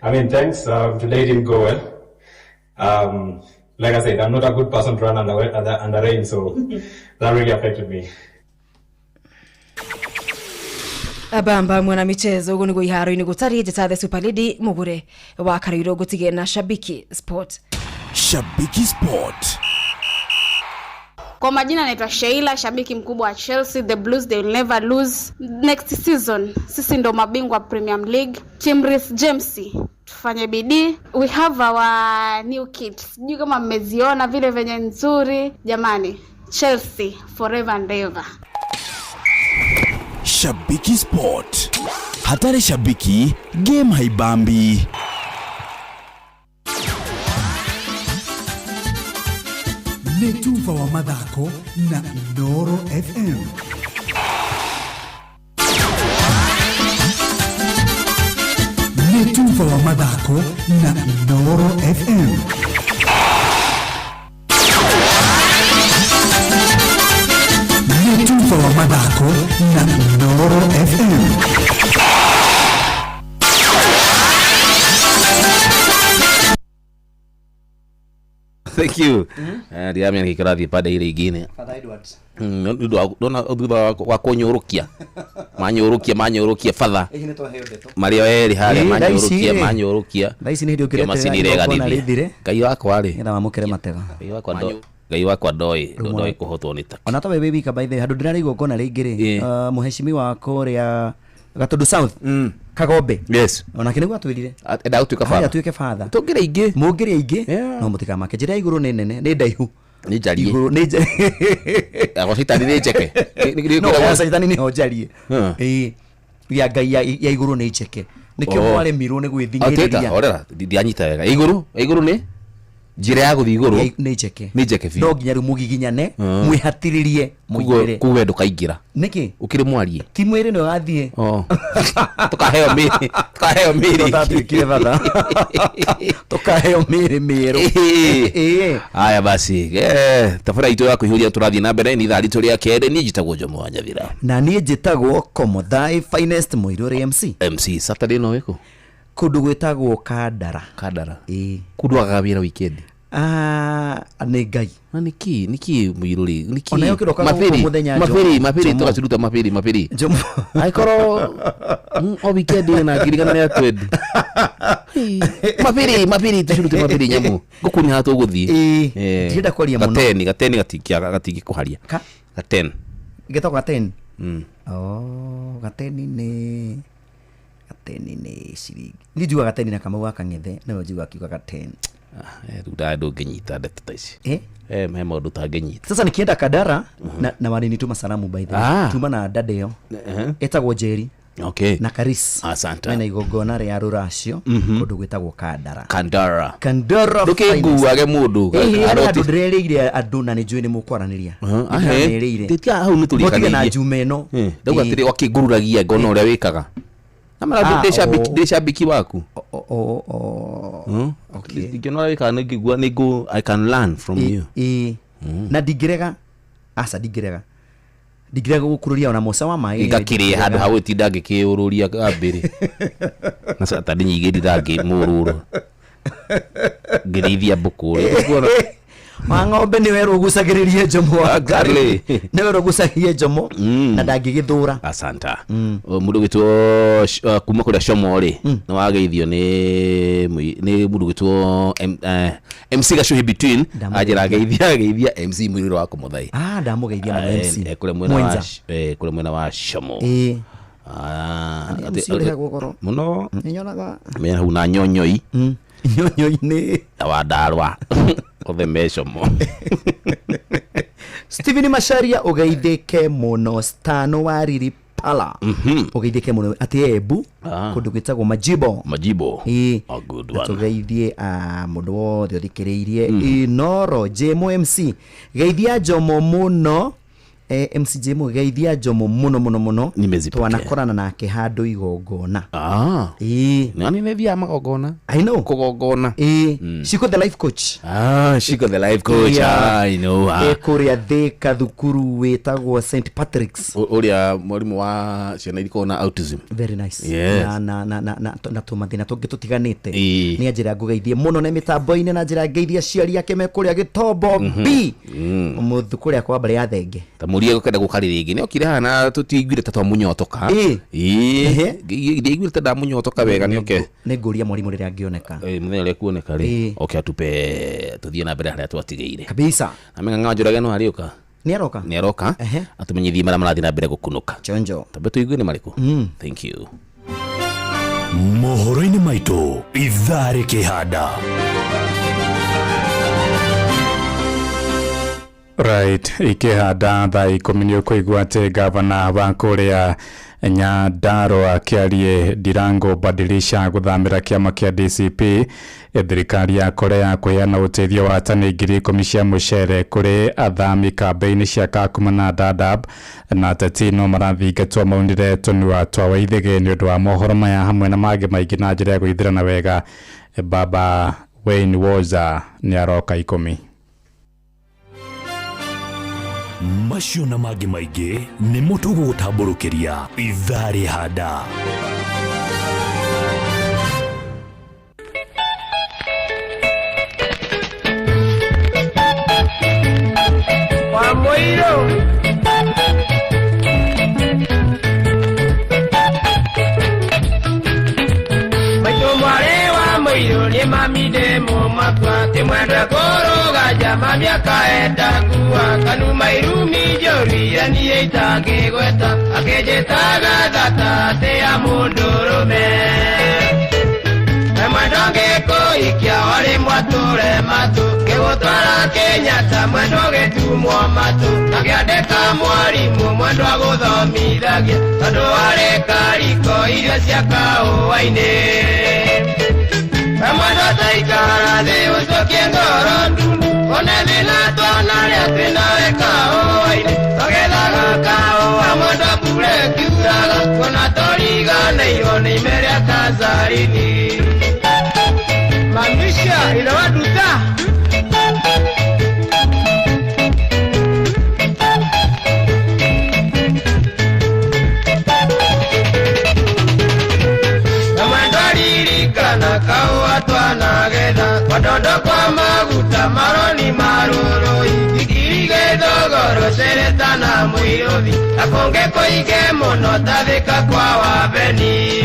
I mean, thanks. Today didn't go well. Like I said, I'm not a good person to run under rain, so that really affected me. Abamba mwana michezo ugu niguo iharo-inĩ gũtariĩ njĩta the Super Lady mũgũre wa Karuirũ ngũtige na Shabiki Sport. Shabiki Sport. Kwa majina naitwa Sheila, shabiki mkubwa wa Chelsea. The Blues, they will never lose. Next season sisi ndo mabingwa Premier League. Team Reece James, tufanye bidii. We have our new kit. Sijui kama mmeziona vile venye nzuri. Jamani, Chelsea forever and ever. Shabiki Sport. Hatari shabiki, game haibambi. Nĩ tuba wa mathako na Inooro FM. Nĩ tuba wa mathako na Inooro FM. Nĩ tuba wa mathako na Inooro FM. Thank you. Ndiramenya nĩkĩ kĩrathiĩ pande ĩrĩa ingĩ. Father Edwards. Nĩ ndona thutha wa kũnyũrũkia. Manyũrũkia father. Hihi nĩ twaheo ndeto. Marĩ o erĩ harĩa manyũrũkia. Thaa ici nĩ hĩndĩ ũkĩrete macini rĩthire. Ngai wakwa rĩ. Nĩgetha wamũkĩre matega. Ngai wakwa ndoĩ kũhotwo nĩ ta. Ona tawe wĩ wika by the way handũ ndĩrarĩ igongona rĩngĩ rĩ. Mũheshimiwa kũrĩa Gatundu South. Kagombe. Yes. Onake nĩguo atwĩrire. Enda gũtuĩka father. Atuĩke father. Tũngĩrĩ aingĩ. Mũngĩrĩ aingĩ. No mũtikamake. Njĩra ya igũrũ nĩ nene, nĩ ndaihu. Nĩ njarie. Igũrũ nĩ njarie. Agwa caitani nĩ njeke. No, ya caitani nĩho njarie. Ĩĩ. Ya Ngai ya igũrũ nĩ njeke. Nĩkĩo mwaremirwo nĩ gwĩthing'ĩrĩria. Horera, ndianyita wega. Igũrũ, igũrũ nĩ njĩra ya gũthiĩ igũrũ nĩ njeke. Nĩ njeke biũ. No nginya rĩu mũgiginyane, mwĩhatĩrĩrie, mũingĩre. Koguo we ndũkaingĩra. Nĩkĩ? Ũkĩrĩ mwarie. Ti mwĩrĩ nĩ ũgathiĩ. Tũkaheo mĩĩrĩ. Tũkaheo mĩĩrĩ. Tũtatuĩkire batha. Tũkaheo mĩĩrĩ mĩerũ. Haya basi. Tabarĩra itũ ya kũihũria tũrathiĩ na mbere nĩ ithaa ritũ rĩa kerĩ. Niĩ njĩtagwo Jomo wa Nyathira. Na niĩ njĩtagwo Komothai Finest Mũirũrĩ MC. MC Saturday no wĩkũ? Kũndũ gwĩtagwo Kandara. Kandara. Ĩĩ. Kũndũ wagaga wĩra weekend. Nĩ Ngai. Na nĩkĩ nĩkĩ mũirũrĩ nĩkĩ Onayo kĩroka gũkũ mũthenya mabĩrĩ tũgaciruta mabĩrĩ angĩkorwo o weekend na ngirigana nĩ atwendi mabĩrĩ tũcirute mabĩrĩ nyamũ ngũkũ nĩ haha tũgũthiĩ. Ndirenda kwaria mũno. Gateni gatingĩkũharia. Gaten getagwo gateni. Oh, gateni nĩ ciringi. Niĩ njugaga gateni na Kamau wa Kang'ethe nĩwe njugaga akiuga gateni. Rĩu ndũngĩnyita ndeto ta ici. He maũndũ ũtangĩnyita. Sasa nikienda Kandara na walinituma salamu by the way. Tuma na dada ĩyo. Etagwo Njeri. Okay. Na Karis. Asante. Mena igongona rĩa rũracio kũndũ gwĩtagwo Kandara. Kandara. Kandara. Ndũkĩnguage mũndũ. Harĩ handũ ndĩrerĩire andũ na nĩ njũĩ nĩ mũkwaranĩria. Nĩndĩramerĩire. Tiga hau nĩ tũrĩkanĩirie. Na njume ĩno. Ndauga atĩrĩ wakĩngururagia ngona ũrĩa wĩkaga. Namara ndĩ shabiki waku. Ndingĩona ũrĩa wĩkaga nĩngĩigua nĩngũ I can learn from you. Na ndingĩrega aca ndingĩrega gũkũrũria ona Musa wa maĩ. Ngakĩrĩe handũ ha gwĩtinda ngĩkĩũrũria ngambĩrĩ. Na Saturday nyingĩ ndinda ngĩmũrũra. Ngĩrĩithia mbũkũ rĩ. Wa ng'ombe nĩ werwo ũgucagĩrĩrie Njomo wa Exactly. nĩ werwo ũgucagĩrĩrie Njomo na ndangĩgĩthũra. Asanta. Mũndũ gwĩtwo kuma kũrĩa Shomo rĩ, nĩ wageithio nĩ nĩ mũndũ gwĩtwo MC Gacuhi between anjĩra ageithia MC Mũirũrĩ wa Kũmũthai. Ah, ndamũgeithia mũno MC. Kũrĩa mwena wa Mwenza. Kũrĩa mwena wa Shomo. Ĩĩ. Ah, MC ũrĩhagwo goro. Mũno. Nĩnyonaga. Mena hau na nyonyoi. Nyonyoi-inĩ. Na wandarwa. Othe me Shomo. Stephen Macharia ũgeithĩke mũno Stano wa Riri Pala. Ũgeithĩke mũno atĩ Embu kũndũ gwĩtagwo Majibo. Majibo. Ĩĩ. A good Na one. tũgeithie mũndũ wothe ũthikĩrĩirie Inoro Jemo MC geithia Njomo mũno. MC Jemo geithia Njomo mũno mũno mũno. Nimezipokea. Twanakorana nake handũ igongona. Ah. Ĩĩ. Nani nĩ thiaga magongona? I know. Kũgongona. Ĩĩ. Shiko the life coach. Ah, Shiko the life coach. Yeah. I know. Ah. Kũrĩa Thĩka thukuru wĩtagwo St Patrick's. Ũrĩa mwarimũ wa ciana iria na autism. Very nice. Yes. Na tũmathĩna tũngĩ tũtiganĩte. Ĩĩ. Nĩ anjĩra ngũgeithie mũno na mĩtambo-inĩ na njĩra ngeithie aciari ake me kũrĩa Gĩtombo B. Mũthu kũrĩa kwa mbarĩ ya Thenge. Ta mũrie gũkenda gũkarĩ rĩngĩ nĩ okire haha na tũtiaiguire ta twamũnyotoka. Ĩĩ. Ĩĩ. Ndiaiguire ta ndamũnyotoka wega nĩ oke. Nĩ ngũria mwarimũ rĩrĩa angĩoneka. Mũthenya ũrĩa kuoneka rĩ. Oke atupe tũthiĩ na mbere harĩa twatigĩire. Kabisa. Na Meng'ang'a Njoroge no arĩũka. Nĩ aroka? Nĩ aroka. Atũmenyithie marĩa marathiĩ na mbere gũkunũka. Chonjo. Tambe tũigue nĩ marĩkũ. Thank you. Mohoro-inĩ maitũ ithaa rĩkĩhanda. Right, ikĩhanda thaa 10 nĩ ũkũigua atĩ gavana wa kũrĩa Nyandarua akĩarie Ndirango Badilisha gũthamĩra kĩama kĩa DCP. Thirikari ya Korea kũheana ũteithio wa tani 10,000 cia mũcere kũrĩ athami kambĩ-inĩ cia Kakuma na Dadaab, na ateti no marathingatwo maunire tũnua twa Waithĩgĩ nĩ ũndũ wa mohoro maya hamwe na mangĩ maingĩ na njĩra ya gũithĩrana wega. Baba Wayne Woza nĩ aroka 10. Macio na mangĩ maingĩ nĩmo tũgũgũtambũrũkĩria ithaa rĩhanda. Wa mũirũ. Maitũ mwarĩ wa mũirũ nĩ mami ndĩ mũmakwa ti mwendwe kũrũga njama mĩaka endangua kanuma irumi njũru iria niĩ itangĩgweta akĩnjĩtaga thata atĩ ya mũndũrũme. Mwendo ngĩkũhikia warĩ mwatũre matũ ngĩgũtwara Kenyatta mwendo gĩtumwo matũ akĩandĩka mwarimũ mwendo agũthomithagia tondũ warĩ kariko irio cia kahũa-inĩ. Mwendo taikara thĩ ũcokie ngoro ndundu one thĩna twanarĩa twĩnawe kahũa-inĩ tũgethaga kahũa mwendo mbura ĩkiuraga kuona tũriganĩirwo nĩ ime rĩa Kazarini. Mamisha inawaduta. Namwendwaririkana kaũa twanagetha wadondo kwa maguta maroni marũrũi ikirige thogoro cereta na mũirũthi na kũngĩ kũingĩ mũno tathĩka kwa wabeni.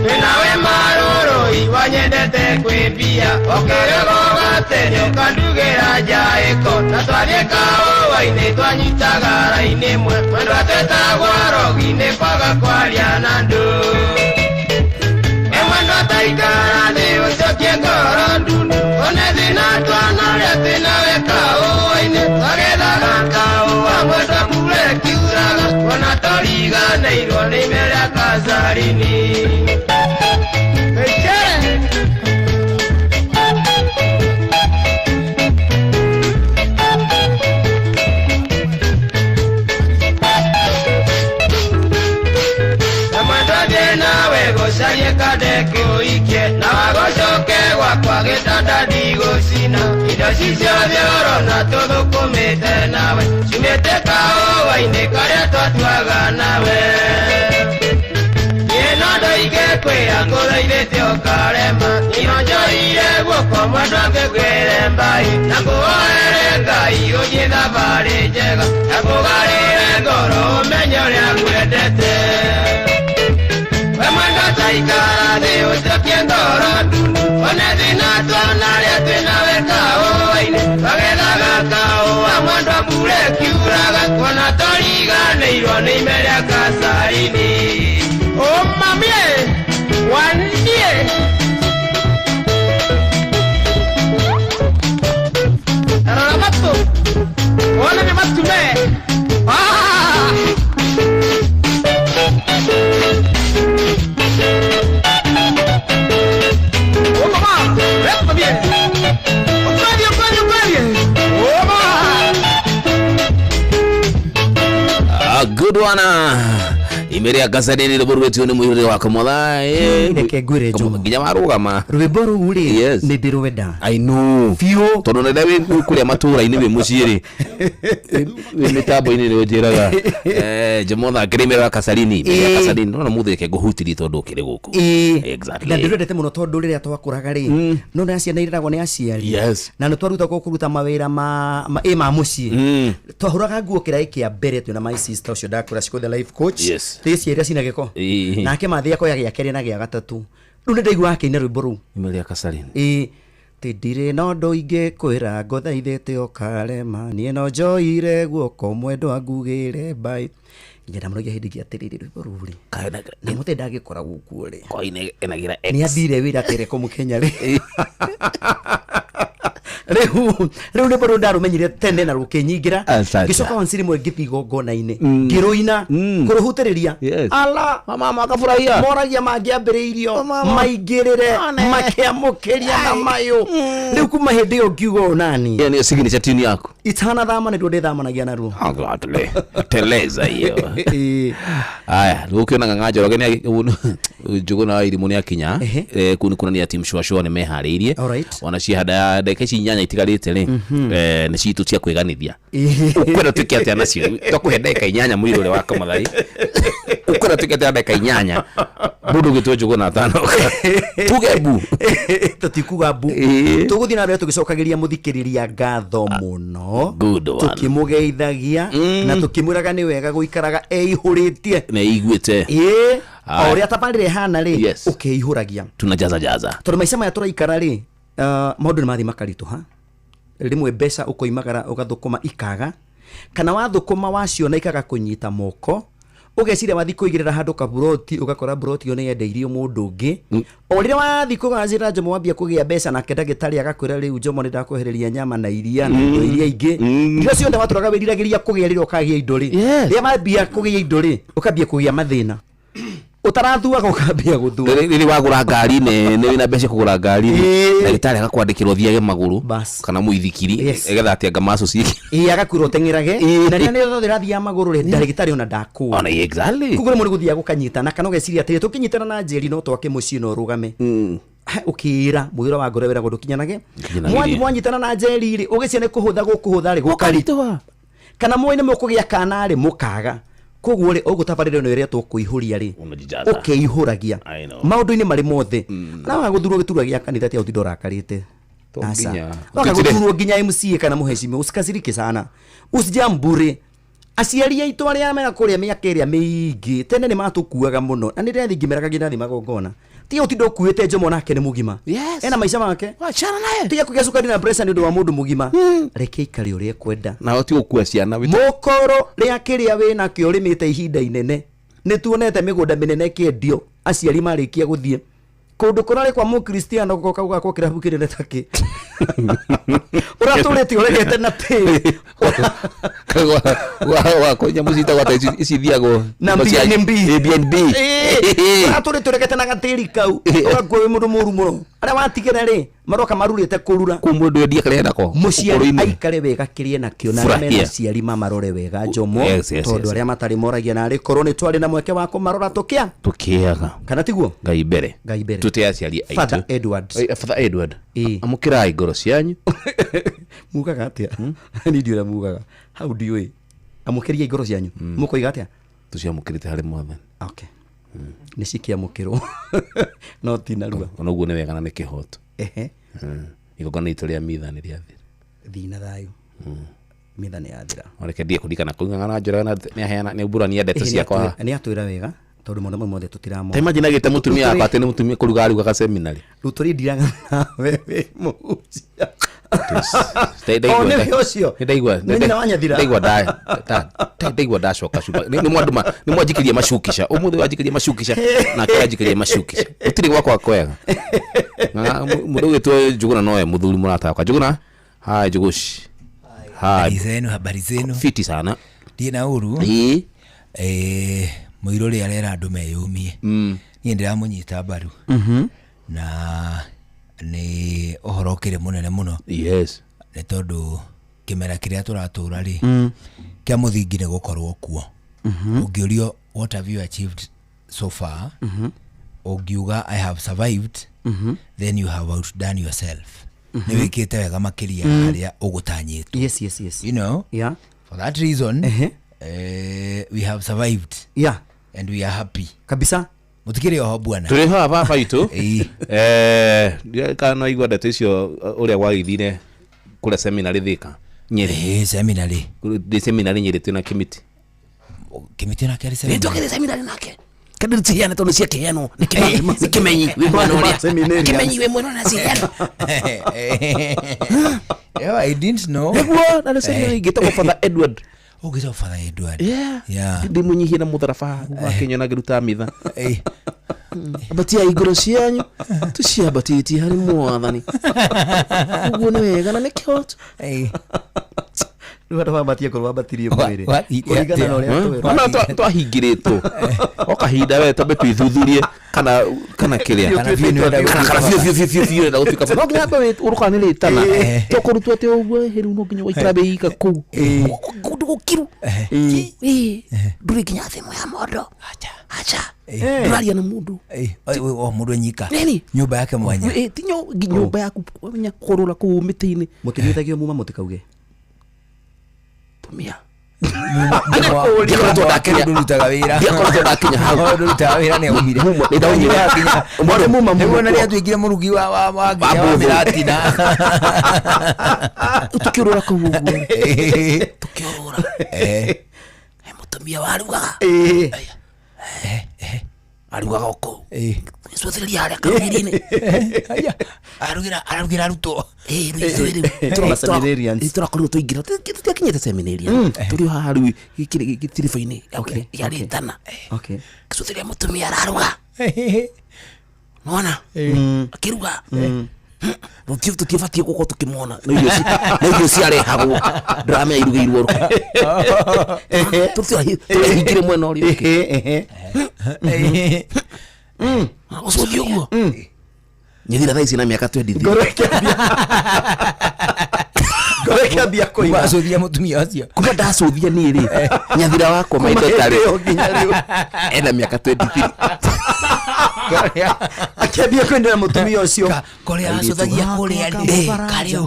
Twĩnawe marũrũi wanyendete kwĩmbia ũkĩrĩgo gatene ũkandugĩra njaĩko na twathiĩ kahũa-inĩ twanyitaga raini ĩmwe mwendwa twetagwo rogi nĩ kwaga kwaria na andũ. Mwendo taikara thĩ ũcokie ngoro ndundu one thĩna twanarĩa twĩnawe kahũa-inĩ twagethaga kahũa mwendwa mbura ĩkiuraga kuona tũriganĩirwo nĩ ime rĩa Kazarini. Gũcarie kande kũikie na wagũcoke gwakwa gĩtanda ndigũcina indo ci ciothe ũrona tũthũkũmĩte nawe ciumĩte kahũa-inĩ karĩa twatuaga nawe. Niĩ no ndoige kwĩra ngũthaithĩte ũkarema niĩ Mwendwa ngĩkwĩre mbai na kũhoere Ngai ũthiĩ thabarĩ njega na kũgarĩre ngoro ũmenye ũrĩa ngwendete. We mwendwa taikara thĩ ũcokie ngoro ndunu one thĩna tuona rĩa twĩnawe kahũa-inĩ twagethaga kahũa mwendwa mbura ĩkiuraga kuona tũriganĩirwo nĩ ime rĩa kacarini. Oh mamie wanie Rora matũ wone nĩ matume. Ah! Oh mama, ven bien. Ukweli, ukweli, ukweli. Oh mama. Ah, good one. Imeria gasadeni rwĩmbo rwĩtio nĩ mũihũrĩre wa kamotha. Reke ngwĩre Jomo. Nginya warũgama. Rwĩmbo rũu rĩ Yes. nĩ ndĩrwenda. I know. Biũ. Tondũ rĩrĩa wĩ kũrĩa matũũra-inĩ wĩ mũciĩ rĩ wĩ mĩtambo-inĩ nĩ ũnjĩraga Jomotha akĩrĩ Imeria Kasarini. Imeria Kasarini no mũthĩ reke ngũhutirie tondũ ũkĩrĩ gũkũ. Ĩĩ. Exactly. Na ndĩrwendete mũno tondũ rĩrĩa twakũraga rĩ no nĩ ciana ireragwo nĩ aciari Yes. na nĩ twarutagwo kũruta mawĩra ma mũciĩ. Twahũraga nguo kĩraĩ kĩa mbere twĩna my sister ũcio ndakũra she called the life coach. Yes. Twĩciĩra cina gĩko. Ĩĩ. Nake mathi akoya gĩa kerĩ na gĩa gatatũ. Rĩu nĩ ndaigua akĩina rwĩmbo rũu. Imeria Kasarini. Ĩĩ. Tĩ ndirĩ na ũndũ ingĩkwĩra ngũthaithĩte ũkarema niĩ no njoire guoko mwendwa ngugĩre mbai. Nginya ndamũragia hĩndĩ ĩngĩ atĩrĩrĩ rwĩmbo rũu rĩ na mũthĩ ndagĩkoragwo kuo rĩ Koine enagira X. nĩ athire wĩra Telecom Kenya rĩ. Rĩu rwĩmbo rũu ndarũmenyire tene na rũkĩnyingĩra. Asante. Ngĩcoka once rĩmwe ngĩthiĩ igongona-inĩ ngĩrũina kũrũhutĩrĩria. Ala mama makafurahia. Moragia mangĩambĩrĩirio maingĩrĩre makĩamũkĩria na mayũ. Rĩu kuma hĩndĩ ĩyo ngiuga ũũ nani. Hiyo nĩyo signature tune yaku. Itanathama nĩruo ndĩthamanagia naruo. Exactly. Teleza hiyo. Aya, rĩu ũkĩona Ng'ang'a Njoroge Njũgũna wa Irimũ nĩakinya kũu nĩ kuonania team Shua Shua nĩmeharĩirie. Ona ciahanda ndagĩka ici inyanya itigarĩte rĩ nĩ citũ cia kwĩganithia. Ũkwenda tuĩke atĩa nacio? Twakũhe ndagĩka inyanya mũirũ ũrĩa wa Kamathai. Ũkwenda tuĩke atĩa ndagĩka inyanya mũndũ ũgĩtwo Njũgũna atanoka. Tuge mbu. Tũtikuga mbu. Tũgũthiĩ na mbere tũgĩcokagĩria mũthikĩrĩria ngatho mũno. Good one. Tũkĩmũgeithagia na tũkĩmwĩraga nĩ wega gũikaraga eihũrĩtie. Na iguĩte. Ĩĩ. Aya. O ũrĩa tabarĩra ĩhana rĩ Yes. ũkĩihũragia. Tunajaza jaza. Tondũ maica maya tũraikara rĩ maũndũ nĩ mathiĩ makaritũha. Rĩmwe mbeca ũkoimagara ũgathũkũma ikaga kana wathũkũma waciona ikaga kũnyita moko ũgeciria wathiĩ kũigĩrĩra handũ kaburoti ũgakora buroti ĩyo nĩ yendeirio mũndũ ũngĩ. O rĩrĩa wathiĩ kũgacĩra Njomo wambia kũgĩa mbeca nake ndagĩtarĩ agakwĩra rĩu Njomo nĩ ndakwehereria nyama na iria na indo iria ingĩ. Irio ciothe watũraga wĩriragĩria kũgĩa rĩrĩa ũkagĩa indo rĩ. Rĩrĩa wambia kũgĩa indo rĩ ũkambia kũgĩa mathĩna. Ũtarathuaga ũkambia gũthua. Rĩrĩ wagũra ngari nene wĩna mbeca kũgũra ngari ndagĩtarĩ agakwandĩkĩra ũthiage magũrũ kana mũithikiri egetha atĩ anga maco ciĩke. Ĩĩ agakwĩra ũteng'erage na rĩrĩa rĩothe ũrathiaga magũrũ rĩ ndagĩtarĩ ona ndakũĩ. Ona exactly. Koguo rĩmwe nĩ gũthiaga gũkanyitana kana ũgeciria atĩrĩ tũkĩnyitana na Njeri no twake mũciĩ na ũrũgame. Ũkĩĩra mũihũro wa ngoro wĩragwo ndũkinyanage. Ndũkinyanagĩria. Mwanyitana na Njeri rĩ ũgĩciria nĩ kũhũtha gũkũhũtha rĩ gũkaritũha. Kana mũĩ nĩ mũkũgĩa kana rĩ mũkaga. Koguo rĩ ũguo tabarĩra ĩno ĩrĩa tũkũihũria rĩ ũkĩihũragia maũndũ-inĩ marĩ mothe. Na waga gũthurwo gĩturwa gĩa kanitha ti ũtinda ũrakarĩte. Aca. Waga gũthurwo nginya MCA kana mũhecimiwa usikasirike sana. Usijambure. Aciari aitũ arĩa mena kũrĩa mĩaka ĩrĩa mĩingĩ tene nĩ matũkuaga mũno na nĩ ndĩrathiĩ ngĩmeraga nginya thiĩ magongona. Tiga ũtinda ũkuĩte Njomo nake nĩ mũgima. Ena maica make. Wachana naye. Tiga kũgĩa cukari na pressure nĩ ũndũ wa mũndũ mũgima. Reke aikare ũrĩa ekwenda. Na ti gũkua ciana. Mũkoro rĩa kĩrĩa wĩnakĩo ũrĩmĩte ihinda inene. Nĩ tuonete mĩgũnda mĩnene ĩkĩendio aciari marĩkia gũthiĩ. Kũndũ kũrarĩ kwa mũkristiano gũgoka gũgakwo kĩrabu kĩnene ta kĩ. Ũratũrĩte ũregete na tĩri. Gwakwo nyamũ citagwo atĩa ici ithiagwo Na BNB. BNB. Ũratũrĩte ũregete na gatĩri kau. Ũgakua wĩ mũndũ mũru mũno. Arĩa watigĩra rĩ maroka marurĩte kũrura. Kũu mũndũ endia kĩrĩa enako. Mũciari aikare wega kĩrĩa nakĩo na arĩa mena Furahia. aciari mamarore wega Njomo. Yes, yes, Tondũ yes. arĩa matarĩ moragia narĩ korwo nĩ twarĩ na mweke wa kũmarora tũkĩa. Tũkĩaga. Kana tiguo? Ngai mbere. Ngai mbere. Tũte aciari aitũ. Father Edward. Father Edward. Amũkĩrai ngoro cianyu. Mugaga atĩa? Niĩ ndiũĩ ũrĩa mugaga. Hau ndiũĩ. Amũkĩriai ngoro cianyu. Mũkoiga atĩa? Tũciamũkĩrĩte harĩ Mwathani. Okay. Nĩ cikĩamũkĩrwo. No ti narua. Ona ũguo nĩ wega na nĩ kĩhoto. Ehe. Igongona ritũ rĩa mitha nĩ rĩathira. Thiĩ na thayũ. Mitha nĩ yathira. Reke ndie kũririkana kũringana na Njoroge na nĩaheana nĩaumbũrania ndeto ciakwa. Nĩ atwĩra wega tondũ maũndũ mau mothe tũtiramo. Ta imagine agĩte mũtumia wakwa atĩ nĩ mũtumia kũruga arugaga seminary. Rĩu tũrĩndiraga nawe wĩ mũhunjia. Ndaigua- O, nĩwe ũcio. Nĩndaigua- Nĩ nyina wa Nyathira. ndaigua ndaigua ndacoka cuba. Nĩ mwandũma nĩ mwanjikĩria macukisha. Ũmũthĩ wanjikĩria macukisha nake anjikĩria macukisha. Gũtirĩ gwakwa kwega. Na mũndũ ũgĩtwo Njũgũna nowe mũthuri mũrata wakwa. Njũgũna, hi Njũgũci. Hi. Habari zenu, habari zenu. Fiti sana. Ndiĩ na ũru. Ĩĩ. Mũirũ ũrĩa arera andũ meyũmie. Niĩ ndĩramũnyita mbaru. Na nĩ ũhoro ũkĩrĩ mũnene mũno. Yes. Nĩ tondũ kĩmera kĩrĩa tũratũra rĩ, kĩa mũthingi nĩ gũkorwo kuo. Ũngĩũrio what have you achieved so far, ũngiuga I have survived, then you have outdone yourself. Nĩ wĩkĩte wega makĩria harĩa ũgũtanyĩtwo. Yes, yes, yes. You know, yeah. For that reason, we have survived. Yeah. And we are happy. Kabisa. Mutikiri oho bwana. Tũrĩ haha baba itũ. Ndiũĩ kana no igua ndeto icio ũrĩa gwagĩthire kũrĩa seminary Thika. Nyĩrĩ. Seminary. Ndĩ seminary Nyĩrĩ twĩna Kĩmĩtĩ. Kĩmĩtĩ nake arĩ seminary. Nĩ twakĩrĩ seminary nake. Kadiri ciheane tondũ cia kĩheanwo nĩ kĩmenyi nĩ kĩmenyi wĩ mwena ũrĩa. Kĩmenyi wĩ mwena ũrĩa ciheanwo. Yeah, I didn't know. Nĩguo na nĩ seminary ingĩtagwo Father Edward. Ũngĩtagwo Father Edward. Yeah. Yeah. Ndĩ mũnyihie na mũtharaba wakĩnyona ngĩruta mitha. Ambatia igũrũ cianyu tũciambatĩtie harĩ mwathani. Ũguo nĩ wega na nĩ kĩhoto. Rĩu andũ wambatie ngoro wambatirie mwĩrĩ. Kũringana na ũrĩa twĩrwo. Ona twahingĩrĩtwo o kahinda we twambe twĩthuthurie kana kana kĩrĩa Kana biũ nĩ ũrenda kana kana gũtuĩka biũ biũ biũ biũ ũrenda gũtuĩka no nginya ambe ũrũkana nĩ rĩtana tũkũrutwo atĩ ũguo hĩrĩ no nginya waikara wĩika kũu kũndũ gũkiru Ĩĩ. Ndũrĩ nginya thimũ ya mondo acha ndũraria na mũndũ O mũndũ enyika. Nini? Nyũmba yake mwanya. Ĩ, ti nyũmba yaku wamenya kũrũra kũu mĩtĩ-inĩ. Mũtinyuithagio muma mũtikauge. Tumia. Ndiakoretwo ndakinya ndurutaga wĩra. Ndiakoretwo ndakinya hau. Ndurutaga wĩra nĩ aumire. Nĩ ndaumire. Mwarĩ muma muma. Nĩguo atuĩkire mũrugi wa wa wa nginya wa mĩratina. Tũkĩũrũra kũu ũguo. Tũkĩũrũra. He mũtumia warugaga. Arugaga o kũu. Gĩcũthĩrĩria harĩa karũgiri-inĩ. Arugĩra arugĩra arutwo. Seminarians. Tũrakorirwo tũingĩra tũtiakinyĩte seminarian. Tũrĩ o haha rĩu gĩtiribũ-inĩ ya rĩtana. Okay. Gĩcũthĩrĩria mũtumia araruga. Nona? Akĩruga. Tũtiabatiĩ gũkorwo tũkĩmwona na irio ciarehagwo ndĩramenya irugĩirwo rũ tũrahingire mwena ũrĩa ũngĩ ũcũthie ũguo nyithira thaa ici na mĩaka 23 Ngoro ĩkĩambia kũina. Wacũthia mũtumia ũcio. Kuma ndacũthia niĩ rĩ nyathira wakwa Kuma maitho hĩndĩ tarĩ ĩyo nginya rĩu. ena mĩaka 23 Akĩambia kwendera mũtumia ũcio. Kũrĩa acũthagia kũrĩa rĩ. Karĩu.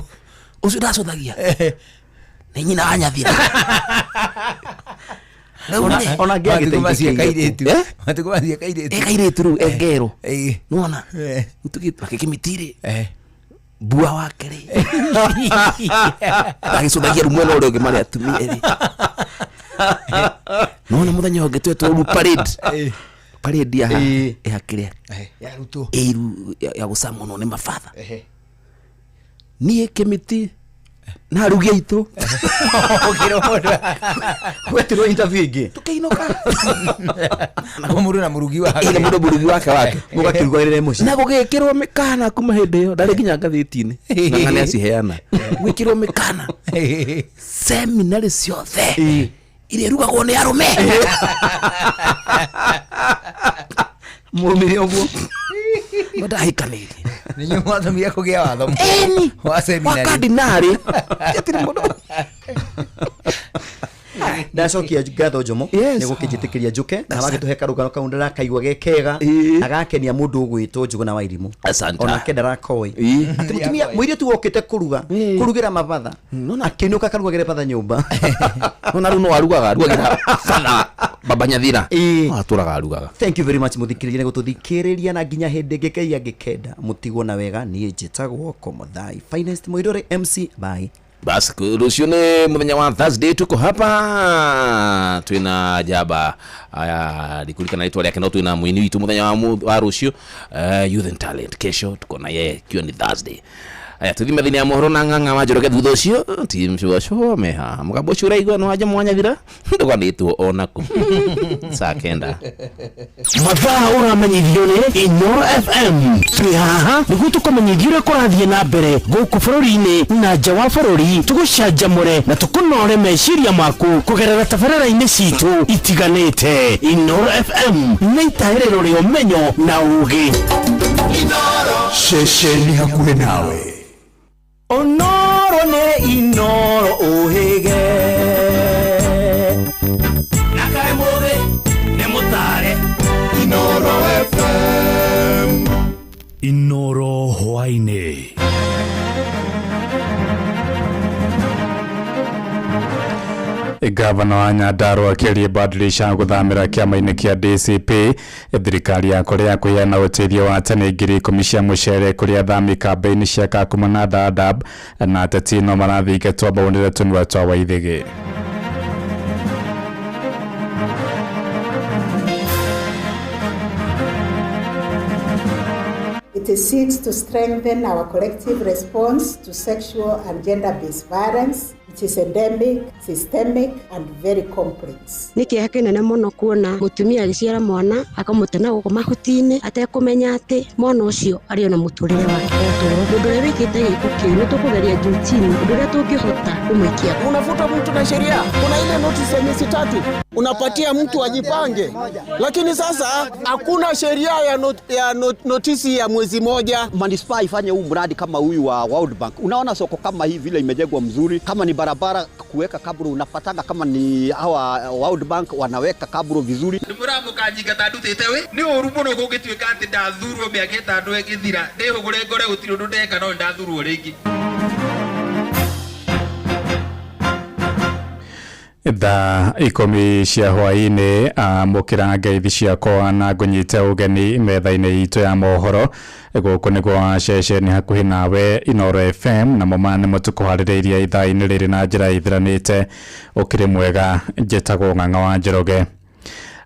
Ũcio ndacũthagia nĩ nyina wa nyathira. Rĩu rĩ, Ona Matukũ macio angĩagĩteithĩkĩire. kairĩtu. Matukũ macio kairĩtu. ĩ kairĩtu rĩu engerwo nĩwona akĩkĩmiti rĩ mbua wake rĩ agĩcũthagia rĩu mwena ũrĩa ũngĩ marĩa atumia rĩ nĩwona mũthenya ũngĩ twetwo rĩu parade parade ya ya kĩrĩa Ya arutwo. ĩru ya gũcamunwo nĩ mabatha niĩ kĩmĩtĩ na arugi aitũ Ũkĩrwo mũndũ. Wetirwo interview ĩngĩ. Tũkĩinũka. Mũndũ na mũrugi wake. Ĩ, na mũndũ mũrugi wake wake. Mũgakĩruganĩre mũciĩ. Na gũgĩkĩrwo mĩkana kuma hĩndĩ ĩyo ndarĩ nginya ngathĩti-inĩ na ng'ania aciheana gwĩkĩrwo mĩkana seminarĩ ciothe iria irugagwo nĩ arũme Mumire ũguo. Ndahikanĩirie. Nĩ inyuĩ mwatũmire kũgĩa watho. Ĩni. Wa seminary. Wa kardinarĩ. Gũtirĩ mũndũ. Ndacokia ngatho Njomo nĩ gũkĩnjĩtĩkĩria njũke na wagĩtũhe karũgano kau ndĩrakaigua ge kega na gakenia mũndũ ũgwĩtwo Njũgũna wa Irimũ. Asante. Onake ndarakoĩ atĩ mũtumia mũirĩtu wokĩte kũruga kũrugĩra mabatha akĩinũka akarugagĩre batha nyũmba. Nona rĩu no arugaga arugagĩra batha Baba Nyathira atũraga arugaga. Thank you very much muthikĩrĩria nĩ gũtũthikĩrĩria na nginya hĩndĩ ĩngĩ Ngai angĩkenda mũtigwo na wega. Niĩ njĩtagwo Komothai Finest Mũirũrĩ MC. Bye. Bas, rũciũ nĩ mũthenya wa Thursday, tuko hapa twina jaba aya ndikurikana rĩtwa rĩake, no twina mwini witũ mũthenya wa rũciũ, Youth and Talent. Kesho tuko na yeye ikiwa ni Thursday. Aya, tuthime thĩinĩ ya mohoro na Ng'ang'a wa Njoroge. Thutha ũcio ti mcuacuo meha mũgambo ũcio ũraigua nĩ wanja Mwanyathira ndũganĩtwo onaku saa 9. Mathaa ũramenyithio nĩ Inoro FM. Twĩ haha nĩguo tũkũmenyithia ũrĩa kũrathiĩ na mbere gũkũ bũrũri-inĩ na nja wa bũrũri, tũgũcanjamũre na tũkũnore meciria maku kũgerera tabarĩra-inĩ citũ itiganĩte. Inoro FM nĩ itaĩrĩro rĩa ũmenyo na ũgĩ. Ceceni hakuhĩ nawe. Onoro nĩ Inoro ũhĩge. Na kaĩ mũthĩ nĩ mũtare. Inoro FM. Inoro hwaĩ-inĩ. Gavana wa Nyandarua akĩaria badilisha gũthamĩra kĩama-inĩ kĩa DCP. Thirikari ya Korea kũheana ũteithio wa tani 10,000 cia mũcere kũrĩ athami kambĩ-inĩ cia Kakuma na Dadaab, na ateti no marathingatwo maunĩre tũnua twa Waithĩgĩ. It seeks to strengthen our collective response to sexual and gender-based violence. It is endemic, systemic, and very complex. Nĩ kĩeha kĩnene mũno kuona mũtumia agĩciara mwana akamũte na gũkũ mahuti-inĩ atekũmenya atĩ mwana ũcio arĩ ona mũtũrĩre wake wa ũtũũro. Mũndũ ũrĩa wĩkĩte gĩko kĩu nĩ tũkũgeria juu chini ũndũ ũrĩa tũngĩhota kũmũikia. Unafuta mtu na sheria, kuna ile notice ya miezi 3 unapatia mtu ajipange, lakini sasa hakuna sheria ya notisi ya mwezi moja. Manispaa ifanye huu mradi kama huyu wa World Bank. Unaona soko kama hii vile imejengwa mzuri, kama ni barabara kuweka kaburo unapatanga, kama ni hawa World Bank wanaweka kaburo vizuri. Nĩ mũramũkanjinga ta ndutĩte wĩ nĩ ũru mũno kũngĩtuĩka atĩ ndathurwo mĩaka 6 ĩgĩthira ndĩhũgũre ngore gũtirĩ ũndũ ndeka no ndathurwo rĩngĩ. Thaa 10 cia hwaĩ-inĩ, amũkĩra ngeithi ciakwa na ngũnyite ũgeni metha-inĩ itũ ya mohoro. Gũkũ nĩ gwa ceceni hakuhĩ nawe Inoro FM, namo maya nĩmo tũkũharĩrĩirie ithaa-inĩ rĩrĩ na njĩra ĩthiranĩte. Ũkĩrĩ mwega, njĩtagwo Ng'ang'a wa Njoroge.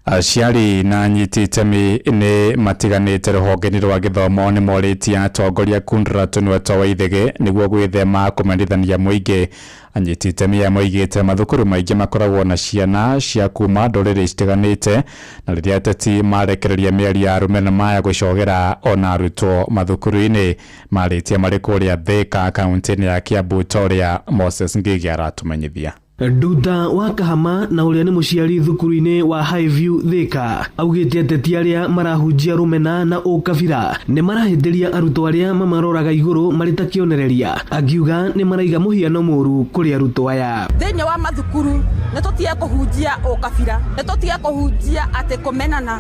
Aciari na anyiti itemi nĩ matiganĩte rũhonge-inĩ rwa gĩthomo nĩ morĩtie atongoria kundũra tũnua twa Waithĩgĩ nĩguo gwĩthema kũmenithania mũingĩ. Anyiti itemi aya moigĩte mathukuru maingĩ makoragwo na ciana cia kuma ndũrĩrĩ citiganĩte, na rĩrĩa ateti marekereria mĩario ya arũme na maya gũcogera ona arutwo mathukuru-inĩ. Marĩtie marĩ kũrĩa Thĩka kaunti-inĩ ya Kiambu ta ũrĩa Moses Ngigi aratũmenyithia. Nduta wa Kahama na ũrĩa nĩ mũciari thukuru-inĩ wa Highview Thika augĩte ateti arĩa marahunjia rũmena na ũkabira nĩ marahĩtĩria arutwo arĩa mamaroraga igũrũ marĩ ta kĩonereria, akiuga nĩ maraiga mũhiano mũru kũrĩ arutwo aya. Thĩinĩ wa mathukuru nĩ tũtige kũhunjia ũkabira, nĩ tũtige kũhunjia atĩ kũmenana,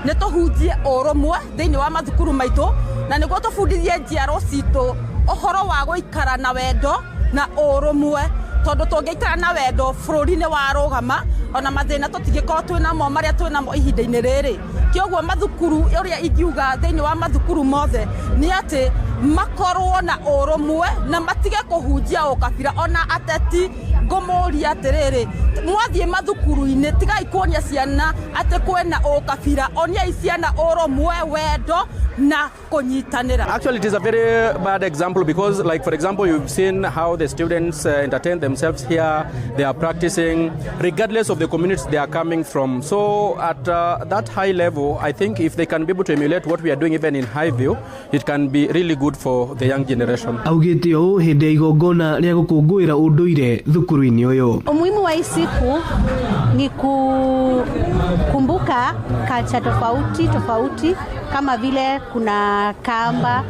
nĩ tũhunjie ũrũmwe thĩinĩ wa mathukuru maitũ, na nĩguo tũbundithie njiaro citũ ũhoro wa gũikara na wendo na ũrũmwe, tondũ tũngĩikara na wendo bũrũri nĩ warũgama, ona mathĩna tũtingĩkorwo twĩnamo marĩa twĩnamo ihinda-inĩ rĩrĩ. Kĩoguo mathukuru ũrĩa ingiuga thĩinĩ wa mathukuru mothe nĩ atĩ makorwo na ũrũmwe na matige kũhunjia ũkabira. Ona ateti ngũmũria atĩrĩrĩ, mwathiĩ mathukuru-inĩ tigai kuonia ciana atĩ kwĩna ũkabira, oniai ciana ũrũmwe, wendo na kũnyitanĩra. Actually, it is a very bad example because, like, for example, you've seen how the students entertain themselves here. They are practicing regardless of the communities they are coming from. So at that high level, I think if they can be able to emulate what we are doing even in Highview, it can be really good for the young generation. Augĩte ũũ hĩndĩ ya igongona rĩa gũkũngũĩra ũndũire thukuru-inĩ ũyũ. Umuhimu wa hii siku ni kukumbuka culture tofauti tofauti, kama vile kuna Kamba,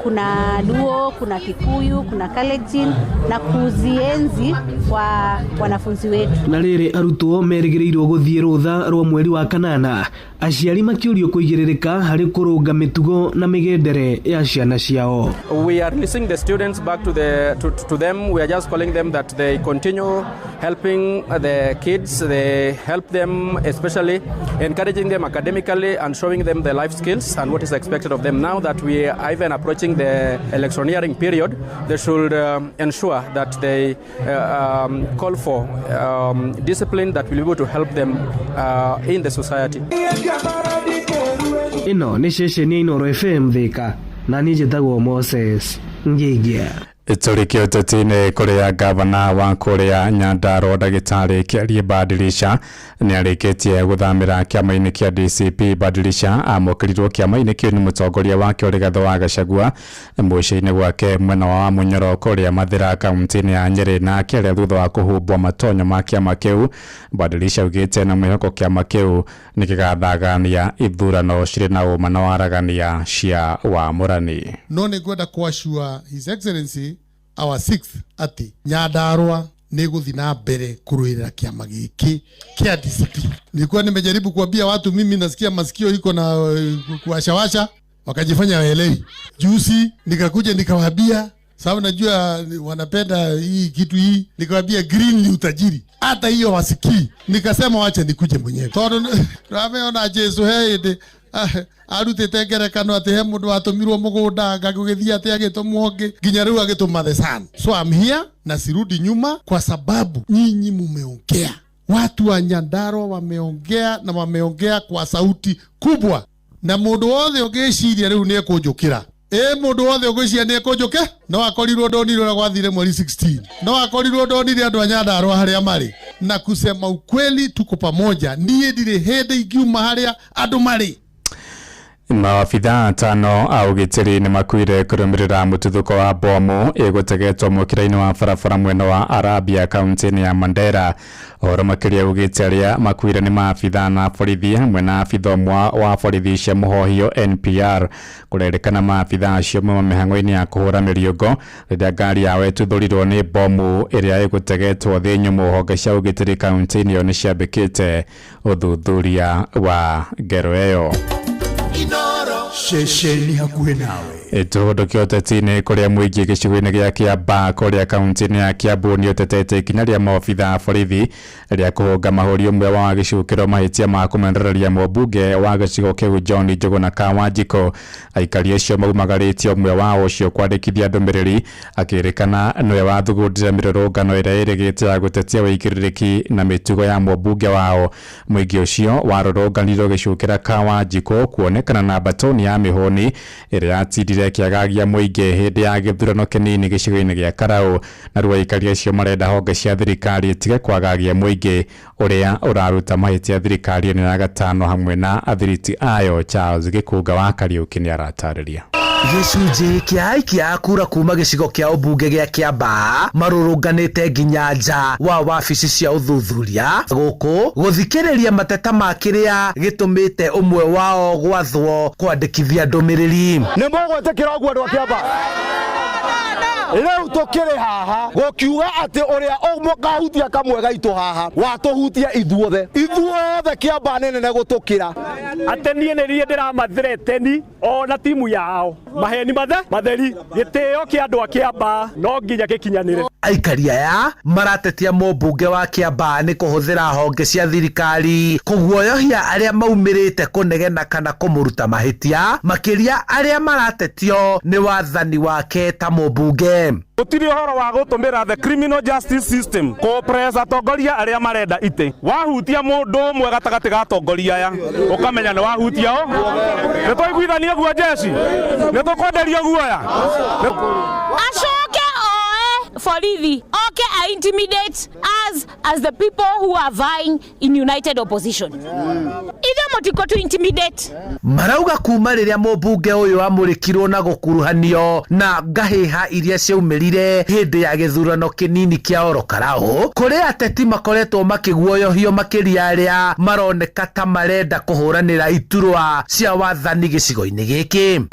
Kuna Luo, kuna Kikuyu, kuna Kalenjin na kuzienzi kwa wanafunzi wetu. Na rĩrĩ arutwo merĩgĩrĩirwo gũthiĩ rũtha rwa mweri wa kanana, aciari makĩũrio kũigĩrĩrĩka harĩ kũrũnga mĩtugo na mĩgendere ya ciana ciao. We are releasing the students back to the to them. We are just calling them that they continue helping the kids. They help them, especially encouraging them academically and showing them the life skills and what is expected of them. Now that we are even approaching the electioneering period, they should ensure that they call for discipline that will be able to help them in the society. Ĩno nĩ ceceni ya Inooro FM Thika, na niĩ njĩtagwo Moses Ngĩngĩa. Tũrĩkĩ ũteti-inĩ kũrĩa gavana wa kũrĩa Nyandarua ndagĩtarĩ Kĩarie Badilisha nĩ arĩkĩtie gũthamĩra kĩama-inĩ kĩa DCP. Badilisha amũkĩrirwo kĩama-inĩ kĩu nĩ mũtongoria wake Rigathĩ wa Gachagua mũciĩ-inĩ gwake mwena wa Munyoro kũrĩa Mathĩra kaunti-inĩ ya Nyĩrĩ, na akĩaria thutha wa kũhumbwo matonyo ma kĩama kĩu. Badilisha augĩte na mwĩhoko kĩama kĩu nĩ gĩgathagania ithurano cirĩ na ũma na waragania cia wamũrani. No nĩ ngwenda kuassure His Excellency our sixth atĩ Nyandarua nĩ gũthiĩ na mbere kũrũĩrĩra kĩama gĩkĩ kĩa DCP. Nilikuwa nimejaribu kuambia watu, mimi nasikia masikio iko na kuwashawasha, wakajifanya waelewi. Juzi nikakuja nikawaambia, sababu najua wanapenda hii kitu hii, nikawaambia green ni utajiri, hata hiyo wasikii. Nikasema wacha nikuje mwenyewe, tondu rameona Jesu he hĩndĩ arutĩte ngerekano atĩ he mũndũ watũmirwo mũgũnda anga gũgĩthiĩ atĩ agĩtũmwo ũngĩ nginya rĩu agĩtũma the son. So I'm here na sirudi nyuma, kwa sababu nyinyi mumeongea, watu wa Nyandarua wameongea na wameongea kwa sauti kubwa, na mũndũ wothe ũngĩciria rĩu nĩ ekũnjũkĩra, ĩ mũndũ wothe ũngĩciria nĩ ekũnjũke, no akorirwo ndonire ũrĩa gwathire mweri 16, no akorirwo ndonire andũ a Nyandarua harĩa marĩ. Na kusema ukweli, tuko pamoja. Niĩ ndirĩ hĩndĩ ingiuma harĩa andũ marĩ. Maabithaa atano a ũgitĩri nĩ makuire kũrũmĩrĩra mũtuthũko wa bomu ĩgũtegetwo mũkĩra-inĩ wa barabara mwena wa Arabia kaunti-inĩ ya Mandera. Ũhoro makĩria ugĩte arĩa makuire nĩ maabithaa na borithi hamwe na abitha ũmwe wa borithi cia mũhohio NPR. Kũrerĩkana maabithaa acio mauma mĩhang'o-inĩ ya kũhũra mĩriũngo rĩrĩa ngari yao ĩtuthũrirwo nĩ bomu ĩrĩa ĩgũtegetwo thĩ nyũmũ. Honge cia ũgitĩri kaunti-inĩ ĩyo nĩ ciambĩkĩte ũthuthuria wa ngero ĩyo. Ceceni hakuhĩ nawe. Tũhũndũke ũteti-inĩ kũrĩa mũingĩ gĩcigo-inĩ gĩa Kĩambaa kũrĩa kaunti-inĩ ya Kiambu nĩ ũtetete ikinya rĩa maobitha a borithi rĩa kũhũnga mahũri ũmwe wa gĩcukĩro mahĩtia ma kũmenereria mũmbunge wa gĩcigo kĩu John Njũgũna Kawanjikũ. Aikari acio maumagarĩtie ũmwe wao ũcio kwandĩkithia ndũmĩrĩri akĩrĩkana nĩwe wathugundire mĩrũrũngano ĩrĩa ĩrĩgĩte ya gũtetia wĩigĩrĩrĩki na mĩtugo ya mũmbunge wao. Mũingĩ ũcio warũrũnganire ũgĩcukĩra Kawanjikũ kuonekana na batoni ya mĩhũni ĩrĩa yatindire kĩagagia mũingĩ hĩndĩ ya gĩthurano kĩnini gĩcigo-inĩ gĩa Karau. Na rĩu aikari acio marenda honge cia thirikari itige kwagagia mũingĩ ũrĩa ũraruta mahĩtia thirikari ĩno ya gatano hamwe na athiriti ayo. Charles Gĩkũnga wa Kariũki nĩ aratarĩria. Gĩcunjĩ kĩa aikia a kura kuma gĩcigo kĩa ũmbunge gĩa Kĩambaa marũrũnganĩte nginya nja wa wabici cia ũthuthuria gũkũ gũthikĩrĩria mateta ma kĩrĩa gĩtũmĩte ũmwe wao gwathwo kwandĩkithia ndũmĩrĩri. Nĩ mũgwĩtĩkĩra ũguo andũ a Kĩambaa? Rĩu tũkĩrĩ haha gũkiuga atĩ ũrĩa ũkahutia kamwe gaitũ haha watũhutia ithuothe, ithuothe Kĩambaa nĩ nene gũtũkĩra. Atĩ niĩ nĩ niĩ ndĩramathreteni ona timu yao maheni matheri gĩtĩo kĩa andũ a Kĩambaa no nginya gĩkinyanĩre. Aikari aya maratetia mũmbunge wa Kĩambaa nĩ kũhũthĩra honge cia thirikari kũguoyohia arĩa maumĩrĩte kũnegena kana kũmũruta mahĩtia, makĩria arĩa maratetio nĩ wathani wake ta mũmbunge. Gũtirĩ ũhoro wa gũtũmĩra the criminal justice system kũpress atongoria arĩa marenda itĩ. Wahutia mũndũ ũmwe gatagatĩ ga atongoria aya ũkamenya nĩ wahutia o. Nĩ twaiguithania guo jeshi, nĩ tũkwenderio guoya. Acoke oe borithi oke a intimidate us as the people who are vying in united opposition. Ithuĩ mũtiko to intimidate. Marauga kuma rĩrĩa mũmbunge ũyũ amũrĩkirwo na gũkuruhanio na ngahĩha iria ciaumĩrire hĩndĩ ya gĩthurano kĩnini kĩa Oro Karau, kũrĩ ateti makoretwo makĩguoyohio makĩria arĩa maroneka ta marenda kũhũranĩra iturwa cia wathani gĩcigo-inĩ gĩkĩ.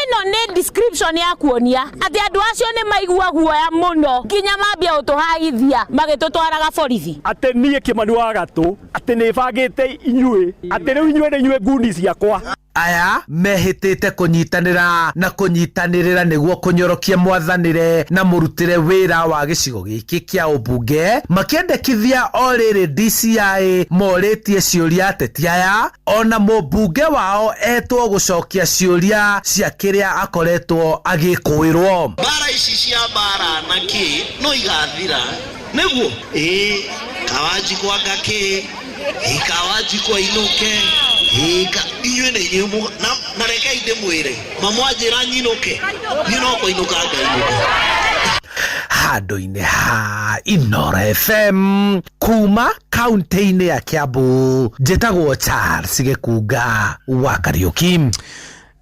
Ĩno Ĩyo nĩ description ya kuonia atĩ andũ acio nĩ maigua guoya mũno nginya mambia gũtũhaithia magĩtũtwaraga borithi. Atĩ niĩ Kĩmani wa Gatũ atĩ nĩ bangĩte inyuĩ atĩ rĩu inyuĩ nĩ inyuĩ nguni ciakwa. Aya mehĩtĩte kũnyitanĩra na kũnyitanĩrĩra nĩguo kũnyorokia mwathanĩre na mũrutĩre wĩra wa gĩcigo gĩkĩ kĩa ũmbunge, makĩendekithia o rĩrĩ DCI morĩtie ciũria ateti aya ona mũmbunge wao etwo gũcokia ciũria cia kĩrĩa akoretwo agĩkũĩrwo. Mbara ici cia mbara na kĩ no igathira nĩguo ĩĩ Kawanjikwa ngakĩ ĩĩ Kawanjikwa inũke ĩĩ inyuĩ nĩ inyuĩ na rekei ndĩmwĩre mamwanjĩra nyinũke niĩ no kũinũka ngainũka. Handũ-inĩ ha Inoro FM kuma kaunti-inĩ ya Kiambu, njĩtagwo Charles Gĩkunga wa Kariũki.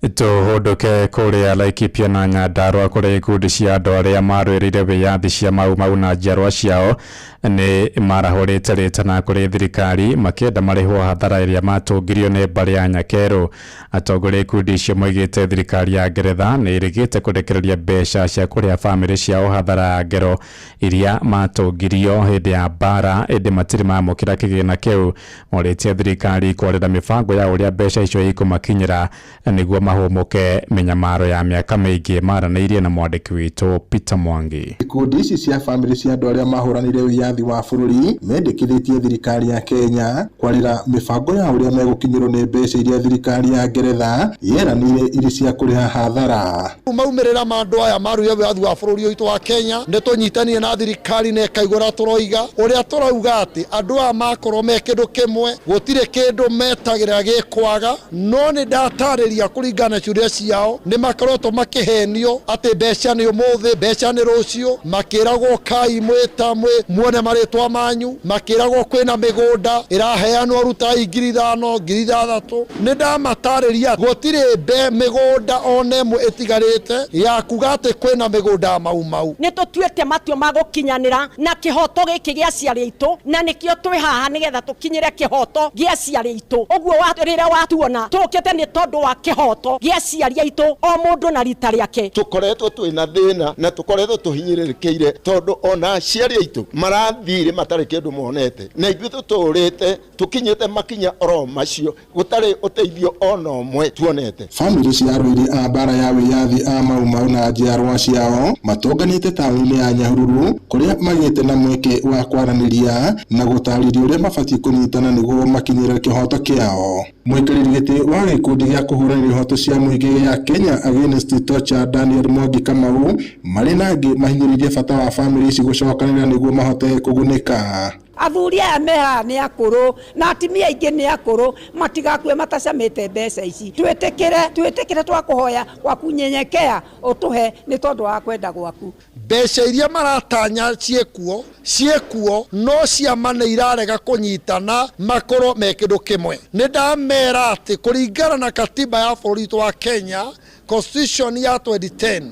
Tũhũndũke kũrĩa Laikipia na Nyandarua kũrĩa ikundi cia andũ arĩa marũĩrĩire wĩyathi cia Mau Mau na njiarwa ciao nĩ marahũrĩte rĩtana kũrĩ thirikari makĩenda marĩhwo hathara ĩrĩa matũngirio nĩ mbarĩ ya Nyakerũ. Atongoria ikundi icio moigĩte thirikari ya Ngeretha nĩ ĩrĩgĩte kũrekereria mbeca cia kũrĩha bamĩrĩ ciao hathara ya ngero iria matũngirio hĩndĩ ya mbara, ĩndĩ matirĩ mamũkĩra kĩgĩna kĩu. Morĩtie thirikari kwarĩra mĩbango ya ũrĩa mbeca icio ikũmakinyĩra nĩguo mahũmũke mĩnyamaro ya mĩaka mĩingĩ. Maranĩirie na mwandĩki witũ Peter Mwangi. Ikundi ici cia bamĩrĩ cia andũ arĩa mahũranire wĩyathi wa bũrũri mendekithĩtie thirikari ya Kenya kwarĩra mĩbango ya ũrĩa megũkinyĩrwo nĩ mbeca iria thirikari ya Ngeretha yeranĩire irĩ cia kũrĩha hathara. Maumĩrĩra ma andũ aya marũire wĩyathi wa bũrũri witũ wa Kenya nĩ tũnyitanie na thirikari na ĩkaigua ũrĩa tũroiga, ũrĩa tũrauga atĩ andũ aya makorwo me kĩndũ kĩmwe gũtirĩ kĩndũ metagĩrĩra gĩkwaga, no nĩ ndatarĩria kũringana na ciũria ciao nĩ makoretwo makĩhenio atĩ mbeca nĩ ũmũthĩ, mbeca nĩ rũciũ, makĩragwo kai mwĩta mwĩ muone marĩtwa manyu, makĩragwo kwĩna mĩgũnda ĩraheanwo rutai 5,000 6,000. Nĩ ndamatarĩria gũtirĩ mbe mĩgũnda ona ĩmwe ĩtigarĩte ya kuga atĩ kwĩna mĩgũnda ya Mau Mau. Nĩ tũtuĩte matua ma gũkinyanĩra na kĩhoto gĩkĩ gĩa aciari aitũ, na nĩkĩo twĩ haha nĩgetha tũkinyĩre kĩhoto gĩa aciari aitũ. Ũguo rĩrĩa watuona tũkĩte nĩ tondũ wa kĩhoto gĩa aciari aitũ, o mũndũ na rita rĩake. Tũkoretwo twĩna thĩna na tũkoretwo tũhinyĩrĩrĩkĩire tondũ ona aciari aitũ marathire matarĩ kĩndũ monete, na ithuĩ tũtũrĩte tũkinyĩte makinya oro macio gũtarĩ ũteithio ona ũmwe tuonete. Bamĩrĩ cia arũĩri a mbara ya wĩyathi a Mau Mau na njiarwa ciao matonganĩte taũni-inĩ ya Nyahururu kũrĩa magĩte na mweke wa kwaranĩria na gũtarĩria ũrĩa mabatiĩ kũnyitana nĩguo makinyĩre kĩhoto kĩao. Mũikarĩri gĩtĩ wa gĩkundi gĩa kũhũranĩra ihoto cia mũingĩ gĩa Kenya Against Torture Daniel Mwangi Kamau marĩ na angĩ mahinyĩrĩirie bata wa bamĩrĩ ici gũcokanĩrĩra nĩguo mahote kũgunĩka. Athuri aya me haha nĩ akũrũ na atumia aingĩ nĩ akũrũ, matigakue matacamĩte mbeca ici. Twĩtĩkĩre twakũhoya gwaku nyenyekea ũtũhe nĩ tondũ wa kwenda gwaku. Mbeca iria maratanya ciĩkuo no ciama nĩ irarega kũnyitana makorwo me kĩndũ kĩmwe. Nĩ ndamera atĩ kũringana na katiba ya bũrũri witũ wa Kenya, constitution ya 2010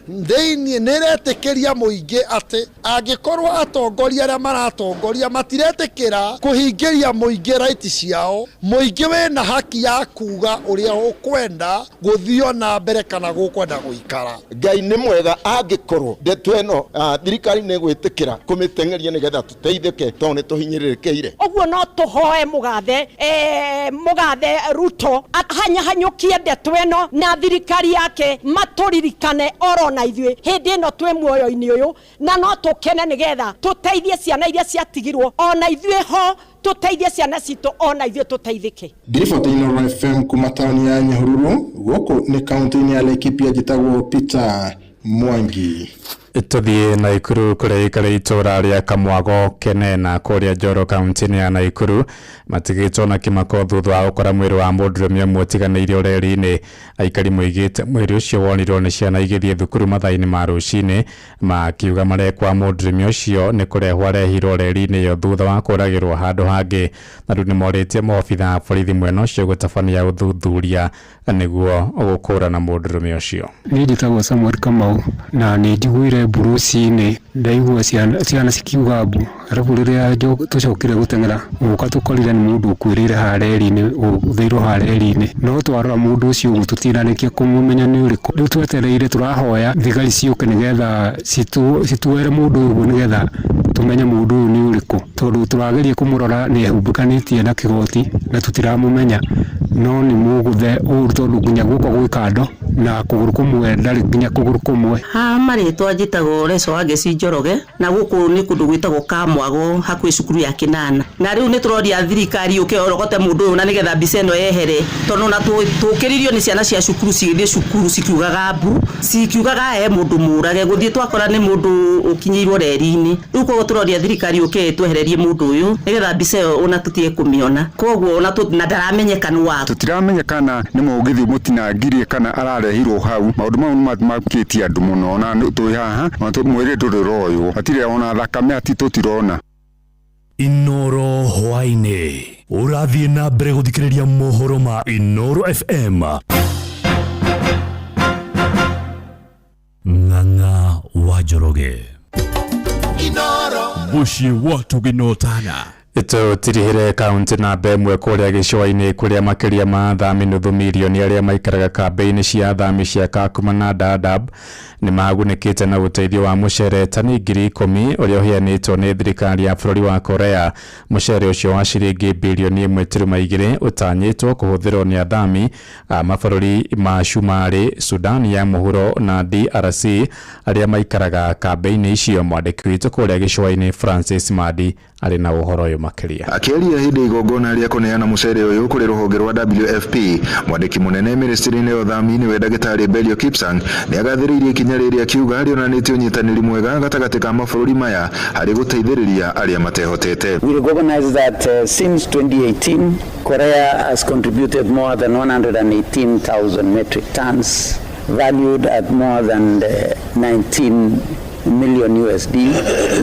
thĩinĩ nĩ ĩretĩkĩria mũingĩ atĩ angĩkorwo atongoria arĩa maratongoria matiretĩkĩra kũhingĩria mũingĩ right ciao, mũingĩ wĩna haki ya kuga ũrĩa ũkwenda gũthio na mbere kana gũkwenda gũikara. Ngai nĩ mwega angĩkorwo ndeto ĩno thirikari nĩ ĩgwĩtĩkĩra kũmĩteng'eria nĩgetha tũteithĩke tondũ nĩ tũhinyĩrĩrĩkĩire. Ũguo no tũhoe mũgathe Ruto ahanyahanyũkie ndeto ĩno na thirikari yake matũririkane oro na ithuĩ hĩndĩ ĩno twĩ muoyo-inĩ ũyũ, na no tũkene nĩgetha tũteithie ciana iria ciatigirwo ona ithuĩ ho tũteithie ciana citũ ona ithuĩ tũteithĩke. Ngiribota Inoro FM kuma taũni ya Nyahururu gũkũ nĩ kaunti-inĩ ya Laikipia, njĩtagwo Peter Mwangi. Tũthiĩ Naikuru kũrĩa ikara itũra rĩa Kamwago Kenena kũrĩa Njoro kaunti-inĩ ya Naikuru matigĩtwo na kĩmako thutha wa gũkora mwĩrĩ wa mũndũrũme ũmwe ũtiganĩirio reri-inĩ. Aikari moigĩte mwĩrĩ ũcio wonirwo nĩ ciana igĩthiĩ thukuru mathaa-inĩ ma rũcinĩ, makiuga marekwa mũndũrũme ũcio nĩ kũrehwo arehirwo reri-inĩ ĩyo thutha wa kũragĩrwo handũ hangĩ, na rĩu nĩmorĩtie maobitha a borithi mwena ũcio gũtabania ũthuthuria nĩguo gũkũrana mũndũrũme ũcio. Niĩ njĩtagwo Samuel Kamau na nĩ njiguire mbu rũcinĩ, ndaigua ciana cikiuga mbu, arabu rĩrĩa tũcokire gũteng'era gũka tũkorire nĩ mũndũ ũkuĩrĩire harĩa reri-inĩ, ũgũthĩirwo harĩa reri-inĩ. No twarora mũndũ ũcio ũguo tũtinarĩkia kũmũmenya nĩ ũrĩkũ. Rĩu twetereire tũrahoya thigari ciũke nĩgetha cituoere mũndũ ũyũ ũguo nĩgetha tũmenye mũndũ ũyũ nĩ ũrĩkũ, tondũ tũrageria kũmũrora nĩ ehumbĩkanĩtie na kĩgoti na tũtiramũmenya, no nĩ mũgũthe ũru tondũ nginya guoko gwĩ kando na kũgũrũ kũmwe ndarĩ nginya kũgũrũ kũmwe. Haha marĩtwa njĩtagwo Reco wa Ngeci Njoroge, na gũkũ nĩ kũndũ gwĩtagwo Kamwago hakuhĩ cukuru ya Kĩnana. Na rĩu nĩ tũroria thirikari yũke orogote mũndũ ũyũ na nĩgetha mbica ĩno yehere, tondũ ona tũkĩririo nĩ ciana cia cukuru cigĩthiĩ cukuru cikiugaga mbu, cikiugaga he mũndũ mũrage, gũthiĩ twakora nĩ mũndũ ũkinyĩirwo reri-inĩ. Rĩu koguo tũroria thirikari yũke ĩtwehererie mũndũ ũyũ nĩgetha mbica ĩyo ona tũtige kũmĩona. Koguo ona na ndaramenyeka nĩ wa. Tũtiramenyekana nĩ mũgithi mũtinangirie kana ararehirwo hau. Maũndũ mau nĩ makĩtie andũ mũno, na twĩ haha mwĩrĩ ndũrĩ ũroywo, hatirĩ ona thakame ati tũtirona. Inoro hwaĩ-inĩ ũrathiĩ na mbere gũthikĩrĩria mohoro ma Inoro FM. Ng'ang'a wa Njoroge. Inoro Mũciĩ wa tũgĩnotana. Tũtirihĩre kaunti namba ĩmwe kũrĩa gĩcũa-inĩ kũrĩa makĩria ma athami nuthu mirioni arĩa maikaraga kambĩ-inĩ cia athami cia Kakuma na Dadaab nĩ magunĩkĩte na ũteithio wa mũcere tani 10,000 ũrĩa ũheanĩtwo nĩ thirikari ya bũrũri wa Korea. Mũcere ũcio wa ciringi birioni 1.2 ũtanyĩtwo kũhũthĩrwo nĩ athami a mabũrũri ma Cumarĩ, Sudan ya mũhuro na DRC arĩa maikaraga kambĩ-inĩ icio. Mwandĩki witũ kũrĩa gĩcũa-inĩ Francis Madi arĩ na ũhoro ũyũ makĩria. Akĩaria hĩndĩ igongona rĩa kũneana mũcere ũyũ kũrĩ rũhonge rwa WFP, mwandĩki mũnene ministry-inĩ ya ũthami nĩwe ndagĩtarĩ Belio Kipsang nĩagathĩrĩirie ikinya rĩrĩ akiuga rĩonanĩtie ũnyitanĩri mwega gatagatĩ ka mabũrũri maya harĩ gũteithĩrĩria arĩa matehotete. We recognize that since 2018 Korea has contributed more than 118,000 metric tons valued at more than 19 million USD,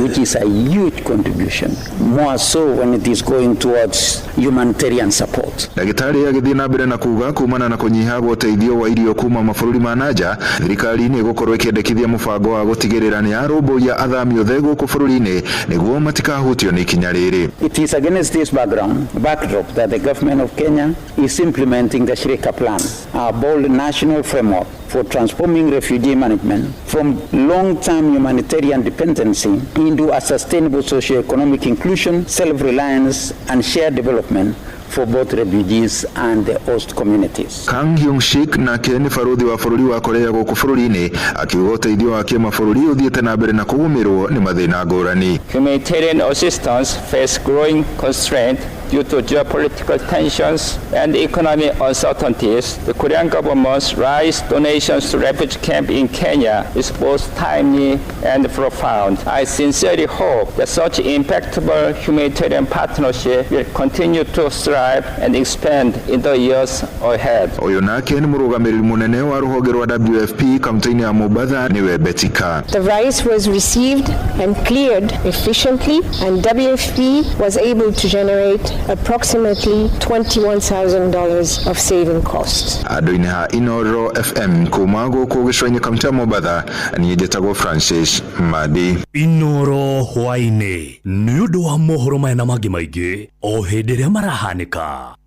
which is a huge contribution, more so when it is going towards humanitarian support. Ndagĩtarĩ agĩthiĩ na mbere na kuga kumana na kũnyiha gwa ũteithio wa irio kuma mabũrũri ma nanja, thirikari nĩ ĩgũkorwo ĩkĩendekithia mũbango wa gũtigĩrĩra nĩ yarũmbũiya athami othe gũkũ bũrũri-inĩ nĩguo matikahutio nĩ ikinya rĩrĩ. It is against this backdrop that the government of Kenya is implementing the Shirika Plan, a bold national framework for transforming refugee management from long-term humanitarian dependency into a sustainable socio-economic inclusion, self-reliance, and shared development for both refugees and the host communities. Kang Hyung-shik nake nĩ barũthi wa bũrũri wa Korea gũkũ bũrũri-inĩ akiuga ũteithio wa kĩmabũrũri ũthiĩte na mbere na kũgũmĩrwo nĩ mathĩna ngũrani. Humanitarian assistance face growing constraint due to geopolitical tensions and economic uncertainties. The Korean government's rice donations to refugee camp in Kenya is both timely and profound. I sincerely hope that such impactful humanitarian partnership will continue to thrive and expand in the years ahead. Ũyũ nake nĩ mũrũgamĩrĩri mũnene wa rũhonge rwa WFP kaunti-inĩ ya Mombatha nĩwe Betty Carr. The rice was received and cleared efficiently, and WFP was able to generate approximately $21,000 of saving costs. Andũ-inĩ ha Inoro FM kuma gũkũ gĩcũa-inĩ kaunti ya Mombatha, niĩ njĩtagwo Francis Madi. Inoro hwaĩ-inĩ nĩ ũndũ wa mohoro maya na mangĩ maingĩ o hĩndĩ ĩrĩa marahanĩka.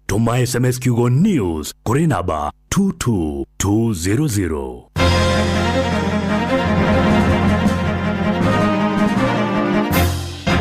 Tũma SMS kiugo news kũrĩ namba 22200.